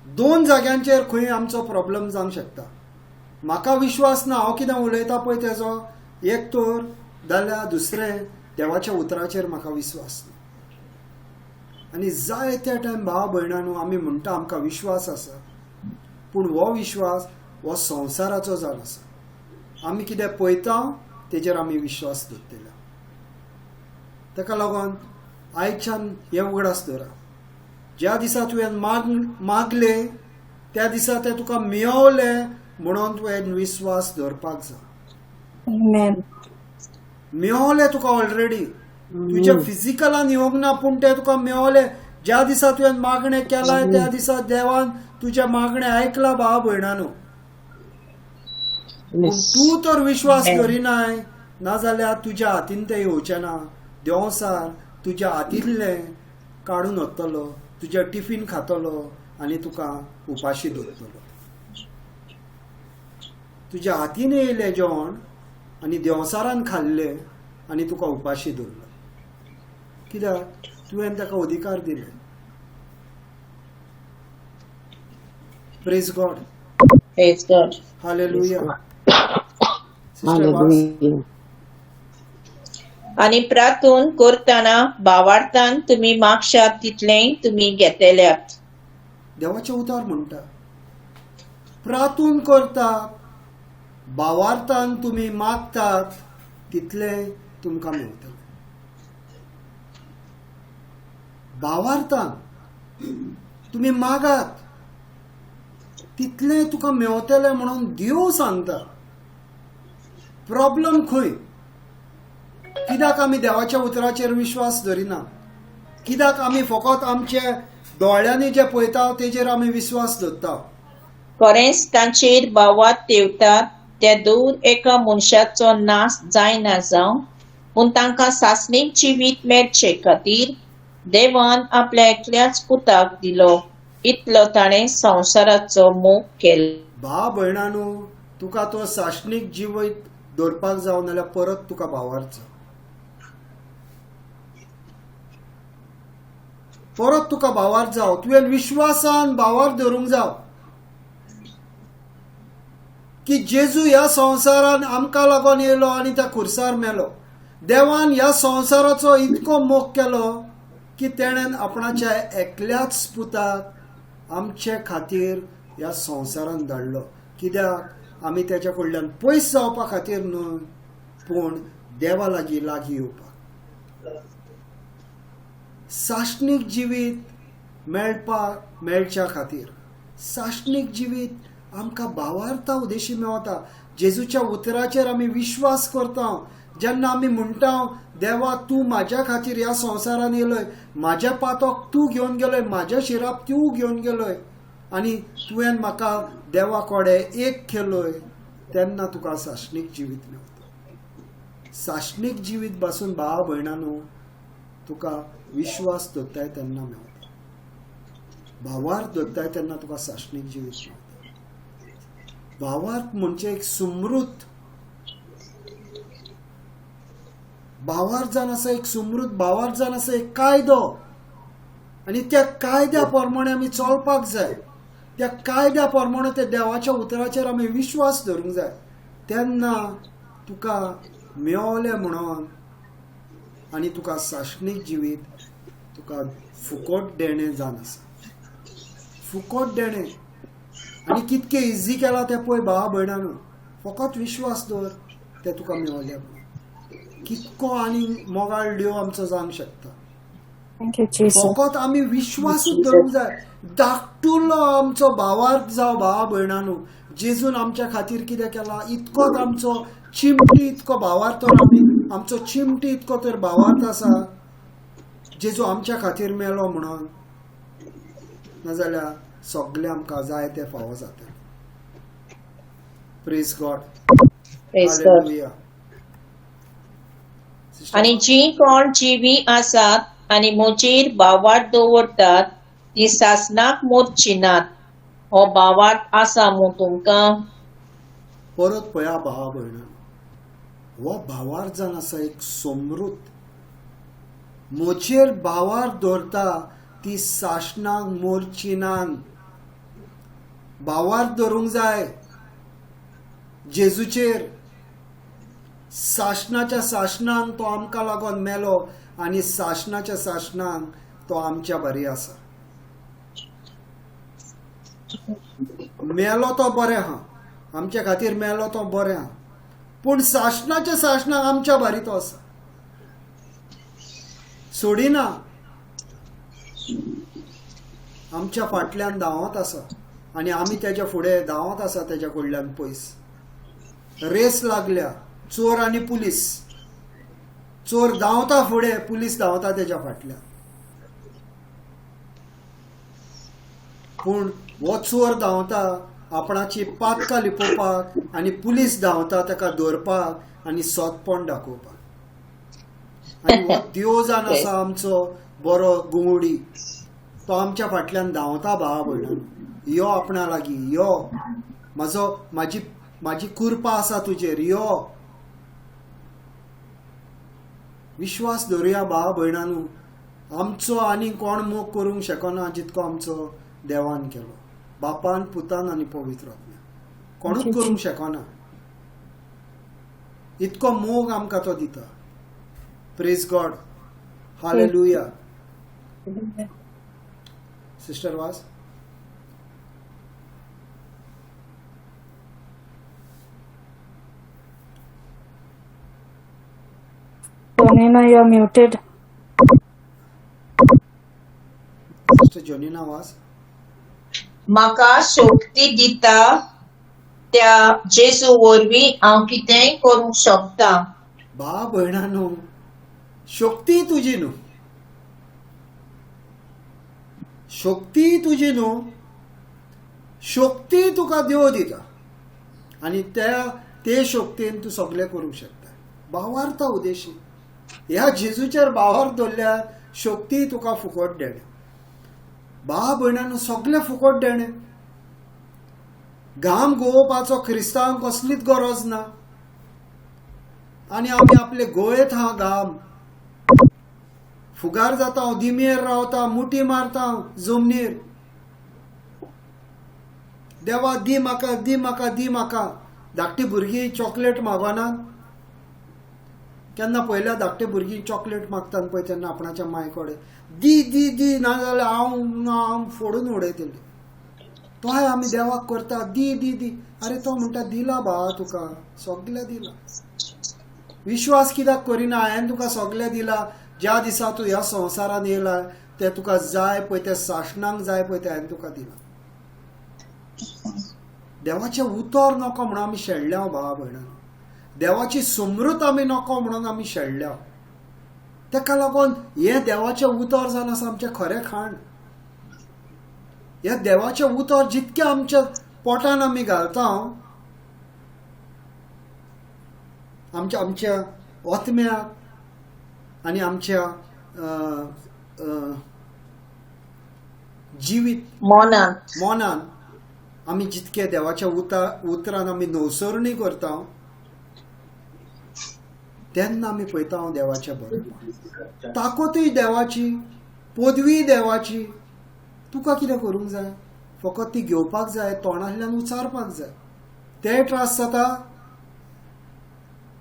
दोन जाग्यांचेर खंय आमचो प्रॉब्लम जावंक शकता. म्हाका विश्वास ना, हांव कितें उलयता पळय तेजो, एक तर जाल्यार दुसरें देवाच्या उतराचेर म्हाका विस्वास ना. आनी जाय त्या टायम भाव भयणांनो आमी म्हणटा आमकां विश्वास आसा, पूण हो विश्वास हो संवसाराचो जावन आसा. आमी कितें पळयता तेजेर आमी विश्वास दवरतले. ताका लागून आयच्यान हें उगडास दवरा, ज्या दिसा तुवें मागले त्या दिसा ते तुका मेवले म्हणून तुवें विस्वास दवरपाक जाय. मेवले तुका ऑलरेडी, तुज्या फिजिकलान येवंक ना पूण ते तुका मेवले. ज्या दिसा तुवें मागणें केलां त्या दिसा देवान तुजें मागणें आयकलां भाव भयणानो. तूं तर विश्वास करिनाय नाजाल्यार तुज्या हातीन तें येवचें ना. देंवसार तुज्या हातींतलें काडून वतलो, तुज्या टिफीन खातलो आनी तुका उपाशी दवरतलो. तुज्या हातीन येयलें जेवण आनी देंवसारान खाल्लें आनी तुका उपाशी दवरलो. कित्याक तुवें ताका अधिकार दिले. Praise God. Praise God. Hallelujah. आनी प्रार्थून करतना भावार्थान तुमी मागशात तितलेंय तुमी घेतल्यात. देवाचें उतर म्हणटा प्रार्थून करतात भावार्थान तुमी मागतात तितलें तुमकां मेळटलें. भावार्थान तुमी मागात तितलें तुका मेवतलें म्हणून देव सांगता. प्रॉब्लम खंय? कित्याक आमी देवाच्या उतराचेर विश्वास धरिना? कित्याक आमी फकत आमचे दोळ्यांनी जे पळयता तेजेर आमी विश्वास दवरता? खरेंच तांचेर भावार्थ देवतात त्या दूर एका मनशाचो नाश जायना जावं, पूण तांकां सासणीक जिवीत मेळचे खातीर देवान आपल्या एकल्याच पुताक दिलो. इतलो ताणें संवसाराचो मोग केलो. भा भयणानो, तुका तो सासणीक जिवीत दवरपाक जावं नाल्यार परत तुका भावार्थ जावं, परत तुका भावार्थ जावं. तुवें विश्वासान भावार्थ धरूंक जाव की जेजू ह्या संवसारान आमकां लागून येयलो आनी त्या खुर्सार मेलो. देवान ह्या संवसाराचो इतको मोग केलो की तेणेन आपणाच्या एकल्याच पुताक आमचे खातीर ह्या संवसारान धाडलो. कित्याक आमी तेच्या कडल्यान पयस जावपा खातीर न्हय, पूण देवा लागीं लागीं येवपाक. सासणीक जिवीत मेळपाक मेळच्या खातीर सासणीक जिवीत आमकां भावार्था उदेशी मेवता. जेजूच्या उतराचेर आमी विश्वास करता. जेन्ना आमी म्हणटा देवा तूं म्हाज्या खातीर ह्या संवसारान येयलोय, म्हाज्या पातोक तूं घेवन गेलोय, म्हाज्या शिराप तूं घेवन गेलोय आनी तुवें म्हाका देवा कडेन एक केलोय, तेन्ना तुका सासणीक जिवीत मेवता. सासणीक जिवीत बसून भाव भयणानो तुका विश्वास दवरताय तेन्ना मेवता. भावार्थ दवरताय तेन्ना तुका सासणीक जिवीत मेवता. भावार्थ म्हणजे एक सुमृत भावार्थ जावन आसा, एक सुमृत भावार्थ जावन आसा, एक कायदो. आनी त्या कायद्या प्रमाणे आमी चलपाक जाय. त्या कायद्या प्रमाणे त्या देवाच्या उतराचेर आमी विश्वास धरूंक जाय. तेन्ना तुका मेवलें म्हणून आनी तुका सासणीक जिवीत तुका फुकट देणें जावन आसा. फुकट देणें. आनी कितकें इजी केलां तें पळय भावा भयणानो, फकत विश्वास दवर तें तुका मेवलें. कितको आनी मोगाळ देव आमचो जावंक शकता. फकत आमी विश्वासूच धरूंक जाय. धाकटुलो आमचो भावार्थ जावं भावा भयणानो, जेजून आमच्या खातीर कितें केलां इतकोच आमचो चिमटी इतको भावार्थ, आमी आमचो चिमटी इतको तर भावार्थ आसा जेजू आमच्या खातीर मेलो म्हणून. नाजाल्यार सगळें आमकां जाय तें फावो जातलें. Praise God. Hallelujah. आनी जी कोण जिवी आसात आनी म्हजेर भावार्थ दवरतात ती सासणाक मोरची नात. हो भावार्थ आसा मू तुमकां? परत पळया भावा भयणा, हो भावार्थ जावन आसा एक समृद्ध. म्हजेर भावार्थ दवरता ती सासणाक मोरची नात. भावार्थ धरूंक जाय जेजूचेर. सासणाच्या सासणांक तो आमकां लागून मेलो आनी सासणाच्या सासणांक तो आमच्या बरी आसा. मेलो तो बरें आहा, आमच्या खातीर मेलो तो बरें आहा, पूण सासणाच्या सासणाक आमच्या बारी तो आसा, सोडिना, आमच्या फाटल्यान धांवत आसा आनी आमी तेज्या फुडें धांवत आसा, तेज्या कडल्यान पयस. रेस लागल्या, चोर आनी पुलीस, चोर धांवता फुडें, पुलीस धांवता तेज्या फाटल्यान. पूण हो चोर धांवता आपणाची पातकां लिपोवपाक आनी पुलीस धांवता ताका दवरपाक आनी सोदपण दाखोवपाक. आनी हो देव जावन आसा आमचो बरो गुंगुडी, तो आमच्या फाटल्यान धांवता. भावा भयणांनो, यो आपणा लागीं, यो, म्हजो म्हाजी म्हाजी कृपा आसा तुजेर, यो. विश्वास दवरुया भावा भयणांनो, आमचो आनी कोण मोग करूंक शकना जितको आमचो देवान केलो, बापान, पुतान आनी पवित्र आत्म्यान. कोणूच करूंक शकना इतको मोग आमकां तो दिता. Praise God, hallelujah. Sister Vaz, Jonina, you are muted. Sister Jonina Vaz. म्हाका शक्ती दिता त्या जेजू वरवीं हांव कितेंय करूंक शकता. बा भयणानो, शक्ती तुजी न्हू, शक्ती तुजी न्हू, शक्ती तुका देव दिता आनी त्या ते शक्तीन तूं सगळें करूंक शकता. भावार्थ उदेशी ह्या जेजूचेर भावार्थ दवरल्यार शक्ती तुका फुकट देणें. बा भयणानो, सगळें फुकट देणें. घाम गोवपाचो क्रिस्तांवांक कसलीच गरज ना आनी आमी आपले गोयेत हा घाम फुगार जाता, दिमेर रावता, मुठी मारता जमनीर, देवा दी म्हाका, दी म्हाका, दी म्हाका. धाकटी भुरगीं चॉकलेट मागना केन्ना? पयल्या धाकटी भुरगीं चॉकलेट मागतात पळय तेन्ना आपणाच्या माय कडेन दी दी दी, नाजाल्यार हांव हांव फोडून उडयतली. तोय आमी देवाक करता दी दी दी. अरे तो म्हणटा दिला भावा तुका सगळें दिला, विश्वास कित्याक करिना? हांवें तुका सगळें दिला, ज्या दिसा तूं ह्या संवसारान येयला ते तुका जाय पळय, ते सासणांक जाय पळय ते हांवें तुका दिला. देवाचें उतर नको म्हणून आमी शेणल्या भावा भयणांनो, देवाची समृत आमी नको म्हणून आमी शेणल्या. तेका लागून हें देवाचें उतर जावन आसा आमचें खरें खाण. हें देवाचें उतर जितकें आमच्या पोटान आमी घालता, आमच्या आमच्या आत्म्याक आनी आमच्या जिवीत मनान आमी जितके देवाच्या उतरान आमी नवसरणी करता तेन्ना आमी पळयता हांव देवाचें बरेपण, ताकतूय देवाची, पदवीय देवाची. तुका कितें करूंक जाय? फकत ती घेवपाक जाय, तोंडांतल्यान उचारपाक जाय. ते त्रास जाता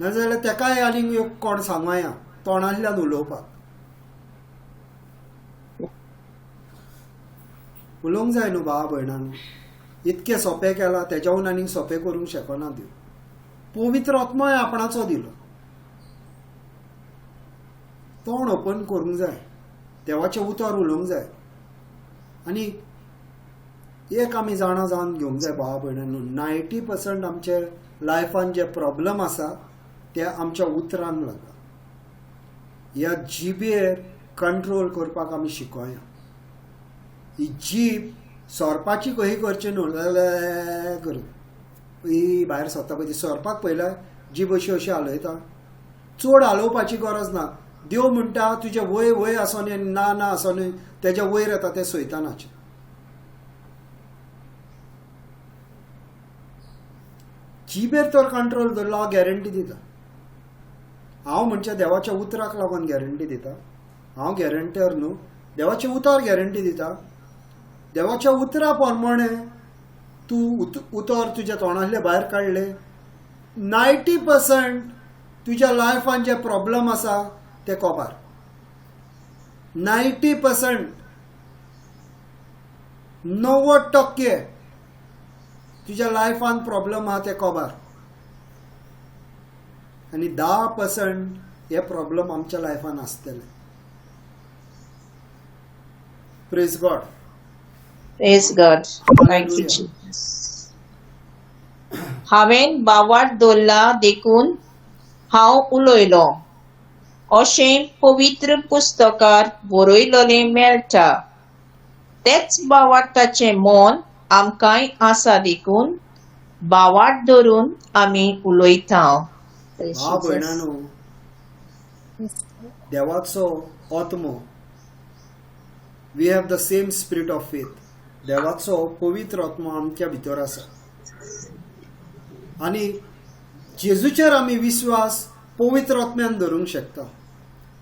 नाजाल्यार तेकाय आनीक एक कोण सांगया तोंडांतल्यान उलोवपाक. उलोवंक जाय न्हू भावा भयणांनो. इतकें सोंपें केलां तेज्याहून आनीक सोंपें करूंक शकना देव. पवित्र आत्मोय आपणाचो दिलो. तोंड ओपन करूंक जाय, देवाचें उतर उलोवंक जाय. आनी एक आमी जाणा जावन घेवंक जाय भावा भयणांनो, 90% आमचे लायफान जे प्रॉब्लम आसा ते आमच्या उतरान लागला. ह्या जिबेर कंट्रोल करपाक आमी शिकोया. ही जीब सोरपाची कही करची न्हू करून ही भायर सरता पळय, ती सोरपाक पळयल्यार जीब अशी अशी हालयता. चड हालोवपाची गरज ना. देव म्हणटा तुजें वय वय आसो न्ही आनी ना ना आसो न्ही, तेज्या वयर येता तें सैतानाचें. जिबेर तर कंट्रोल दवरलो हांव गॅरंटी दिता. हांव म्हणजे देवाच्या उतराक लागून गॅरंटी दिता. हांव गॅरंटर न्हू, देवाचें उतर गॅरंटी दिता. देवाच्या उतरा प्रमाणे तूं उतर तुज्या तोंडांतलें भायर काडलें, 90% तुज्या लायफान जे प्रॉब्लम आसा ते कोबार. 90% 90% तुज्या लायफान प्रॉब्लम आहा ते कोबार आनी 10% हे प्रॉब्लम आमच्या लायफान आसतले. Praise God. Praise God. Thank you Jesus. हांवें बावाट दवरला देखून हांव उलयलो अशें पवित्र पुस्तकार बरयलोलें मेळटा. तेच बावाटाचें मन आमकांय आसा देखून बावाट धरून आमी उलयता. भाव भयणानो, देवाचो आत्मो, we have the same spirit of faith. देवाचो पवित्र आत्मो आमच्या भितर आसा आनी जेजूचेर आमी विस्वास पवित्र आत्म्यान धरूंक शकता.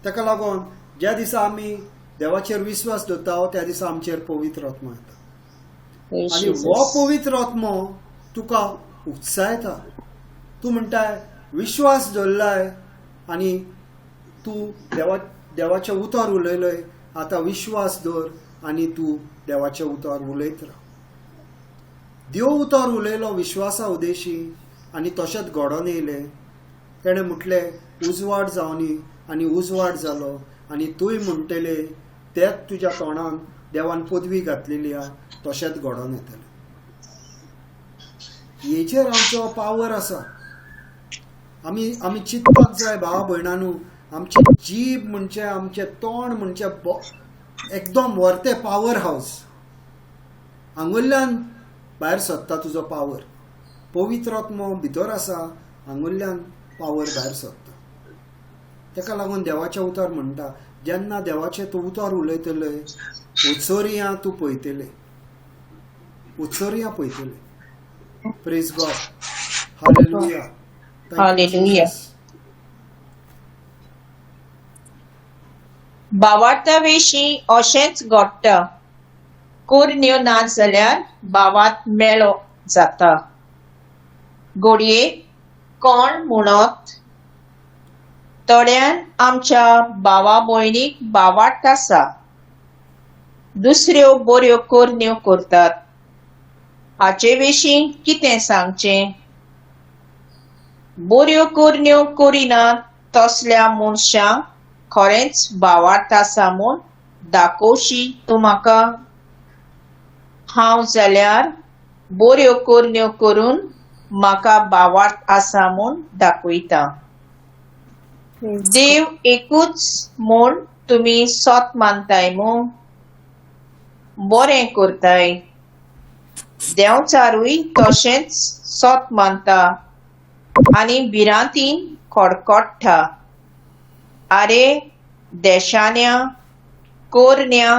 ताका लागून ज्या दिसा आमी देवाचेर विस्वास दवरता त्या दिसा आमचेर पवित्र आत्मो येता आनी हो पवित्र आत्मो तुका उत्सायता. तूं म्हणटाय विश्वास दवरलाय आनी तूं देवाचें उतर उलयलय, आतां विश्वास दवर आनी तूं देवाचें उतर उलयत राव. देव उतर उलयलो विश्वासा उदेशी आनी तशेंच घडोवन येयलें. तेणें म्हटलें उजवाड जावनी आनी उजवाड जालो. आनी तूंय म्हणटले तेच तुज्या तोंडान देवान पदवी घातलेली आहा तशेंच घडोवन येतलें. हेचेर आमचो पावर आसा. आमी आमी चिंतपाक जाय भाव भयणानू, आमची जीब म्हणजे आमचें तोंड म्हणजे एकदम व्हरतें पावर हावस. हांगुल्ल्यान भायर सरता तुजो पावर. पवित्र आत्मो भितर आसा, हांगुल्ल्यान पावर भायर सरता. ताका लागून देवाचें उतर म्हणटा जेन्ना देवाचें तूं उतर उलयतले उत्सोरियां तूं पळयतले, उत्सोरियां पळयतले. Praise God. Hallelujah. Hallelujah. बावाटा विशीं अशेंच घडटा. कोरण्यो ना जाल्यार बावात मेळो जाता. घडये कोण म्हणत थोड्यान आमच्या भावा भयणीक बावाट आसा, दुसऱ्यो बऱ्यो करण्यो करतात. हाचे विशीं कितें सांगचें? बऱ्यो करण्यो करिनात तसल्या मनशांक खरेंच बावाट आसा म्हूण दाखोवशी तूं म्हाका? हांव जाल्यार बऱ्यो करण्यो करून म्हाका बावाट आसा म्हूण दाखयता. देव एकूच म्हूण तुमी सत मानताय मू? बरें करताय. देंवचारूय तशेंच सत मानता आनी भिरांतीन कडकडटा. आरे देशान्या कोरण्या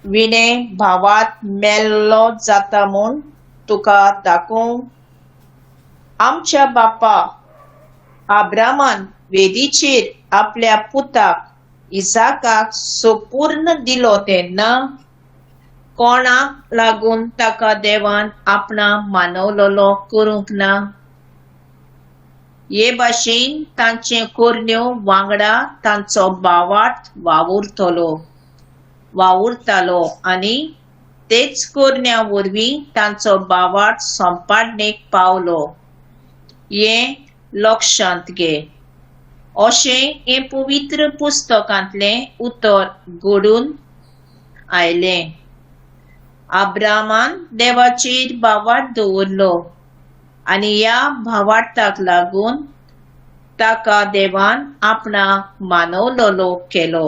विणें भावात मेल्लो जाता म्हूण तुका दाखोवं? आमच्या बापा आब्रामान वेदीचेर आपल्या पुताक इसाकाक सोपूर्ण दिलो तेन्ना कोणाक लागून ताका देवान आपणा मानवलोलो करूंक ना? हे भाशेन तांचे करण्यो वांगडा तांचो बावाट वावुरतालो आनी तेच करण्या वरवीं तांचो बावाट संपादनेक पावलो. हें लक्षांत घे. अशें हें पवित्र पुस्तकांतलें उतर घडून आयलें. आब्रामान देवाचेर बावाट दवरलो आनी ह्या भावार्ताक लागून ताका देवान आपणाक मानवलोलो केलो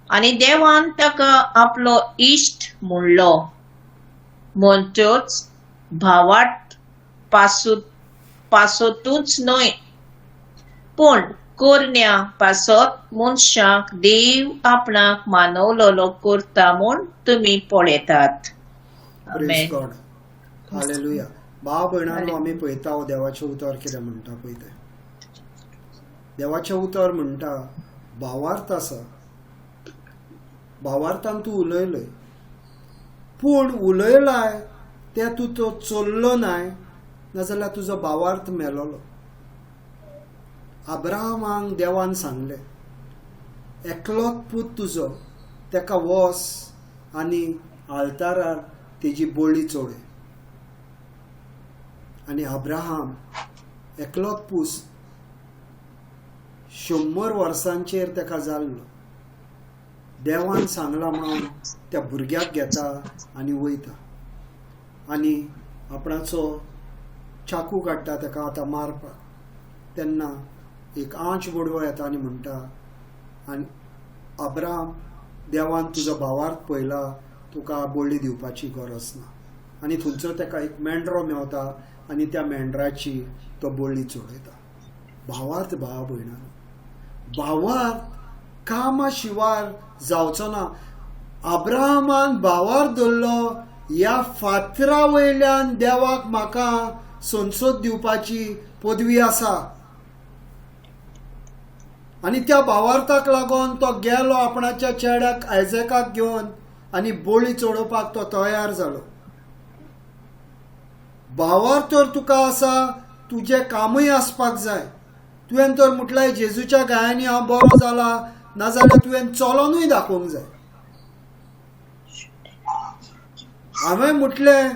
आनी देवान ताका आपलो इश्ट म्हणलो. म्हणटच भावार्त पासतूच न्हय पूण करण्या पासत मनशाक देव आपणाक मानवलोलो करता म्हूण तुमी पळयतात. Praise God. हालेलुया. भाव भयणांनो, आमी पळयता देवाचें उतर कितें म्हणटा पळय तें. देवाचें उतर म्हणटा भावार्थ आसा, भावार्थान तूं उलयलय पूण उलयलाय तें तूं तो चल्लो नाय नाजाल्यार तुजो भावार्थ मेलोलो. अब्राहमाक देवान सांगलें, एकलोच पूत तुजो, तेका वस आनी आल्तारार तेजी बळी चडय. आनी अब्राहम एकलोच पूस 100 वर्सांचेर तेका जाल्लो. देवान सांगलां म्हणून त्या भुरग्याक घेता आनी वयता आनी आपणाचो चाकू काडटा तेका आतां मारपाक. तेन्ना एक आंच बोडवो येता आनी म्हणटा, आनी अब्राहम, देवान तुजो भावार्थ पळयला, तुका बळी दिवपाची गरज ना. आनी थंयचो तेका एक मेंढरो मेवता आनी त्या मेंढराची तो बळी चडयता. भावार्थ भावा भयणांनो, भावार्थ कामा शिवार जावचो ना. अब्राहमान भावार्थ धरलो, ह्या फातरा वयल्यान देवाक म्हाका संसद दिवपाची पदवी आसा. आनी त्या भावार्थाक लागून तो गेलो आपणाच्या चेड्याक आयजॅकाक घेवन आनी बळी चडोवपाक तो तयार जालो. भावार्थ तर तुका आसा, तुजें कामूय आसपाक जाय. तुवें तर म्हटल्यार जेजूच्या गायांनी हांव बरो जाला, नाजाल्यार तुवें चलोनूय दाखोवंक जाय. हांवें म्हटलें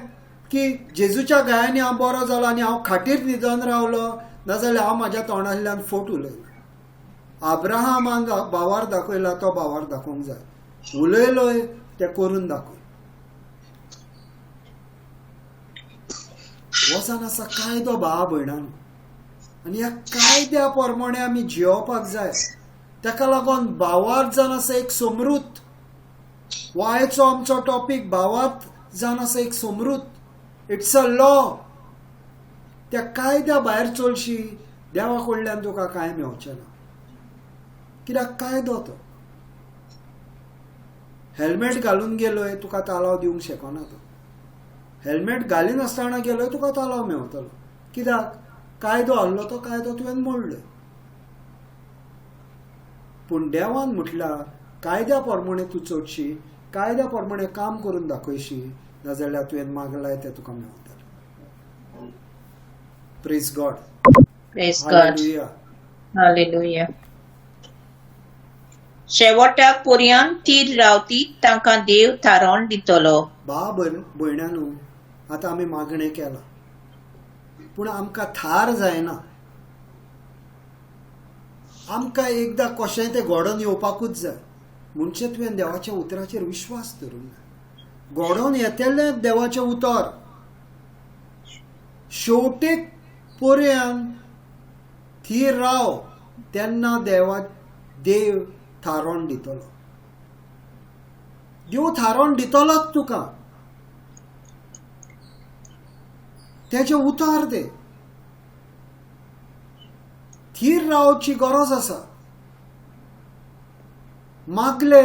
की जेजूच्या गायांनी हांव बरो जालो आनी हांव खाटीर न्हिदोन रावलो, नाजाल्यार हांव म्हाज्या तोंडांतल्यान फोट उलयलो. अब्राहमान भावार दाखयला, तो भावार दाखोवंक जाय. उलयलोय तें करून दाखय. वचन आसा कायदो भावा भयणांनो, आनी ह्या कायद्या प्रमाणे आमी जियोवपाक जाय. तेका लागून भावार्थ जावन आसा एक समृद्ध. वायचो आमचो टॉपीक भावार्थ जावन आसा एक समृद्ध. It's a law. त्या कायद्या भायर चलशी देवा कडल्यान तुका कांय मेवचें ना. कित्याक कायदो तो. हेल्मेट घालून गेलोय तुका तालाव दिवंक शकना तो. हेल्मेट घालिनासतना गेलोय तुका तालाव मेवतलो. कित्याक कायदो आहलो तो कायदो तुवें मोडलो. पूण देवान म्हटल्यार कायद्या प्रमाणे तूं चडशी, कायद्या प्रमाणे काम करून दाखयशी, नाजाल्यार तुवें मागलाय तें तुका मेवतलें. Praise God. Praise God. Hallelujah. Hallelujah. शेवटाक पर्यंत थीर रावती तांकां देव थारोवन दितलो. बा भयणांनो, आतां आमी मागणें केलां, पूण आमकां थार जायना. आमकां एकदां कशेंय तें घडोवन येवपाकूच जाय. म्हणचे तुवें देवाच्या उतराचेर विश्वास धरूंक जाय. घडोवन येतलें देवाचें उतर. शेवटेक पर्यंत थीर राव, तेन्ना देव थारोवन दितलो. देव थारोवन दितलोच तुका. तेजें उतर दे. थीर रावची गरज आसा. मागले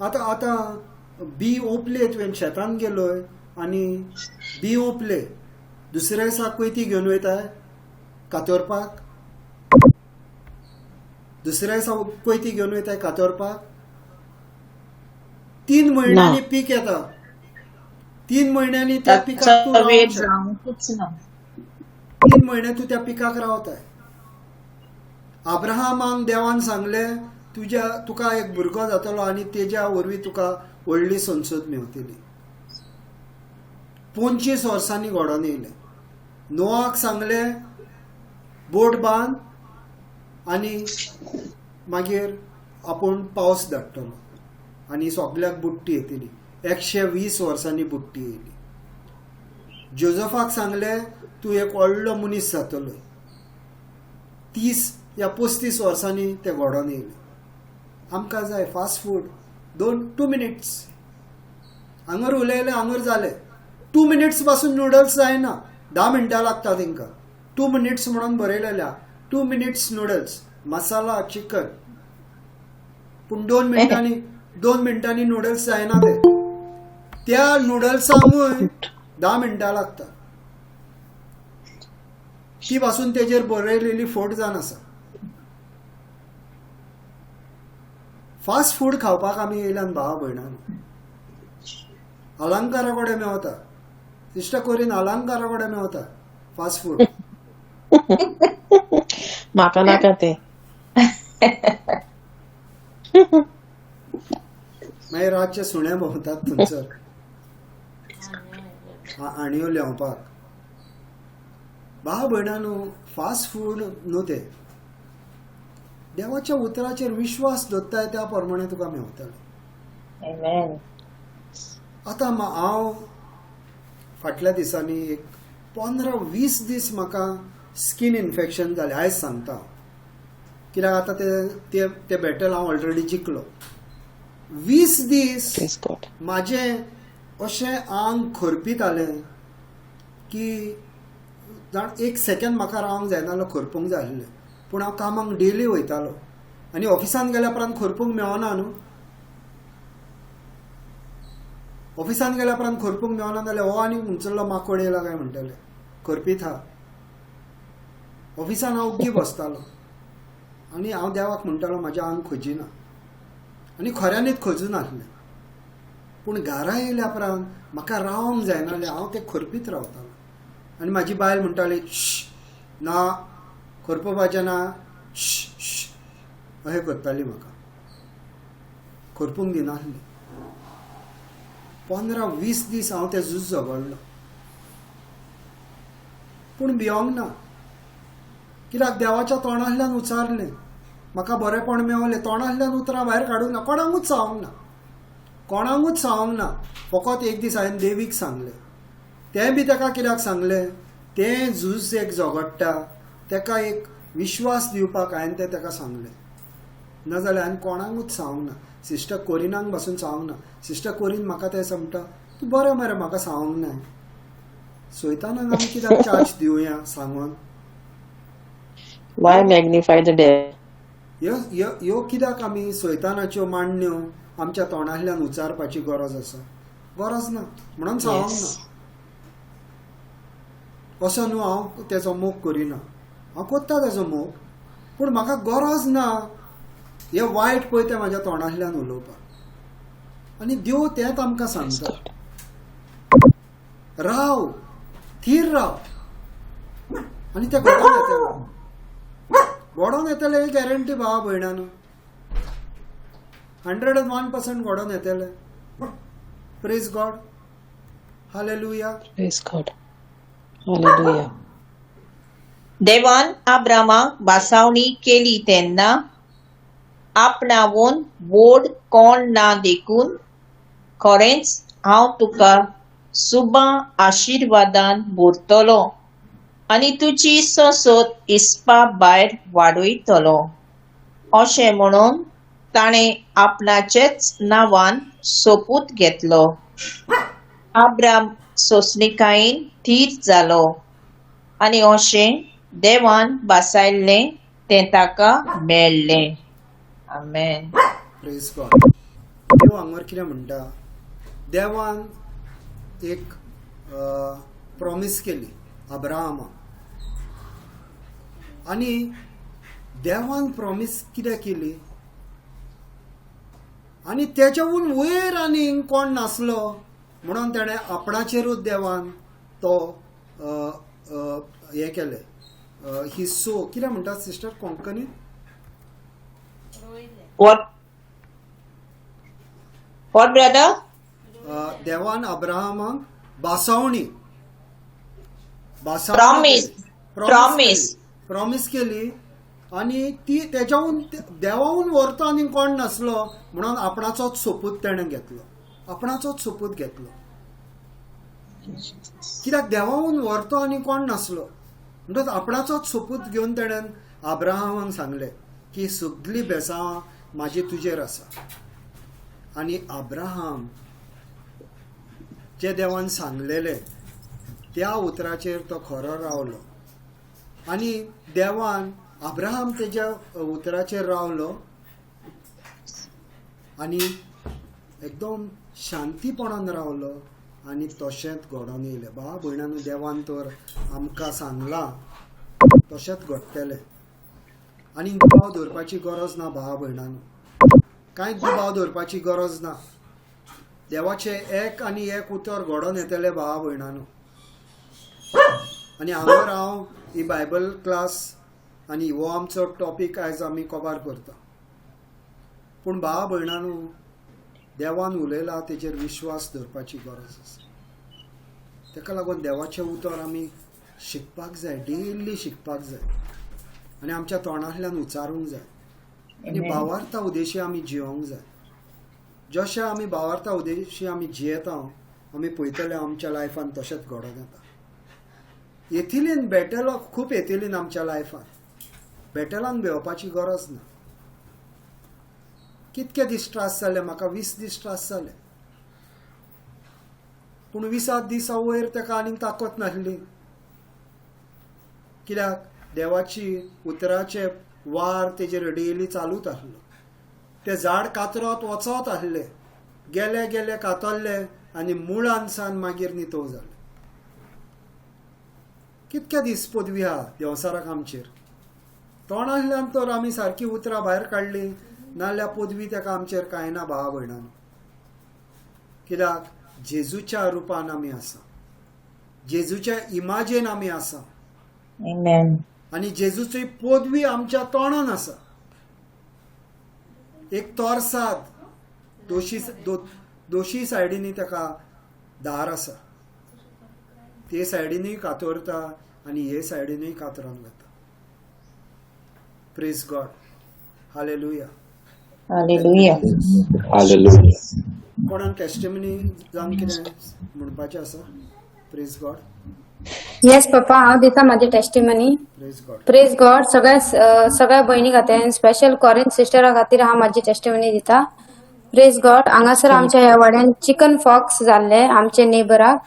आतां आतां बी ओंपले, तुवें शेतान गेलोय आनी बी ओंपले, दुसऱ्या दिसा कोयती घेवन वयताय कातोरपाक, दुसऱ्या दिसा कोयती घेवन वयताय कातोरपाक. 3 म्हयन्यांनी पीक येता. 3 म्हयन्यांनी त्या पिकाक तूं रावंक. 3 म्हयने तूं त्या पिकाक रावताय. अब्राहमाक देवान सांगलें, तुज्या तुका एक भुरगो जातलो आनी तेज्या वरवीं तुका व्हडली संसद मेवतली. 25 वर्सांनी घडोवन येयलें. नोआक सांगलें बोट बांद आनी मागीर आपूण पावस धाडटलो आनी सगल्याक बुडटी येतली. 120 वर्सांनी बुडटी येयली. जोजफाक सांगलें तूं एक व्हडलो मनीस जातलो. 30 या 35 वर्सांनी तें घडोवन येयलें. आमकां जाय फास्ट फूड, 2 मिनिट्स. हांगर उलयलें हांगर जालें. 2 मिनिट्स पासून नुडल्स जायना, 10 मिनटां लागता तेंकां. 2 मिनिट्स म्हणून बरयलेल्या, 2 मिनिट्स नुडल्स, मसाला चिकन. पूण 2 मिनटांनी नुडल्स जायना ते. त्या नुडल्सांकूय 10 मिनटां लागता. ती पासून तेजेर बरयलेली फोट जावन आसा. फास्ट फूड खावपाक आमी येयल्यान भावा भयणांनो. अलंकारा कडेन मेवता, इश्ट करीन अलंकारा कडेन मेवता फास्ट फूड. म्हाका नाका तें. मागीर रातचे सुणे भोंवतात थंयसर आणयो लेंवपाक. भाव भयणांनो, फास्ट फूड न्हू तें. देवाच्या उतराचेर विश्वास दवरताय त्या प्रमाणे तुका मेवतलें. Amen. आतां हांव फाटल्या दिसांनी एक 15-20 दीस म्हाका स्कीन इन्फेक्शन जालें. आयज सांगता कित्याक आतां ते ते बॅटल हांव ऑलरेडी जिखलो. 20 दीस Praise God. म्हाजें अशें आंग खरपितालें की जाण एक सेकंड म्हाका रावंक जायना जाल्यार खरपूंक जाय आसलें. पूण हांव कामाक डेली वयतालो आनी ऑफिसान गेल्या उपरांत खरपूंक मेळना न्हू. ऑफिसान गेल्या उपरांत खरपूंक मेळना जाल्यार हो आनी हुंचलो माकोड येयला काय म्हणटले, खरपीत हा. ऑफिसान हांव ओग्गी बसतालो आनी हांव देवाक म्हणटालो म्हाजें आंग खजिना, आनी खऱ्यांनीच खजूनासलें. पूण घरा येयल्या उपरांत म्हाका रावंक जायना जालें, हांव तें खरपीत रावतालो. आनी म्हाजी बायल म्हणटाली, श्श ना खरपुपाचें ना, श्श श्श अशें करताली, म्हाका खरपूंक दिनासली. 15-20 दीस हांव तें झूज झगडलो, पूण भियोंक ना, कित्याक देवाच्या तोंडांतल्यान उचारलें, म्हाका बरेंपण मेवलें. तोंडांतल्यान उतरां भायर काडूंक ना, कोणाकूच सांगूंक ना, कोणाकूच सांगूंक ना. फकत एक दीस हांवें देवीक सांगलें, तें बी ताका कित्याक सांगलें, तें झूज एक झगडटा ताका एक विश्वास दिवपाक हांवें तें ताका सांगलें. नाजाल्यार हांवें कोणाकूच सांगूंक ना, सिस्टर कोरिनाक पासून सांगूंक ना. सिस्टर कोरीन म्हाका तें समटा, तूं बरें मरे म्हाका सांगूंक ना, सोयतानाक आमी कित्याक चार्ज दिवया सांगून. Why magnify the devil? ह्यो ह्यो कित्याक आमी सोयतानाच्यो मांडण्यो आमच्या तोंडांतल्यान उचारपाची गरज आसा? गरज ना म्हणून सांगूंक ना. असो न्हू हांव तेजो मोग करिना, हांव करता तेजो मोग, पूण म्हाका गरज ना हे वायट पळय तें म्हाज्या तोंडांतल्यान उलोवपाक. आनी देव तेंच आमकां सांगता, राव, थीर राव, आनी तें घडोवन येतलें, घडोवन येतलें ही गॅरंटी भावा भयणानो, 101% घडोवन येतलें. Praise God, hallelujah. Praise God. Hallelujah. देवान आब्रामाक बासावणी केली तेन्ना आपणावून व्हड कोण ना देखून खरेंच हांव तुका सुबा आशिर्वादान भरतलो आनी तुजी सोंसत इस्पा भायर वाडयतलो, अशें म्हणून ताणें आपणाचेच नांवान सोपूत घेतलो. आब्राम सोंसणिकायेन थीर जालो आनी अशें देवान बासायल्लें तें ताका मेळ्ळें. आमेन. Praise God. देव हांगर कितें म्हणटा, देवान एक प्रॉमीस केली अब्राहमाक, आनी देवान प्रॉमीस कितें केली आनी तेच्याहून वयर आनी कोण नासलो म्हणून तेणें आपणाचेरूच देवान तो हें केलें. ही सो कितें म्हणटा सिस्टर कोंकणीत? What? What, brother? देवान अब्राहमाक बासावणी Promise. Promise. Promise केली आनी ती तेच्याहून देवाहून व्हरतो आनी कोण नासलो म्हणून आपणाचोच सोपूत तेणें घेतलो, आपणाचोच सोपूत घेतलो. कित्याक देवाहून व्हरतो आनी कोण नासलो म्हणटच आपणाचोच सोपूत घेवन तेणें अब्राहमाक सांगलें की सगळीं बेसांवां म्हाजी तुजेर आसा. आनी अब्राहम जे देवान सांगलेले त्या उतराचेर तो खरो रावलो आनी देवान अब्राहम तेज्या उतराचेर रावलो आनी एकदम शांतीपणान रावलो आनी तशेंच घडोवन येयलें. बा भयणांनो, देवान तर आमकां सांगलां तशेंच घडटलें आनी दुबाव दवरपाची गरज ना. भावा भयणांनो, कांयच दुबाव दवरपाची गरज ना. देवाचें एक आनी एक उतर घडोवन येतलें भावा भयणांनो. आनी हांगर हांव ही बायबल क्लास आनी हो आमचो टॉपीक आयज आमी कवर करता. पूण भावा भयणांनो, देवान उलयला तेजेर विश्वास दवरपाची गरज आसा. ताका लागून देवाचें उतर आमी शिकपाक जाय, डेली शिकपाक जाय आनी आमच्या तोंडांतल्यान उच्चारूंक जाय आनी भावार्था उद्देशी आमी जियोंक जाय. जशें आमी भावार्था उद्देशी आमी जियेता, आमी पळयतले आमच्या लायफान तशेंच घडोवन येता. येतिलीन बॅटल खूब येतिलीन आमच्या लायफान, बॅटलान भिवपाची गरज ना. कितके दीस त्रास जाले म्हाका, 20 दीस त्रास जाले, पूण 20 दिसा वयर ताका आनीक ताकद नासली. कित्याक देवाची उतराचे वार तेजेर डेली चालूच आसलो. ते झाड कातरत वचत आसले, गेले गेले कातरले आनी मुळानसान मागीर नितळ जाले. कितके दीस पदवी आहा देंवचाराक आमचेर. तोंडांतल्यान तर आमी सारकी उतरां भायर काडली नाल्यार पदवी ताका आमचेर कांय ना भावा भयणांनो. कित्याक जेजूच्या रुपान आमी आसा, जेजूच्या इमाजेन आमी आसा आनी जेजूची पदवी आमच्या तोंडान आसा. एक तोरसाद दोशी सायडींनी ताका दार आसा, ते सायडीनूय कातरता आनी हे सायडीनूय कातरून वता. Praise God, hallelujah. Hallelujah. Hallelujah. कोणाक टेस्टिमनी जावन कितें म्हणपाचें आसा? Praise God. Yes पप्पा, हांव दिता म्हाजी testimony. Praise God. Praise God. सगळ्या भयणी खातीर, स्पेशल कॉरेन सिस्टरा खातीर हांव म्हाजी टेस्टिमनी दिता. Praise God. हांगासर आमच्या ह्या वाड्यान चिकन फॉक्स जाल्ले आमचे नेबराक.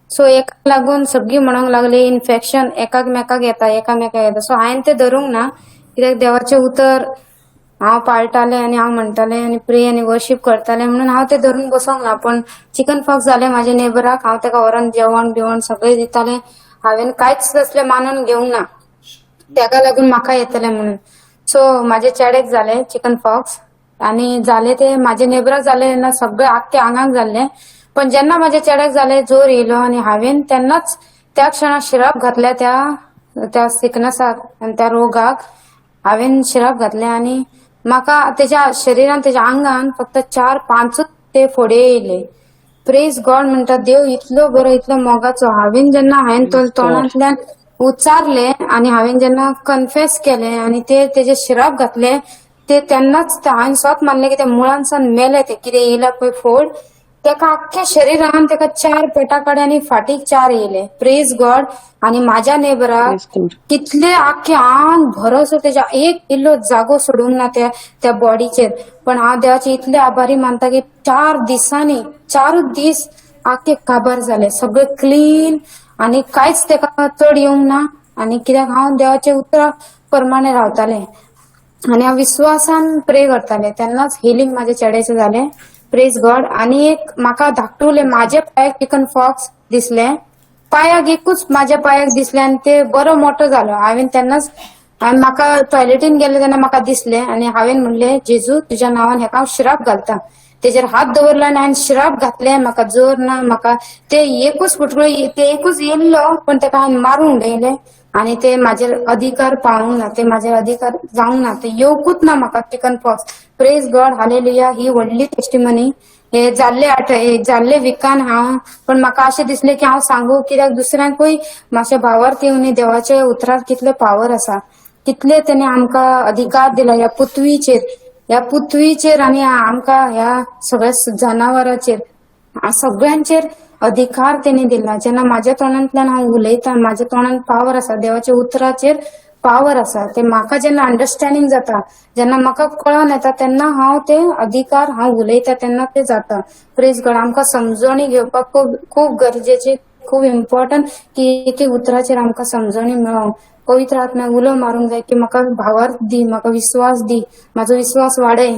सो एका लागून सगळीं म्हणूंक लागली इन्फेक्शन एकामेकाक येता, एकामेकाक येता. सो हांवें तें धरूंक ना, कित्याक देवाचें उतर हांव पाळटालें आनी हांव म्हणटालें आनी प्रे आनी वर्शीप करतालें, म्हणून हांव तें धरून बसोंक ना. पण चिकन फॉक्स जालें म्हाज्या नेबराक, हांव ताका व्हरोन जेवण बिवण सगळें दितालें. हांवें कांयच तसलें मानून घेवंक ना, ताका लागून म्हाका येतलें म्हणून. सो म्हाजे चेड्याक जालें चिकन फॉक्स आनी जालें ते म्हाजे नेबराक जालें तेन्ना सगळें आख्खे आंगाक जाल्लें. पण जेन्ना म्हाज्या चेड्याक जालें, जोर येयलो आनी हांवें तेन्नाच त्या क्षणाक शिरप घातलें त्या त्या सिकनसाक आनी त्या रोगाक हांवें शिरप घातलें आनी म्हाका तेज्या शरिरान तेज्या आंगान फक्त 4-5 ते फोडे येयले. प्रेज गॉड म्हणटा, देव इतलो बरो, इतलो मोगाचो. हांवें जेन्ना हांवें तो तोंडांतल्यान उच्चारलें आनी हांवें जेन्ना कन्फेस केलें आनी ते तेजे शिरप घातले, ते तेन्नाच हांवें स्वत मानलें की ते मुळांसान मेले. ते कितें येयला पळय फोड, तेका आख्ख्या शरिरान तेका 4 पेटा कडेन आनी फाटीक 4 येयले. Praise God. आनी म्हाज्या नेबराक कितले आख्खे आंग भरोसो तेज्या एक इल्लो जागो सोडूंक ना त्या त्या बॉडीचेर. पण हांव देवाचे इतले आभारी मानता की 4 दिसांनी 4 दीस आख्खे काबार जाले, सगळे क्लीन आनी कांयच तेका चड येवंक ना. आनी कित्याक हांव देवाचे उतरा प्रमाणे रावतालें आनी हांव विस्वासान प्रे करतालें, तेन्नाच हिलींग म्हाज्या चेड्याचें जालें. Praise God. आनी एक म्हाका धाकटुलें म्हाज्या पांयाक चिकन फॉक्स दिसलें, पांयाक एकूच म्हाज्या पांयाक दिसलें आनी ते बरो मोटो जालो. हांवें तेन्नाच हांवें म्हाका टॉयलेटीन गेलें तेन्ना म्हाका दिसलें आनी हांवें म्हणलें, जेजू तुज्या नांवान हेका हांव शिराप घालता. तेजेर हात दवरलो आनी हांवें शिराप घातलें. म्हाका जोर ना, म्हाका ते एकूच फुटकुळे ते एकूच येयल्लो, पण तेका हांवें मारून उडयलें आनी ते म्हाजेर अधिकार पावूंक ना, ते म्हाजेर अधिकार जावंक ना, ते येवकूच ना म्हाका chicken pox. Praise God, hallelujah. ही व्हडली टेस्टिमनी. हे जाल्ले जाल्ले विकान हांव, पण म्हाका अशें दिसलें की हांव सांगू, कित्याक दुसऱ्यांकूय मातशें भावार्थ येवनी देवाच्या उतरार कितले पावर आसा, कितले तेणे आमकां अधिकार दिला ह्या पृथ्वीचेर, ह्या पृथ्वीचेर आनी आमकां ह्या सगळ्या जनावरांचेर सगळ्यांचेर अधिकार तेणे दिला. जेन्ना म्हाज्या तोंडांतल्यान हांव उलयतां, म्हाज्या तोंडान पावर आसा, देवाच्या उतराचेर पावर आसा, ते म्हाका जेन्ना अंडरस्टँडींग जाता, जेन्ना म्हाका कळोन येता, तेन्ना हांव ते अधिकार हांव उलयता तेन्ना ते जाता. प्रेज गॉड. आमकां समजणी घेवपाक खूब खूब गरजेचे, खूब इम्पॉर्टंट की एक उतराचेर आमकां समजणी मेळोंक पवित्र आत्म्याक उलो मारूंक जाय की म्हाका भावार्थ दी, म्हाका विस्वास दी, म्हाजो विस्वास वाडय,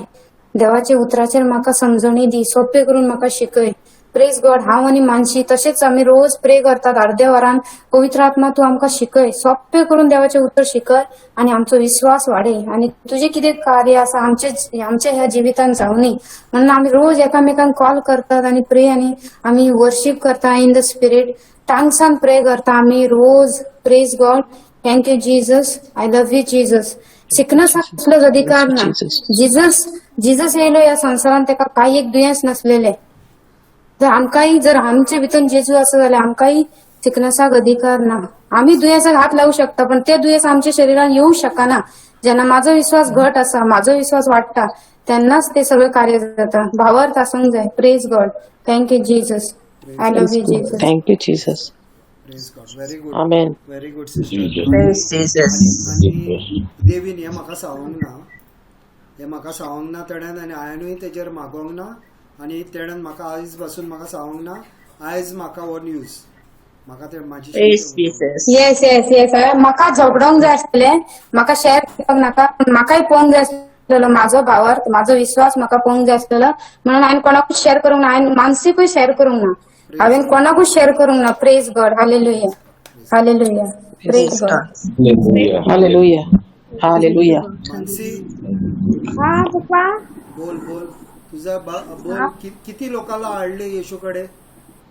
देवाच्या उतराचेर म्हाका समजणी दी, सोंपें करून म्हाका शिकय. Praise God. हांव आनी मानशी तशेंच आमी रोज प्रे करतात अर्द्या वरान, पवित्र आत्मा तूं आमकां शिकय, सोंपें करून देवाचें उतर शिकय आनी आमचो विस्वास वाडय आनी तुजें कितें कार्य आसा आमचे आमच्या ह्या जिवितान जावनी म्हणून आमी रोज एकामेकांक कॉल करतात आनी प्रे आनी आमी वर्शीप करता इन the spirit, टांगसान प्रे करता आमी रोज. Praise God. Thank you Jesus, I love you Jesus. सिकनसाक कसलोच अधिकार ना. जीजस जीजस येयलो ह्या संवसारान तेका कांय एक दुयेंस नासलेलें. जर आमकांय जर आमचे भितर जेजू आसा जाल्यार आमकांय सिकनसाक अधिकार ना. आमी दुयेंसाक हात लावू शकता पण ते दुयेंस आमच्या शरिरान येवंक शकना. जेन्ना म्हाजो विश्वास घट आसा, म्हाजो विश्वास वाडटा, तेन्नाच ते सगळे कार्य जाता. भावार्थ आसूंक जाय. Praise God. Thank you Jesus, I love you Jesus. Thank you Jesus. Praise God. Very good. Amen. Very good sister. Praise Jesus. आनी देवीन हें म्हाका सांगूंक ना, हें म्हाका सांगूंक ना तेणेन, आनी हांवेनूय तेजेर मागोंक ना, आनी तेणेन म्हाका आयज पासून म्हाका सांगूंक ना. आयज म्हाका हो न्यूज म्हाका ते म्हाजी. Praise Jesus. Yes yes yes. म्हाका झगडोंक जाय आसलें, म्हाका शेअर करपाक नाका, पूण म्हाकाय पळोवंक जाय आसलेलो म्हाजो भावार्थ, म्हाजो विश्वास म्हाका पळोवंक जाय आसलेलो, म्हणून हांवें कोणाकूच शेअर करूंक ना. हांवें मानसिकूय शेअर करूंक ना, हांवें कोणाकूच शेअर करूंक ना. Praise God. Hallelujah, hallelujah. Praise God. Hallelujah, hallelujah. Mansi. हा पप्पा. बोल बोल तुझा बोल. किती लोकांना हाडले येशूकडे?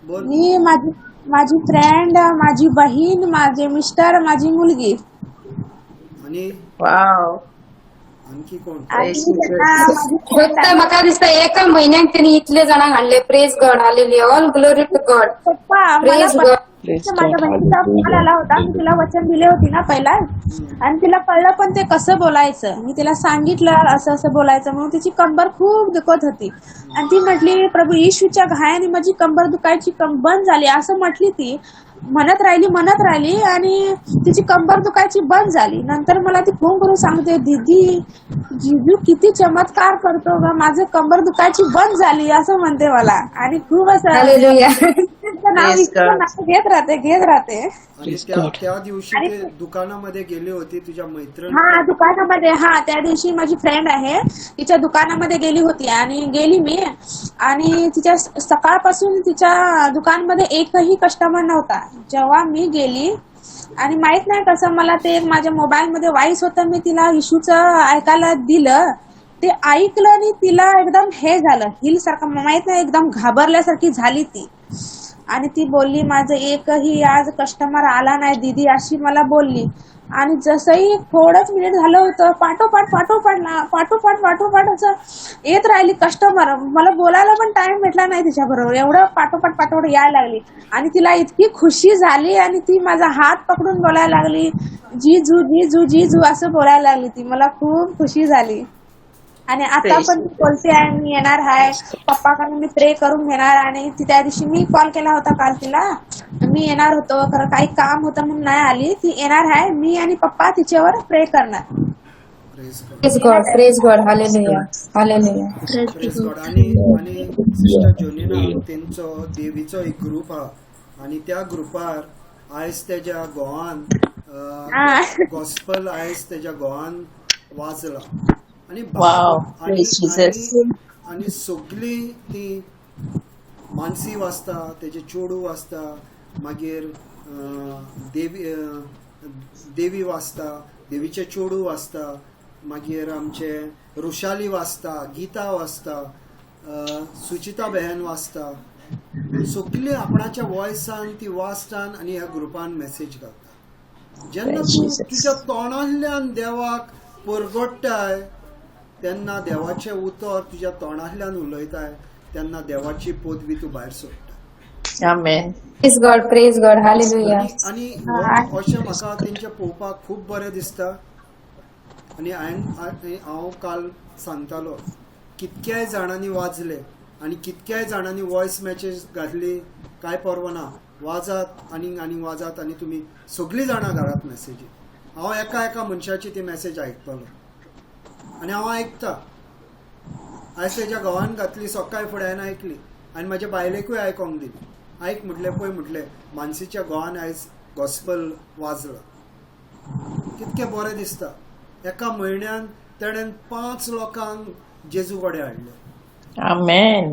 बोल. मी, माझी माझी फ्रेंड, माझी बहीण, माझे मिस्टर, माझी मुलगी. आणि वाव. आणखी कोण? आणि Praise त्यांना Jesus. माझी friend फक्त म्हाका दिसता एका म्हयन्याक तेणी इतले जाणांक हाडले. Praise God. Hallelujah. All glory to God. पप्पा, मला प्रेज गॉड. प्रेज माझ्या गॉड. बहिणीचा कॉल आला होता. मी तिला वचन दिले होती ना पहिला, आणि तिला कळलं पण ते कसं बोलायचं. मी तिला सांगितलं असं असं बोलायचं म्हणून. तिची कंबर खूप दुखत होती आणि ती म्हटली प्रभू येशूच्या घायाने माझी कंबर दुखायची बंद झाली असं म्हटली. ती म्हणत राहिली म्हणत राहिली आणि तिची कंबर दुखायची बंद झाली. नंतर मला ती फोन करून सांगते, दीदी जीजू किती चमत्कार करतो ग, माझं कंबर दुखायची बंद झाली असं म्हणते मला. आणि खूप असं हालेलुया. त्यांचं नाव Praise इतकं God. नाव घेत राहते घेत राहते. आणि Praise त्या God. त्या दिवशी आणि ते दुकानामध्ये गेली होती तुझ्या मैत्रीण? हा, दुकानामध्ये. हा, त्या दिवशी माझी फ्रेंड आहे तिच्या दुकानामध्ये गेली होती आणि गेली मी आणि तिच्या सकाळपासून तिच्या दुकानमध्ये एकही कस्टमर नव्हता जेव्हा मी गेली. आणि माहित नाही कसं मला ते माझ्या मोबाईल मध्ये व्हॉइस होतं, मी तिला इशूचं ऐकायला दिलं, ते ऐकलं आणि तिला एकदम हे झालं, हिल सारखं माहित नाही, एकदम घाबरल्यासारखी झाली ती. आणि ती बोलली माझं एकही आज कस्टमर आला नाही दीदी, अशी मला बोलली. आणि जसंही थोडंच मिनिट झालं होतं, पाठोपाठ पाठोपाठ ना पाठोपाठ पाठोपाठ असं येत राहिली कस्टमर. मला बोलायला पण टाइम भेटला नाही तिच्याबरोबर, एवढं पाठोपाठ पाठोपाठ यायला लागली. आणि तिला इतकी खुशी झाली आणि ती माझा हात पकडून बोलायला लागली, जीजू जीजू जीजू असं बोलायला लागली ती. मला खूप खुशी झाली. आणि आता Praise पण ती बोलते आहे मी येणार आहे पप्पाकडून, मी प्रे करून घेणार. आणि ती त्या दिवशी मी कॉल केला होता काल तिला, मी येणार होतो खरं काही काम होतं म्हणून नाही आली. ती येणार आहे, मी आणि पप्पा तिच्यावर प्रे करणार. Praise God. Praise God. Praise God. Hallelujah, hallelujah. Praise God. आणि आणि सिस्टर जोनिना तेंचो देवीचो एक ग्रुप हा, आणि त्या ग्रुपार आयज तेज्या गोवान हा. गॉस्पल आयज तेज्या गोवान वाजला. आणि Wow. आणि Praise Jesus. आणि आणि सगळी ती मानसी वाचता, तेजे चेडूं वाचता, मागीर देवी देवी वाचता, देवीचे चेडूं वाचता, मागीर आमचे रुशाली वाचता, गीता वाचता, सुचिता बेहन वाचता. सगळी आपणाच्या वॉयसान ती वाचता आनी ह्या ग्रुपान मेसेज घालता. जेन्ना Praise तूं Jesus. तुज्या तोंडांतल्यान देवाक परगट्टाय तेन्ना देवाचें उतर तुज्या तोंडांतल्यान उलयताय तेन्ना देवाची पदवी तूं भायर सोडटा. Amen. Praise God. Praise God. Hallelujah. आनी आणि अशें म्हाका तेंचें पळोवपाक खूब बरें दिसता. आनी हांवें हांव काल सांगतालो कितक्याय जाणांनी वाजले आनी कितक्याय जाणांनी वॉयस मॅसेज घातली कांय पर्वा ना, वाजात आनी आनी वाजात आनी तुमी सगळीं जाणां घालात मॅसेजी. हांव एका एका मनशाची ती मॅसेज आयकतलो आनी हांव आयकता. आयज तेज्या घोवान घातली सकाळ फुडें हांवें आयकली आनी म्हाज्या बायलेकूय आयकोंक दिली. आयक म्हटलें, पळय म्हटलें मानसीच्या घोवान आयज गॉस्पल वाजलां. कितकें बरें दिसता. एका म्हयन्यान तेणेन 5 लोकांक जेजू कडेन हाडले. Amen.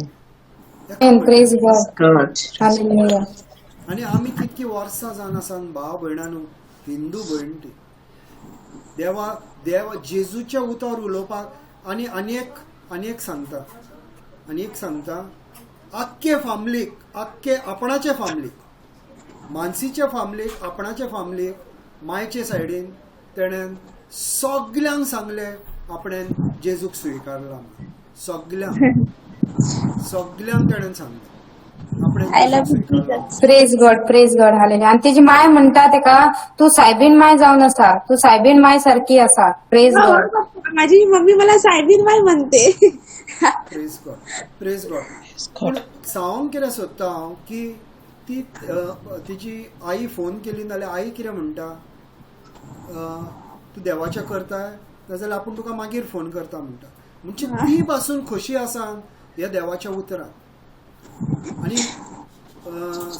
एका प्रेज म्हयन्यान. गॉड. God. Hallelujah. आनी आमी कितकी वर्सां जावन आसा भाव भयणानू, हिंदू भयण ती देवा देव जेजूचें उतर उलोवपाक. आनी आनी एक सांगता, आनी एक सांगता, आख्खे फामलीक, आख्खे आपणाचे फामलीक, मानसीच्या फामलीक, आपणाचे फामलीक मायचे सायडीन तेणेन सगल्यांक सांगलें आपणें जेजूक स्विकारला म्हणून. सगल्यांक सगल्यांक तेणेन सांगलें आपणें I जेजूक लव्ह you स्विकारला. Jesus. Praise God, praise God, hallelujah. आणि तेजी माय म्हणटा तेका, तूं सायबीण माय जावन आसा, तूं सायबीण माय सारकी आसा. Praise God. माझी मम्मी मला सायबीन माय म्हणते. प्रेज गॉड, प्रेज गॉड. पूण God. सांगूंक कितें सोदता हांव की ती तिची आई फोन केली नाल्यार आई कितें म्हणटा, तूं देवाचें करताय नाजाल्यार आपूण तुका मागीर फोन करता म्हणटा. म्हणजे ती पासून खोशी आसा ह्या देवाच्या उतरान. आनी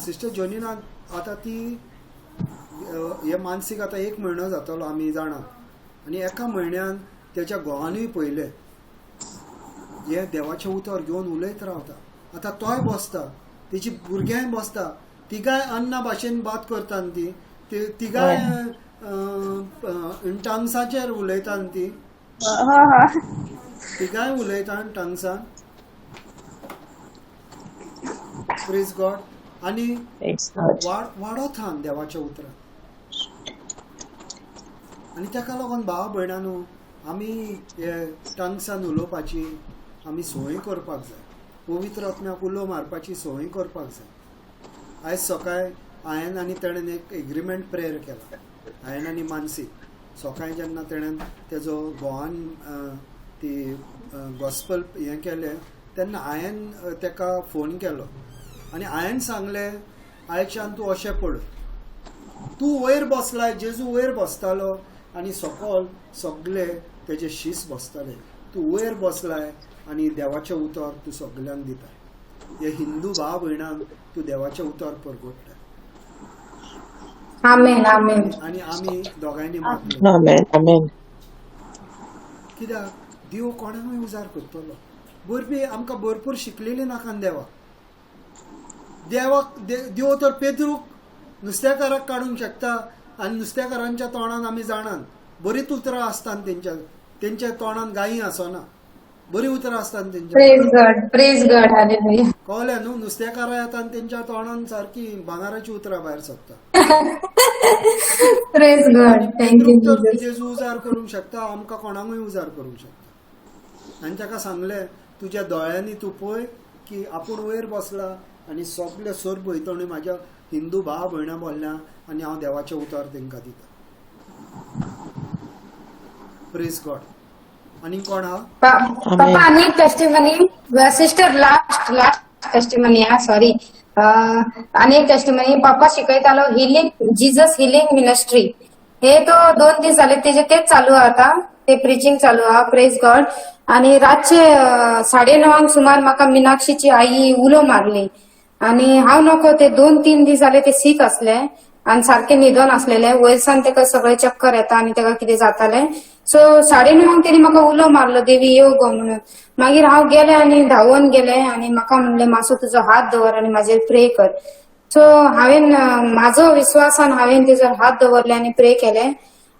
सिस्टर जोनीना आतां ती हे मानसीक आतां एक म्हयनो जातलो आमी जाणा, आनी एका म्हयन्यान तेच्या घोवानूय पळयलें हे देवाचें उतर घेवन उलयत रावता. आतां तोय बसता, तेची भुरग्यांय बसता, तिगाय अन्ना भाशेन बात करता ती, तिगाय टंग्साचेर उलयता ती, हो हो. तिगाय उलयता टंग्सान. प्रेज गॉड. आनी Praise God. वाडोत आहा देवाच्या उतरान. आनी ताका लागून भाव भयणांनो आमी हे टंग्सान उलोवपाची आमी संवय करपाक जाय, पवित्र आत्म्याक उलो मारपाची संवय करपाक जाय. आयज सकाळी हांवें आनी तेणेन एक एग्रीमेंट प्रेयर केला, हांवें आनी मानसी. सकाळी जेन्ना तेणेन तेजो घोवान ती गॉस्पल हें केलें तेन्ना हांवें तेका फोन केलो आनी हांवें सांगलें, आयच्यान तूं अशें पळय, तूं वयर बसलाय, जेजू वयर बसतालो आनी सकल सगळे तेजे शीस बसताले, तूं वयर बसलाय आनी देवाचें उतर तूं सगल्यांक दिताय, हे हिंदू भाव भयणांक तूं देवाचें उतर परगटताय. आमेन, आमेन. आनी आमी दोगांयनी मागलें. Amen. Amen. कित्याक देव कोणाकूय उजार करतलो. बरपी आमकां भरपूर शिकलेली नाका देवाक. देवाक देव तर पेद्रूक नुस्तेकाराक काडूंक शकता आनी नुस्तेकारांच्या तोंडान आमी जाणात बरीच उतरां आसतात तेंच्या, तेंच्या तोंडान गायी आसना, बरीं उतरां आसतात तेंच्या. Praise God, praise God, hallelujah. कळ्ळें न्हू, नुस्तेकारां येता आनी तेंच्या तोंडान सारकी भांगराची उतरां भायर सरता. प्रेज गॉड, thank you पेद्रूक तर जीजस. जेजू उजार करूंक शकता, आमकां कोणाकूय उजार करूंक शकता. आनी ताका सांगलें, तुज्या दोळ्यांनी तूं पळय की आपूण वयर बसला आनी सगळे सोर भोंवतणी म्हाज्या हिंदू भाव भयणां बोल्ल्या आनी हांव देवाचें उतर तेंकां दिता. प्रेज गॉड. आनी कोण आहा? पप्पा आनी एक testimony, sister last last testimony हा, सॉरी. आनी एक टेस्टिमनी, पप्पा शिकयतालो हिलींग, जीजस हिलींग मिनिस्ट्री. हे तो 2 दीस जाले तेजे तेच चालू आहा आतां, ते प्रिचींग चालू आहा. प्रेज गॉड. आनी रातचे 9:30 सुमार म्हाका मिनाक्षीची आई उलो मारली आनी हांव नको ते 2-3 दीस जाले ते सीक आसले आनी सारके न्हिदोन आसलेले, वयरसान तेका सगळे चक्कर येता आनी तेका कितें जातालें. सो 9:30 तेणी म्हाका उलो मारलो, देवी येव गो म्हणून. मागीर हांव गेलें आनी धांवून गेलें आनी म्हाका म्हणलें मातसो तुजो हात दवर आनी म्हाजेर प्रे कर. सो हांवें म्हाजो विस्वासान हांवें तेजर हात दवरले आनी प्रे केलें.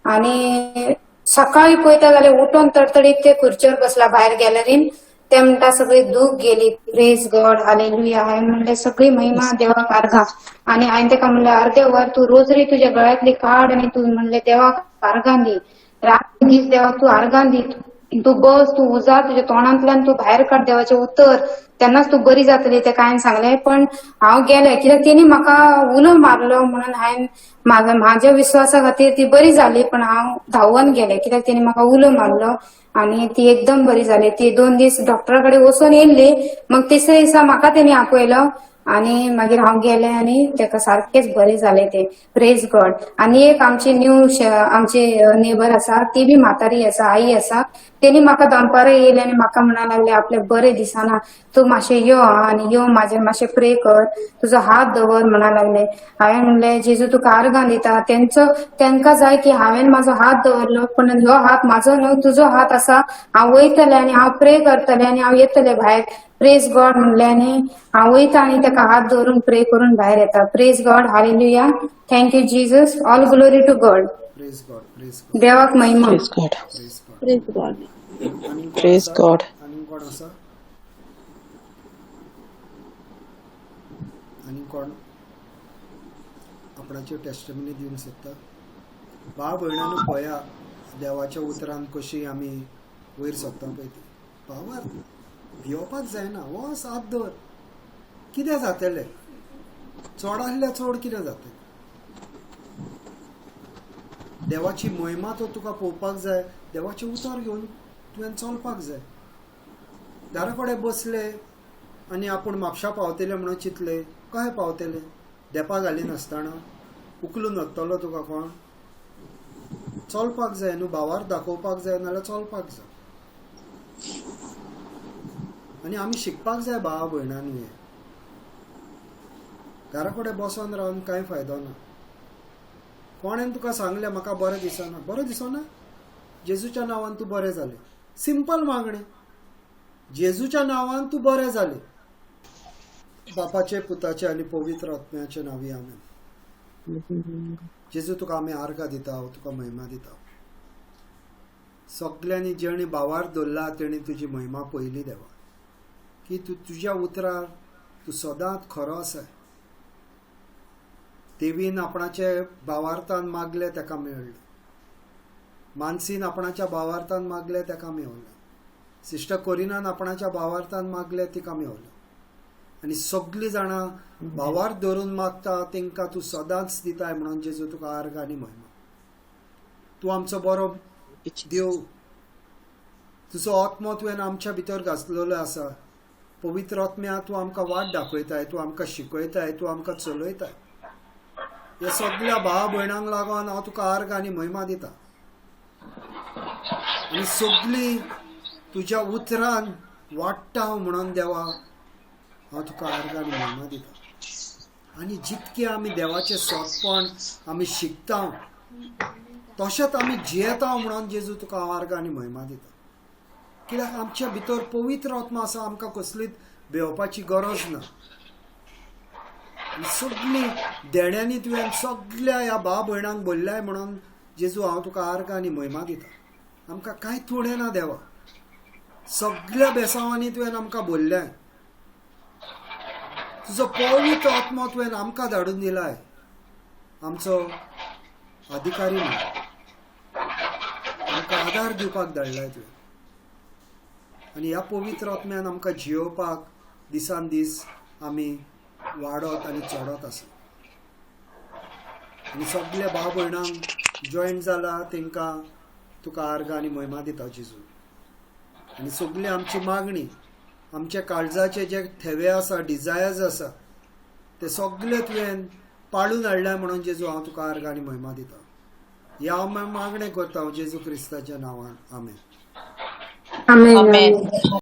आनी सकाळी पळयता जाल्यार उठून तडतडीत ते खुर्चेर बसला भायर गॅलरीन, ते म्हणटा सगळी दूख गेली. Praise God, hallelujah. हांवें म्हणलें सगळी महिमा देवाक अर्घा. आनी हांवें तेका म्हणलें अर्दे वर तूं रोजरी तुज्या गळ्यांतली काड आनी तूं म्हणलें देवाक अर्घां दी, रात दीस देवाक तूं अर्घां दी, तूं बस, तूं उजा, तुज्या तोंडांतल्यान तूं भायर काड देवाचें उतर, तेन्नाच तूं बरी जातली. तेका हांवें सांगलें. पण हांव गेलें कित्याक तेणी म्हाका उलो मारलो म्हणून हांवें म्हाज्या विस्वासा खातीर ती बरी जाली. पण हांव धांवन गेलें कित्याक तेणी म्हाका उलो मारलो आनी ती एकदम बरी जाली. ती 2 दीस डॉक्टरा कडेन वचून येयल्ली, मग तिसऱ्या दिसा म्हाका तेणी आपयलो आनी मागीर हांव गेलें आनी तेका सारकेंच बरें जालें तें. प्रेज गॉड. आनी एक आमची न्यू आमची नेबर आसा, ती बी म्हातारी आसा, आई आसा, तेणी म्हाका दनपारां येयले आनी म्हाका म्हणा लागले आपल्याक बरें दिसना, तूं मातशें यो आनी यो म्हाजेर मातशें प्रे कर, तुजो हात दवर म्हणा लागले. हांवें म्हणलें जेजू तुका आर्गां दिता, तेंचो तेंकां जाय की हांवें म्हाजो हात दवरलो, पूण ह्यो हात म्हाजो न्हू तुजो हात आसा, हांव वयतलें आनी हांव प्रे करतलें आनी हांव येतलें भायर. प्रेज गॉड म्हणलें आनी हांव वयता आनी तेका हात दवरून प्रे करून भायर येता. Praise God, hallelujah, thank you Jesus, all glory to God. Praise God, praise God, देवाक महिमा. Praise God. Praise God. Praise God. आनी कोण Praise आसा? God. आनी कोण आसा? आनी कोण आपणाच्यो टेस्टिमनी दिवंक सोदता? भाव भयणांनो पळया देवाच्या उतरान कशी आमी वयर सरता पळय ती. भावार्थ भियोपाक जायना, वच हात दवर, कितें जातलें, चड आसल्यार चड कितें जातलें. देवाची महिमा तो तुका पळोवपाक जाय, देवाचें उतर घेवन तुवें चलपाक जाय. दारा कडेन बसले आनी आपूण म्हापशा पावतले म्हणून चिंतले, कशें पावतले? देपा घालिनासतना उखलून व्हरतलो तुका कोण? चलपाक जाय न्हू, भावार दाखोवपाक जाय, नाजाल्यार चलपाक जाय. आनी आमी शिकपाक जाय भावा भयणांनी. हें घरा कडेन बसोन रावन कांय फायदो ना. कोणेन तुका सांगलें म्हाका बरें दिसना, बरें दिसना, जेजूच्या नांवान तूं बरें जालें. सिंपल मागणें, जेजूच्या नांवान तूं बरें जालें. बापाचे, पुताचे आनी पवित्र आत्म्याचे नांवी आमेन. जेजू तुका आमी आर्गां दिता, तुका महिमा दिता. सगल्यांनी जेणी भावार दवरला तेणी तुजी महिमा पळयली देवा, की तूं तुज्या उतरार तूं सदांच खरो आसा. देवीन आपणाचे भावार्थान मागलें ताका मेळ्ळें, मानसीन आपणाच्या भावार्थान मागलें ताका मेवलें, सिस्टर कोरिनान आपणाच्या भावार्थान मागलें तिका मेवलें. आनी सगळीं जाणां भावार्थ धरून मागता तांकां तूं सदांच दिताय म्हणून जेजू तुका आर्गां आनी महिमा. तूं आमचो बरो देव, तुजो आत्मो तुवें आमच्या भितर घासलेलो आसा. पवित्र आत्म्या तूं आमकां वाट दाखयताय, तूं आमकां शिकयताय, तूं आमकां चलयताय. ह्या सगल्या भावा भयणांक लागून हांव तुका आर्गां आनी महिमा दिता. आनी सगळीं तुज्या उतरान वाडटा म्हणून देवा हांव तुका आर्गां आनी महिमा दिता. आनी जितकें आमी देवाचें सोंपण आमी शिकता तशेंच आमी जियेता म्हणून जेजू तुका हांव आर्गां आनी महिमा दिता. कित्याक आमच्या भितर पवित्र आत्मा आसा, आमकां कसलीच भिवपाची गरज ना. सगळीं देण्यांनी तुवें सगल्या ह्या भाव भयणांक भरल्याय म्हणून जेजू हांव तुका आर्गां आनी महिमा दिता. आमकां कांय थोडें ना देवा, सगल्या बेसांवांनी तुवें आमकां भरल्याय. तुजो पवित्र आत्मो तुवें आमकां धाडून दिलाय, आमचो अधिकारी म्हूण आमकां आदार दिवपाक धाडलाय तुवें. आनी ह्या पवित्र आत्म्यान आमकां जियोवपाक दिसान दीस आमी वाडत आनी चडत आसा. आनी सगल्या भाव भयणांक जॉयन जाला तांकां तुका आर्गां आनी महिमा दिता जेजू. आनी सगली आमची मागणी, आमच्या काळजाचे जे थेवे आसा, डिजायर्स आसा, ते सगळे तुवें पाळून हाडल्या म्हणून जेजू हांव तुका आर्गां आनी महिमा दिता. ह्या हांव मागणें करता हांव जेजू क्रिस्ताच्या नांवान, आमेन. आमेन. आमेन.